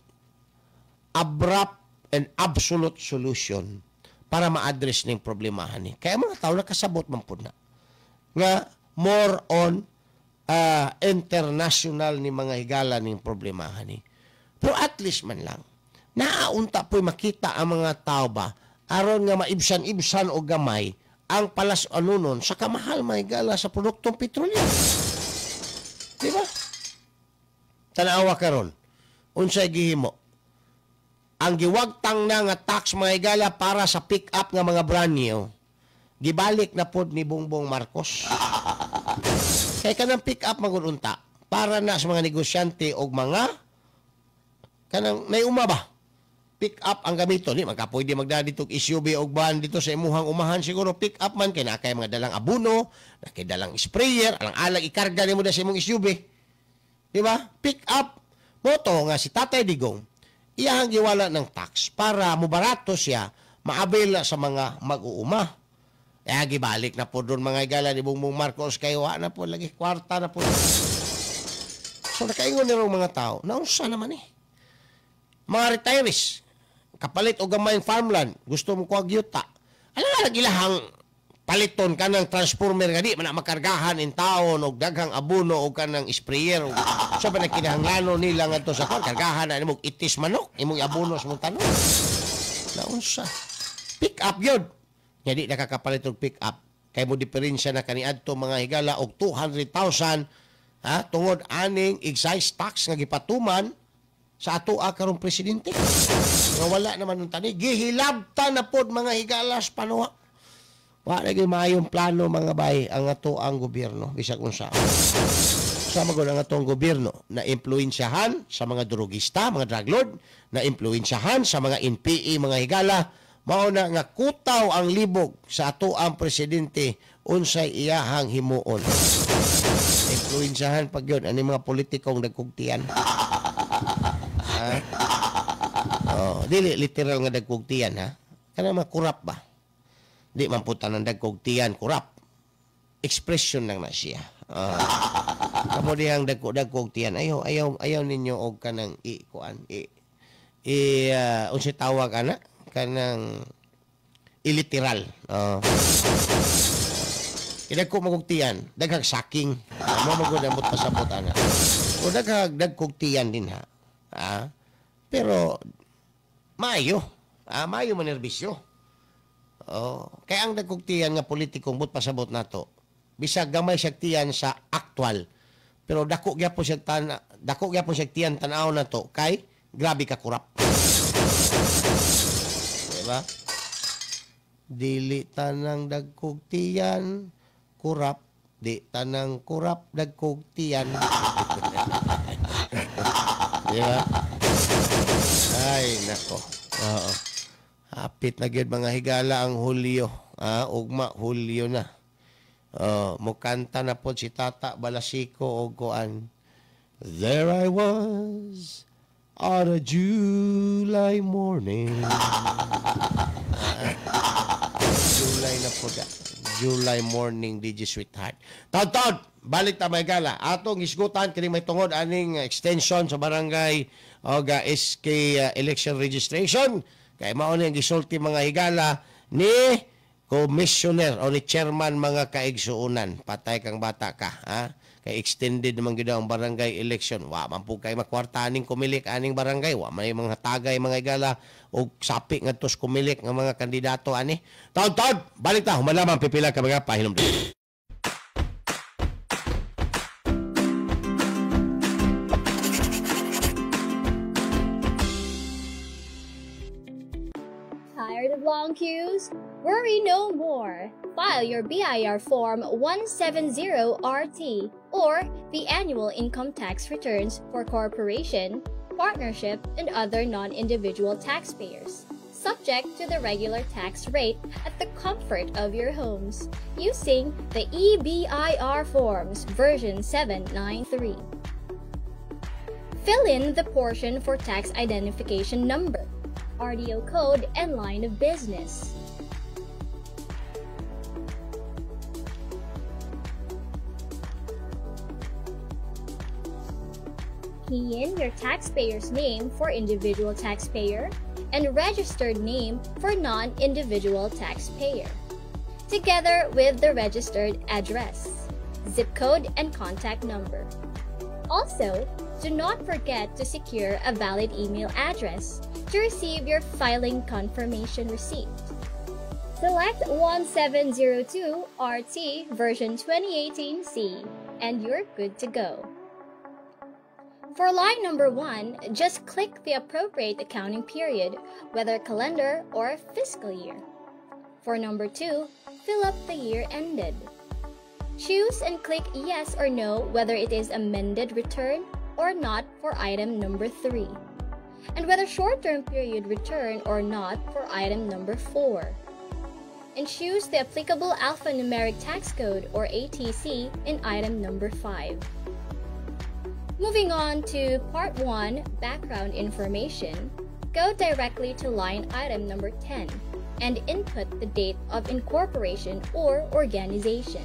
abrupt and absolute solution para ma-address ning problemahan ni. Kaya mga tao nakasabot man pud na nga more on international ni mga higala ning problemahan ni. Pero at least man lang naaunta po'y makita ang mga tao ba aron nga maibsan-ibsan o gamay ang palas-anunon sa kamahal mahigala sa produktong petrolyo. Di ba? Tanawa karon, unsay gihimo? Ang giwagtang na nga tax mga higala para sa pick-up nga mga brand new, gibalik na pod ni Bongbong Marcos. Kay kanang pick-up magununta para na sa mga negosyante og mga kanang naiuma ba? Pick up ang gamito ni magka pwede magdala dito og SUV og van dito sa imuhang umahan siguro pick up man kay naa kay mga dalang abono, naa kay dalang sprayer, alang-alang ikarga nimo da sa imong SUV. Di ba? Pick up moto nga si Tatay Digong iyahang giwala ng tax para mobarato siya maabil sa mga mag-uuma. Kaya gibalik na po doon mga higala ni Bongbong Marcos kay wa na po lagi kwarta na po. So nakaingon nila mga tao, naunsa naman eh. Mga retirees, kapalit og gamay farmland, gusto mo kuhag yuta. Alam nga ilahang paliton ka ng transformer nga di man makargahan in taon og daghang abono og kanang sprayer og sa ba nagkinahanglanon nila ngadto sa kon kargahan na nimog itis manok imong abono sa mong tanom. Naunsa? Pick up yun. Nya di nakakapalit og pick up. Kay mo diferensya na kaniadto mga higala og 200,000 ha, tungod aning excise tax nga gipatuman sa atoa karong presidente. Nga wala naman nung tani, gihilabta na pod mga higala sa panuwa. Wa lagi maayong plano mga bay ang ato ang gobyerno bisag unsa. Sa magod ang atong gobyerno na impluwensyahan sa mga drogista, mga drug lord, na impluwensyahan sa mga NPA mga higala, mao na nga kutaw ang libog sa ato ang presidente unsay iyahang himuon. Impluwensyahan pag yun ani mga politikong nagkugtian. Ha? Oh, dili literal nga nagkugtian ha. Kana mga kurap ba? Di man po tanan dagkugtian kurap. Expression lang na siya. Kamo dihang dagkog tiyan. Ayaw ninyo og kanang i-kuan, unsay tawag ana? Kanang iliteral. Idagko magugtian, daghang saking. Mo magud ambot pasabot ana. O daghang dagkog tiyan din ha. Pero maayo. Maayo manerbisyo. Oh, kaya ang dagkog tiyan nga politikong but pasabot nato. Bisag gamay siya tiyan sa aktual, pero dako gyapon siya dako gyapon siya tiyan tan-aw nato kay grabe ka kurap. Diba? Dili tanang dagkog tiyan kurap, di tanang kurap dagkog tiyan. Diba? Ay nako. Oo. Hapit na gyud mga higala ang Hulyo. Ugma Hulyo na. Mukanta na po si Tata Balasiko og kuan. There I was on a July morning. July na po ga. July morning, DJ Sweetheart. Taon-taon, balik ta may gala. Atong isgutan kini may tungod aning extension sa barangay og SK election registration. Kay mao ni ang gisulti mga higala ni commissioner o ni chairman mga kaigsuonan. Patay kang bata ka, ha? Kay extended naman gyud ang barangay election. Wa man po kay makwarta aning kumilik aning barangay. Wa man mga tagay mga higala og sapi ngadto sa kumilik nga mga kandidato ani. Taon-taon, balik ta human lamang pipila ka mga pahinomdum. Tired of long queues? Worry no more. File your BIR Form 170RT or the annual income tax returns for corporation, partnership, and other non-individual taxpayers, subject to the regular tax rate at the comfort of your homes, using the eBIR Forms version 793. Fill in the portion for tax identification number, RDO code, and line of business. Key in your taxpayer's name for individual taxpayer and registered name for non-individual taxpayer, together with the registered address, zip code, and contact number. Also, do not forget to secure a valid email address to receive your filing confirmation receipt. Select 1702 RT version 2018C and you're good to go. For line number 1, just click the appropriate accounting period, whether calendar or fiscal year. For number 2, fill up the year ended. Choose and click yes or no whether it is amended return or not for item number 3, and whether short-term period return or not for item number 4. And choose the applicable alphanumeric tax code or ATC in item number 5. Moving on to Part 1, Background Information, go directly to line item number 10 and input the date of incorporation or organization.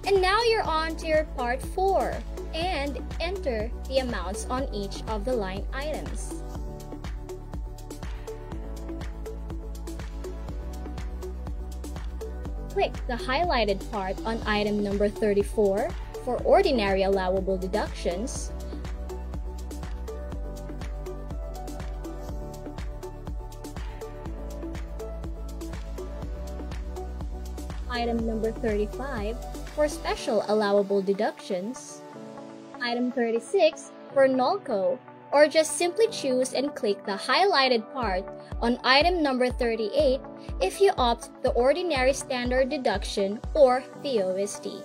And now you're on to your Part 4 and enter the amounts on each of the line items. Click the highlighted part on item number 34 for ordinary allowable deductions, item number 35 for special allowable deductions, item 36 for NOLCO, or just simply choose and click the highlighted part on item number 38 if you opt the ordinary standard deduction or the OSD.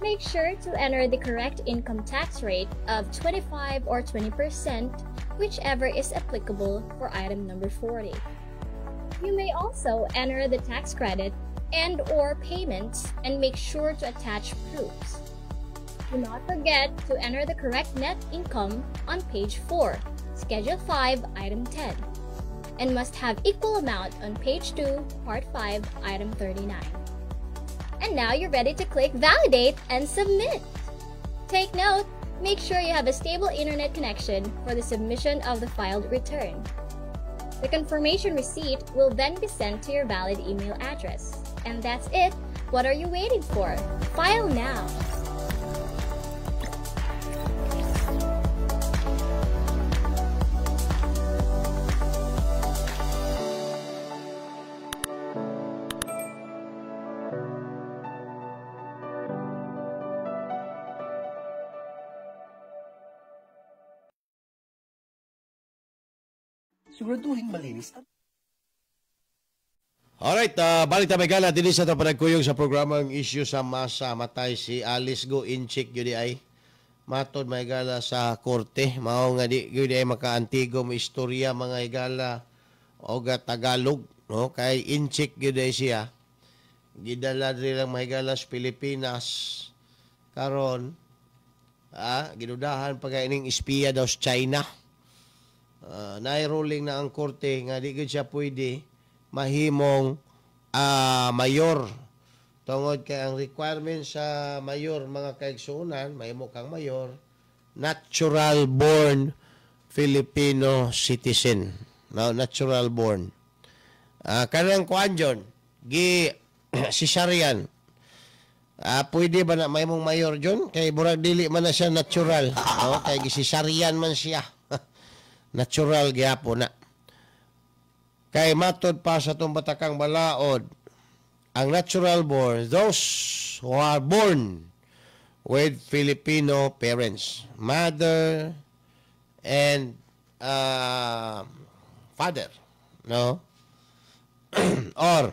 Make sure to enter the correct income tax rate of 25 or 20%, whichever is applicable for item number 40. You may also enter the tax credit and or payments and make sure to attach proofs. Do not forget to enter the correct net income on page 4, Schedule 5, Item 10, and must have equal amount on page 2, Part 5, Item 39. And now you're ready to click Validate and Submit! Take note, make sure you have a stable internet connection for the submission of the filed return. The confirmation receipt will then be sent to your valid email address. And that's it! What are you waiting for? File now! Siguraduhin malinis ang Alright, balik ta gala dinhi sa ato panagkuyog sa programang Issue sa Masa. Matay si Alice Go Inchik gyud ay matod may gala sa korte, mao nga di gyud ay makaantigo mo istorya mga higala og Tagalog, no, kay Inchik gyud ay siya. Gidala diri lang mahigala sa Pilipinas karon, gidudahan pa kay ining espiya daw sa China. Naay ruling na ang korte nga di gyud siya pwede mahimong mayor tungod kay ang requirement sa mayor mga kaigsuonan, mahimo kang mayor, natural born Filipino citizen. No, natural born. Kanang kuan jon, gi si Sarian. Pwede ba na mahimong mayor jon? Kay murag dili man na siya natural, no? Kay gi si Sarian man siya. Natural gyapon na. Kay matod pa sa itong batakang balaod, ang natural born, those who are born with Filipino parents, mother and father, no? Or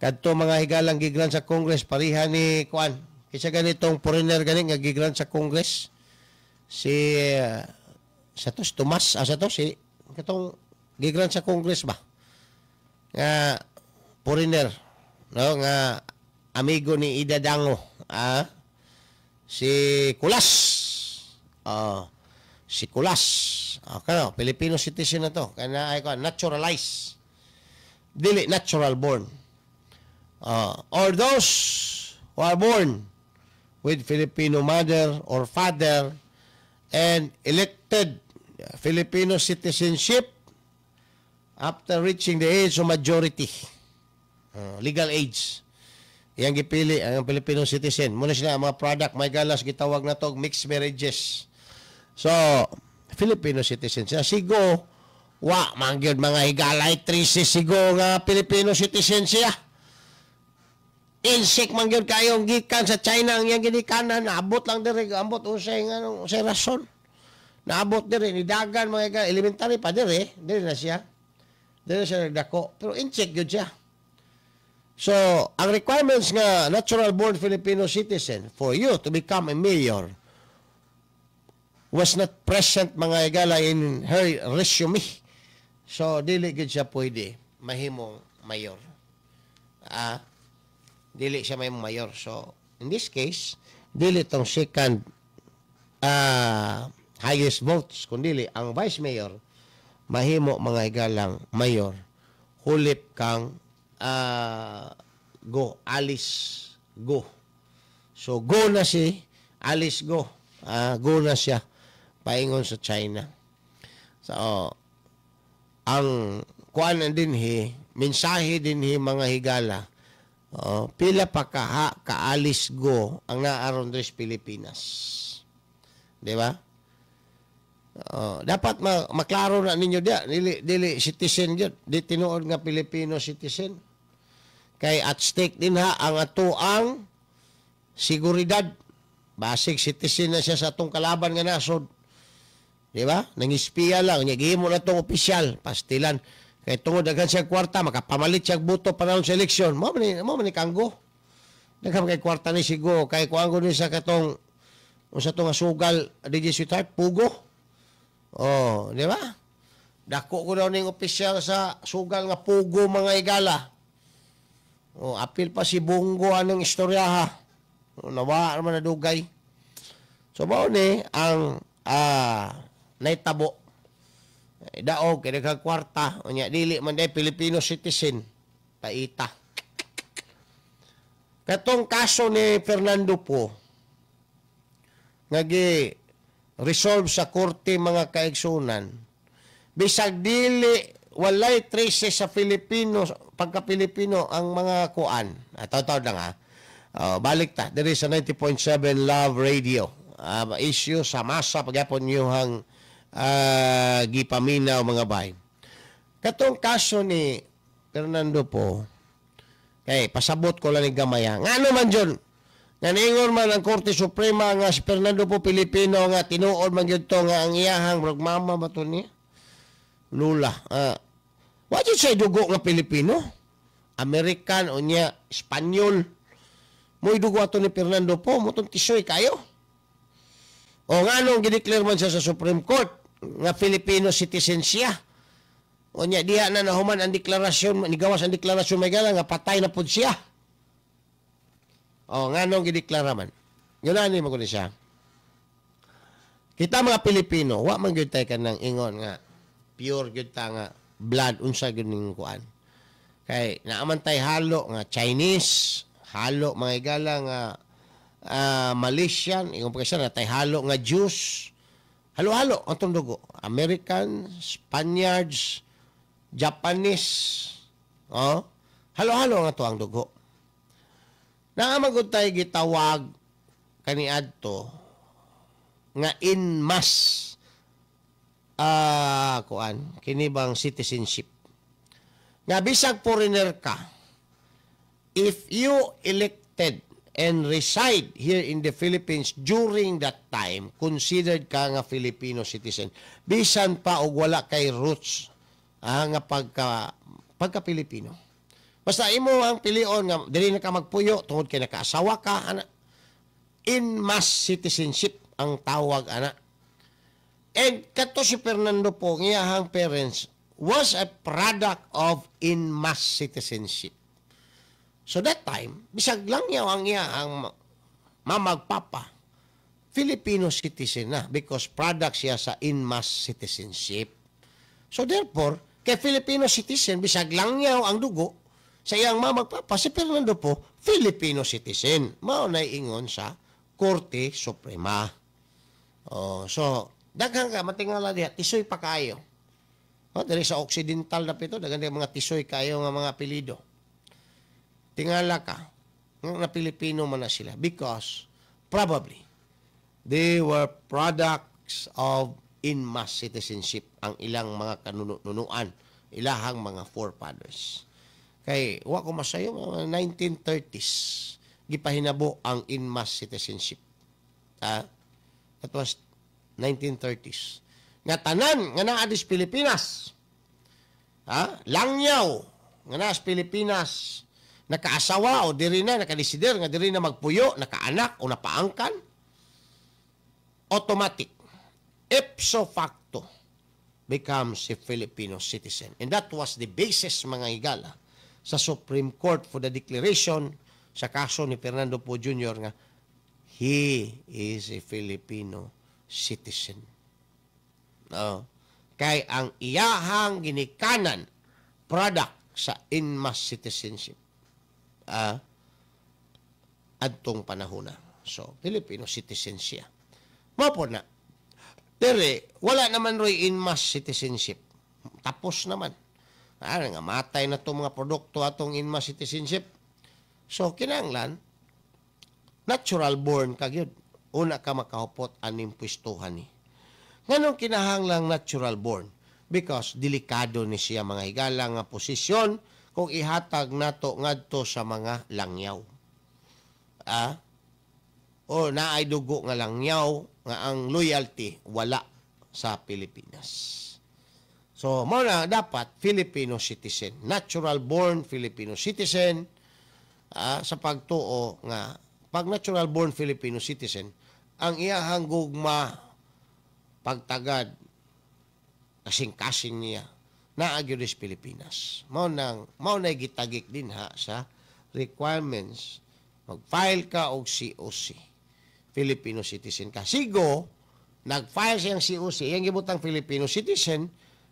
kadto mga higalang gigran sa Congress, pareha ni kuan, kaysa ganitong foreigner gani nga gigran sa Congress, si sa to, si Tomas, sa to, si katong gigran sa Congress ba? Nga foreigner, no, nga amigo ni Ida Dango, si Kulas. Si Kulas. Kano, Filipino citizen na to. Kana ay ko naturalized. Dili natural born. Or those who are born with Filipino mother or father and elected Filipino citizenship after reaching the age of majority, legal age. Iyang gipili ang Filipino citizen. Muna sila ang mga product, may galas, gitawag na to, mixed marriages. So, Filipino citizen siya. Sigo, wa, mangyod mga higalay, trisi sigo nga Filipino citizen siya. Insik mangyod kayong gikan sa China ang iyang ginikanan, naabot lang diri, ambot usay nga usay rason. Naabot diri ni dagan mga higalay, elementary pa diri, diri na siya. Diri siya nagdako, pero insik gyud siya. So, ang requirements nga natural born Filipino citizen for you to become a mayor was not present mga higala in her resume. So, dili gyud siya pwede mahimong mayor. Dili siya mahimong mayor. So, in this case, dili tong second highest votes, kundi ang vice mayor mahimo mga higalang mayor. Hulip kang Go, Alice Go. So go na si Alice Go. Go na siya paingon sa China. So ang kuan dinhi, mensahe dinhi mga higala. Pila pa kaha ka Alice Go ang naaron diri sa Pilipinas. Di ba? Oh, dapat maklaro na ninyo diya, dili dili citizen gyud, di tinuod nga Filipino citizen. Kay at stake din ha ang ato ang seguridad. Basig citizen na siya sa atong kalaban nga nasod. Di ba? Nangispiya lang, nya gihimo na tong opisyal, pastilan. Kay tungod daghan siya kwarta, makapamalit siya boto panahon sa eleksyon. Mao man ni Kanggo. Daghan kay kwarta ni Sigo, kay kuan ni sa katong unsa to nga sugal, DJ Sweetheart, pugo. Oh, di ba? Dako ko daw ning opisyal sa sugal nga pugo, mga igala. Oh, apil pa si Bongo anong istorya ha. Oh, nawa naman na dugay. So mao ni ang naitabo. Eh, daog kay daghang kwarta, unya dili man day Filipino citizen. Paita. Katong kaso ni Fernando Poe nga gi resolve sa korte, mga kaigsunan, bisag dili walay traces sa Filipino, pagka Pilipino ang mga kuan. Taw lang ha. Oh, balik ta diri sa 90.7 Love Radio. Issue sa masa pagyapon niyuhang gipaminaw, mga bay. Katong kaso ni Fernando Poe, kay pasabot ko lang ni gamay. Ngano man jud nga niingon man ang Korte Suprema nga si Fernando Poe Pilipino, nga tinuod man gyud to nga ang iyahang murag mama ba to niya? Lula. Wa jud siya dugo nga Pilipino. American o niya Espanyol. Mo'y dugo ato ni Fernando Poe, mo tong tisoy kayo. O nganong gideclare man siya sa Supreme Court nga Filipino citizen siya? O niya diha na nahuman ang deklarasyon, nigawas ang deklarasyon may gala nga patay na pud siya. O nganong gideklara man? Yun na ni mo siya. Kita mga Pilipino, wa man gyud tay kanang ingon nga pure gyud ta nga blood, unsa gyud ning kuan. Kay naaman tay halo nga Chinese, halo mga igala nga Malaysian, ingon pa siya na tay halo nga Jews. Halo-halo ang atong dugo. American, Spaniards, Japanese, oh, halo-halo ang ato ang dugo. Naa man gud tay gitawag kaniadto nga in mass kuan kini bang citizenship nga bisag foreigner ka, if you elected and reside here in the Philippines during that time, considered ka nga Filipino citizen bisan pa og wala kay roots nga pagka pagka Pilipino. Basta imo ang pilion nga dili na ka magpuyo tungod kay nakaasawa ka ana, in mass citizenship ang tawag ana. And kato si Fernando Poe, iyahang parents was a product of in mass citizenship. So that time, bisag lang niya ang iyahang mamagpapa, Filipino citizen na because product siya sa in mass citizenship. So therefore, kay Filipino citizen, bisag lang niya ang dugo sa iyang mamagpapa, si Fernando Poe, Filipino citizen. Mao na ingon sa Korte Suprema. Oh, so daghan ka matingala diha, tisoy pa kayo. Oh, diri sa Occidental na pito, daghan mga tisoy kayo nga mga apelyido. Tingala ka nga na Pilipino man na sila because probably they were products of in mass citizenship ang ilang mga kanunuan, ilahang mga forefathers. Kay wa ko masayo, mga 1930s gipahinabo ang in mass citizenship. Ha? That was 1930s. Nga tanan nga naa dis Pilipinas. Ha? Langyaw nga naa sa Pilipinas, nakaasawa o diri na nakadesider nga diri na magpuyo, nakaanak o napaangkan, automatic, ipso facto, becomes a Filipino citizen. And that was the basis, mga higala, sa Supreme Court for the declaration sa kaso ni Fernando Poe Jr. nga he is a Filipino citizen. No. Kay ang iyahang ginikanan, product sa in mass citizenship. Adtong panahon na. So, Filipino citizen siya. Mao po na. Pero, wala naman roy in mass citizenship. Tapos naman. Nga matay na itong mga produkto atong in mass citizenship. So, kinanglan, natural born ka gyud. Una ka makahupot aning pwestuhan ni. Nganong kinahanglang natural born? Because delikado ni siya, mga higala, nga posisyon kung ihatag nato ngadto sa mga langyaw. Ah? O naay dugo nga langyaw nga ang loyalty wala sa Pilipinas. So, mao na dapat Filipino citizen, natural born Filipino citizen, sa pagtuo nga pag natural born Filipino citizen, ang iyahang gugma, pagtagad, kasing-kasing niya naa gyud sa Pilipinas. Mao na gitagik din ha sa requirements mag-file ka og COC. Filipino citizen ka. Si Go, nag-file siyang COC, iyang gibutang Filipino citizen,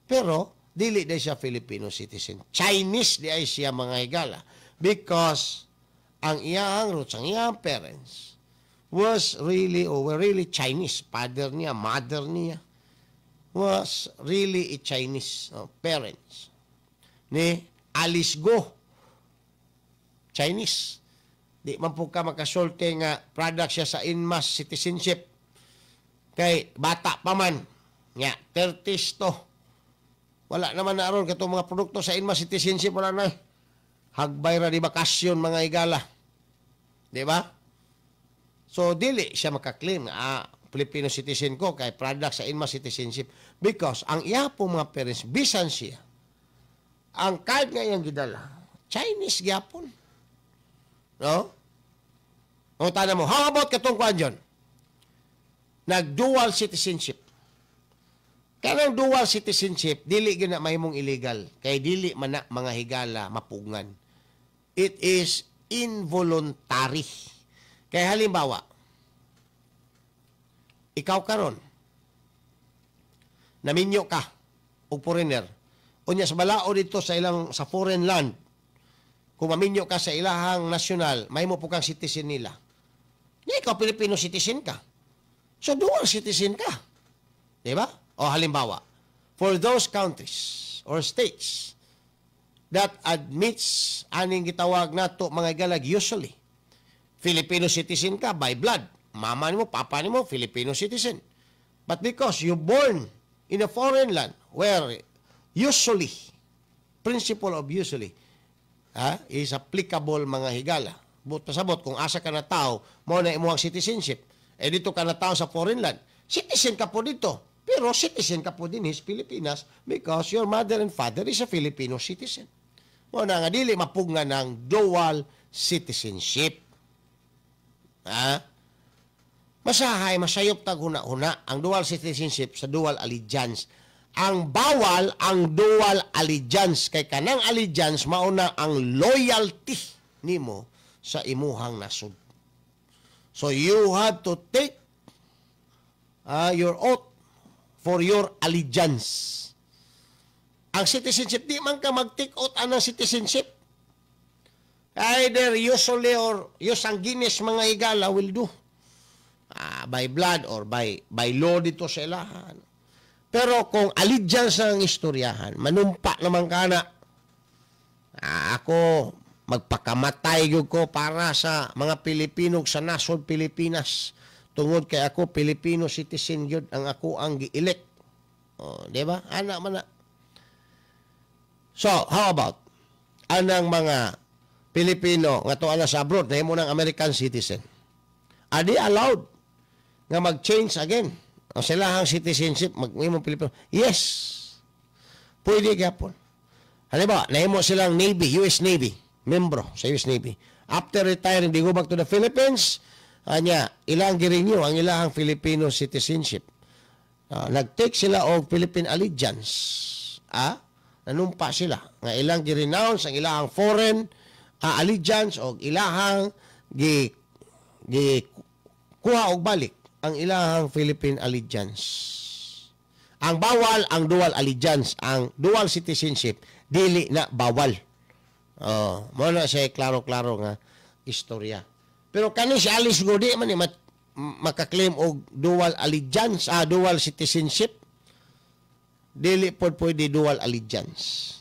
pero dili diay siya Filipino citizen. Chinese diay siya, mga higala. Because ang iyang roots, ang iyang parents was really or were really Chinese. Father niya, mother niya was really a Chinese, no, parents. Ni Alice Guo, Chinese. Di man po ka makasulti nga product siya sa en masse citizenship. Kay bata pa man. Nga, 30s to. Wala naman na aron katong mga produkto sa en masse citizenship, wala na. Hagbay ra di bakasyon, mga higala. Di ba? So dili siya makaklaim nga Filipino citizen ko kay product sa en masse citizenship because ang iya po mga parents, bisan siya, ang card nga iyang gidala, Chinese gyapon. No? Ang tana mo, how about katong kuan dyan? Nag-dual citizenship. Kanang dual citizenship, dili gyud na mahimong illegal. Kay dili man na, mga higala, mapugngan. It is involuntary. Kay halimbawa, ikaw karon naminyo ka og foreigner. Unya sa balao dito sa ilang sa foreign land, kung maminyo ka sa ilahang national, mahimo po kang citizen nila. Di ikaw Filipino citizen ka. So dual citizen ka. Di ba? O halimbawa, for those countries or states that admits aning gitawag nato, mga higala, usually Filipino citizen ka by blood. Mama nimo, papa nimo, Filipino citizen. But because you born in a foreign land where usually, principle of usually, is applicable, mga higala. But pasabot, kung asa ka na tao, mao na imong citizenship. Eh dito ka na tao sa foreign land, citizen ka po dito. Pero citizen ka po din sa Pilipinas because your mother and father is a Filipino citizen. Mao na nga dili mapugnan ng dual citizenship. Ha? Masahay, masayop tag huna-huna ang dual citizenship sa dual allegiance. Ang bawal ang dual allegiance kay kanang allegiance mao na ang loyalty nimo sa imuhang nasod. So you have to take your oath for your allegiance. Ang citizenship, di man ka mag-take oath anang citizenship. Either usually or jus sanguinis, mga higala, will do. By blood or by law dito sa ilahan. Pero kung allegiance ang istoryahan, manumpa naman ka na. Ako, magpakamatay gyud ko para sa mga Pilipino sa nasod Pilipinas. Tungod kay ako Filipino citizen gyud ang ako ang gi-elect. Oh, di ba? Ana man na. So, how about anang mga Pilipino nga tuwa na sa abroad, nahimo ng American citizen? Are they allowed nga mag-change again ang silahang citizenship, maghimo Pilipino? Yes. Pwede gyapon. Halimbawa, nahimo silang Navy, US Navy, membro sa US Navy. After retiring, they go back to the Philippines, anya, ilang gi-renew ang ilahang Filipino citizenship. Nag-take sila og Philippine allegiance. Nanumpa sila nga ilang gi-renounce ang ilahang foreign allegiance og ilahang gi gi kuha og balik ang ilahang Philippine allegiance. Ang bawal ang dual allegiance, ang dual citizenship dili na bawal. Oh, mao na siya klaro-klaro nga istorya. Pero kani si Alice Guo, di man ni makaklaim og dual allegiance, dual citizenship. Dili pod pwede dual allegiance.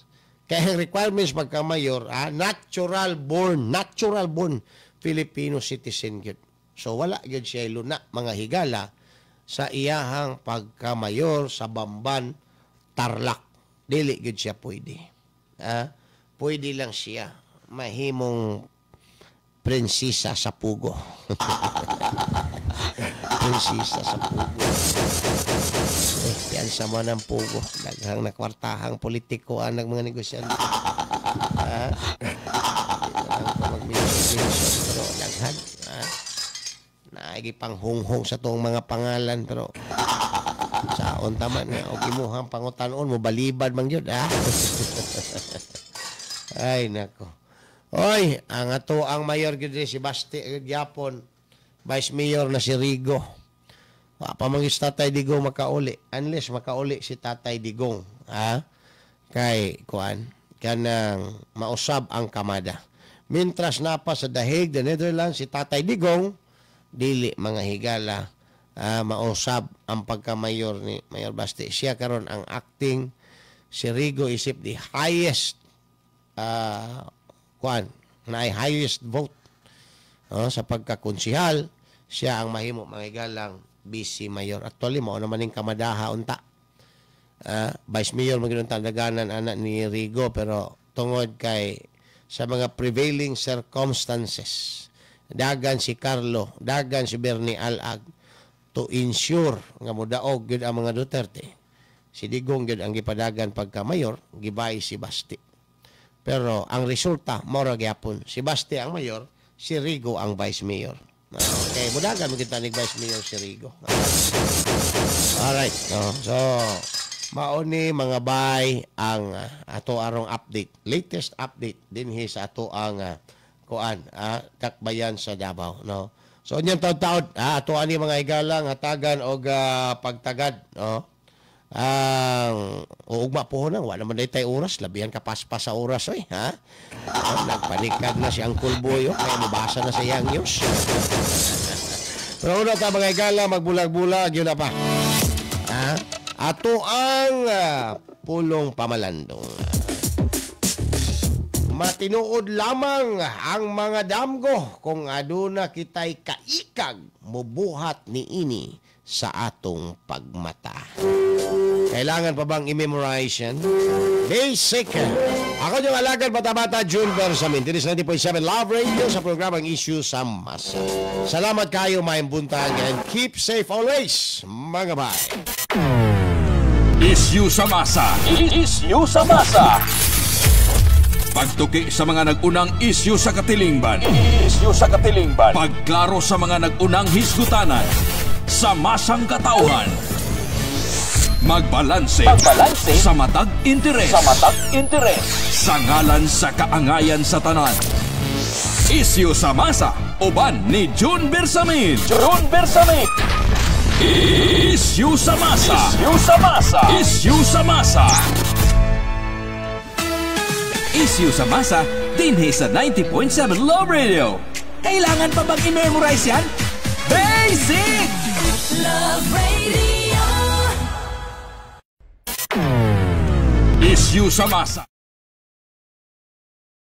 Kaya ang requirements pagka mayor, natural born Filipino citizen gyud. So wala gyud siya luna, mga higala, sa iyahang pagkamayor sa Bamban, Tarlac. Dili gyud siya pwede. Ha? Pwede lang siya mahimong prinsesa sa pugo. Prinsesa sa pugo. Eh, yan sa mga ng pugo. Daghang nakwartahang politiko ang mga negosyante. Ha? Mag-mention pero daghan. Ha? Naigi pang hunghong sa tong mga pangalan pero saon taman nga og imuhang pangutanon mo balibad man gyud, ha. Ay nako. Oy, ang ato ang mayor gyud si Basti gyapon, vice mayor na si Rigo. Wa pa man si Tatay Digong makauli, unless makauli si Tatay Digong, ha? Kay kuan kanang mausab ang kamada. Mintras napa sa Dahig, the Netherlands, si Tatay Digong, dili mga higala, mausab ang pagkamayor ni Mayor Basti. Siya karon ang acting, si Rigo isip the highest kuan, na highest vote sa pagkakonsihal, siya ang mahimo mga higalang vice mayor. Actually mao naman ning kamadaha unta. Vice mayor man gyud ang daganan ana ni Rigo, pero tungod kay sa mga prevailing circumstances, dagan si Carlo, dagan si Bernie Alag to ensure nga modaog gyud ang mga Duterte. Si Digong gyud ang gipadagan pagka mayor, gibay si Basti. Pero ang resulta mao ra gyapon, si Basti ang mayor, si Rigo ang vice mayor. Okay, mudagan man kita ni vice mayor si Rigo. Alright, no? So mao ni mga bay ang ato arong update, latest update dinhi sa ato ang kuan, dakbayan sa Davao, no. So unyang taud-taud, ato ani mga higalang hatagan og pagtagad, no. Ang ugma po nang wala man day oras, labihan ka paspas sa oras oy, ha. Nagpanikag na si Uncle Boy, oh, kaya mobasa na sa iyang news. Pero una ta mga higala, magbulag-bulag yun na pa. Ha? Ato ang pulong pamalandong. Matinuod lamang ang mga damgo kung aduna kita'y kaikag mubuhat niini sa atong pagmata. Kailangan pa bang i-memorize yan? Basic. Ako yung alagad bata-bata, June Bersamin. This is 90.7 Love Radio sa programang Issue sa Masa. Salamat kayo, maayong buntag, and keep safe always, mga bay. Issue sa Masa. Issue sa Masa. Pagtuki sa mga nag-unang issue sa katilingban. Issue sa katilingban. Pagklaro sa mga nag-unang hisgutanan. Sa masang katauhan. Magbalanse. Magbalanse sa matag interes. Sa matag interes. Sa ngalan sa kaangayan sa tanan. Issue sa Masa. Uban ni June Bersamin. June Bersamin. Issue sa Masa. Issue sa Masa. Issue sa Masa. Issue sa Masa dinhi sa 90.7 Love Radio. Kailangan pa bang i-memorize yan? Basic! Love Radio. Issue sa Masa.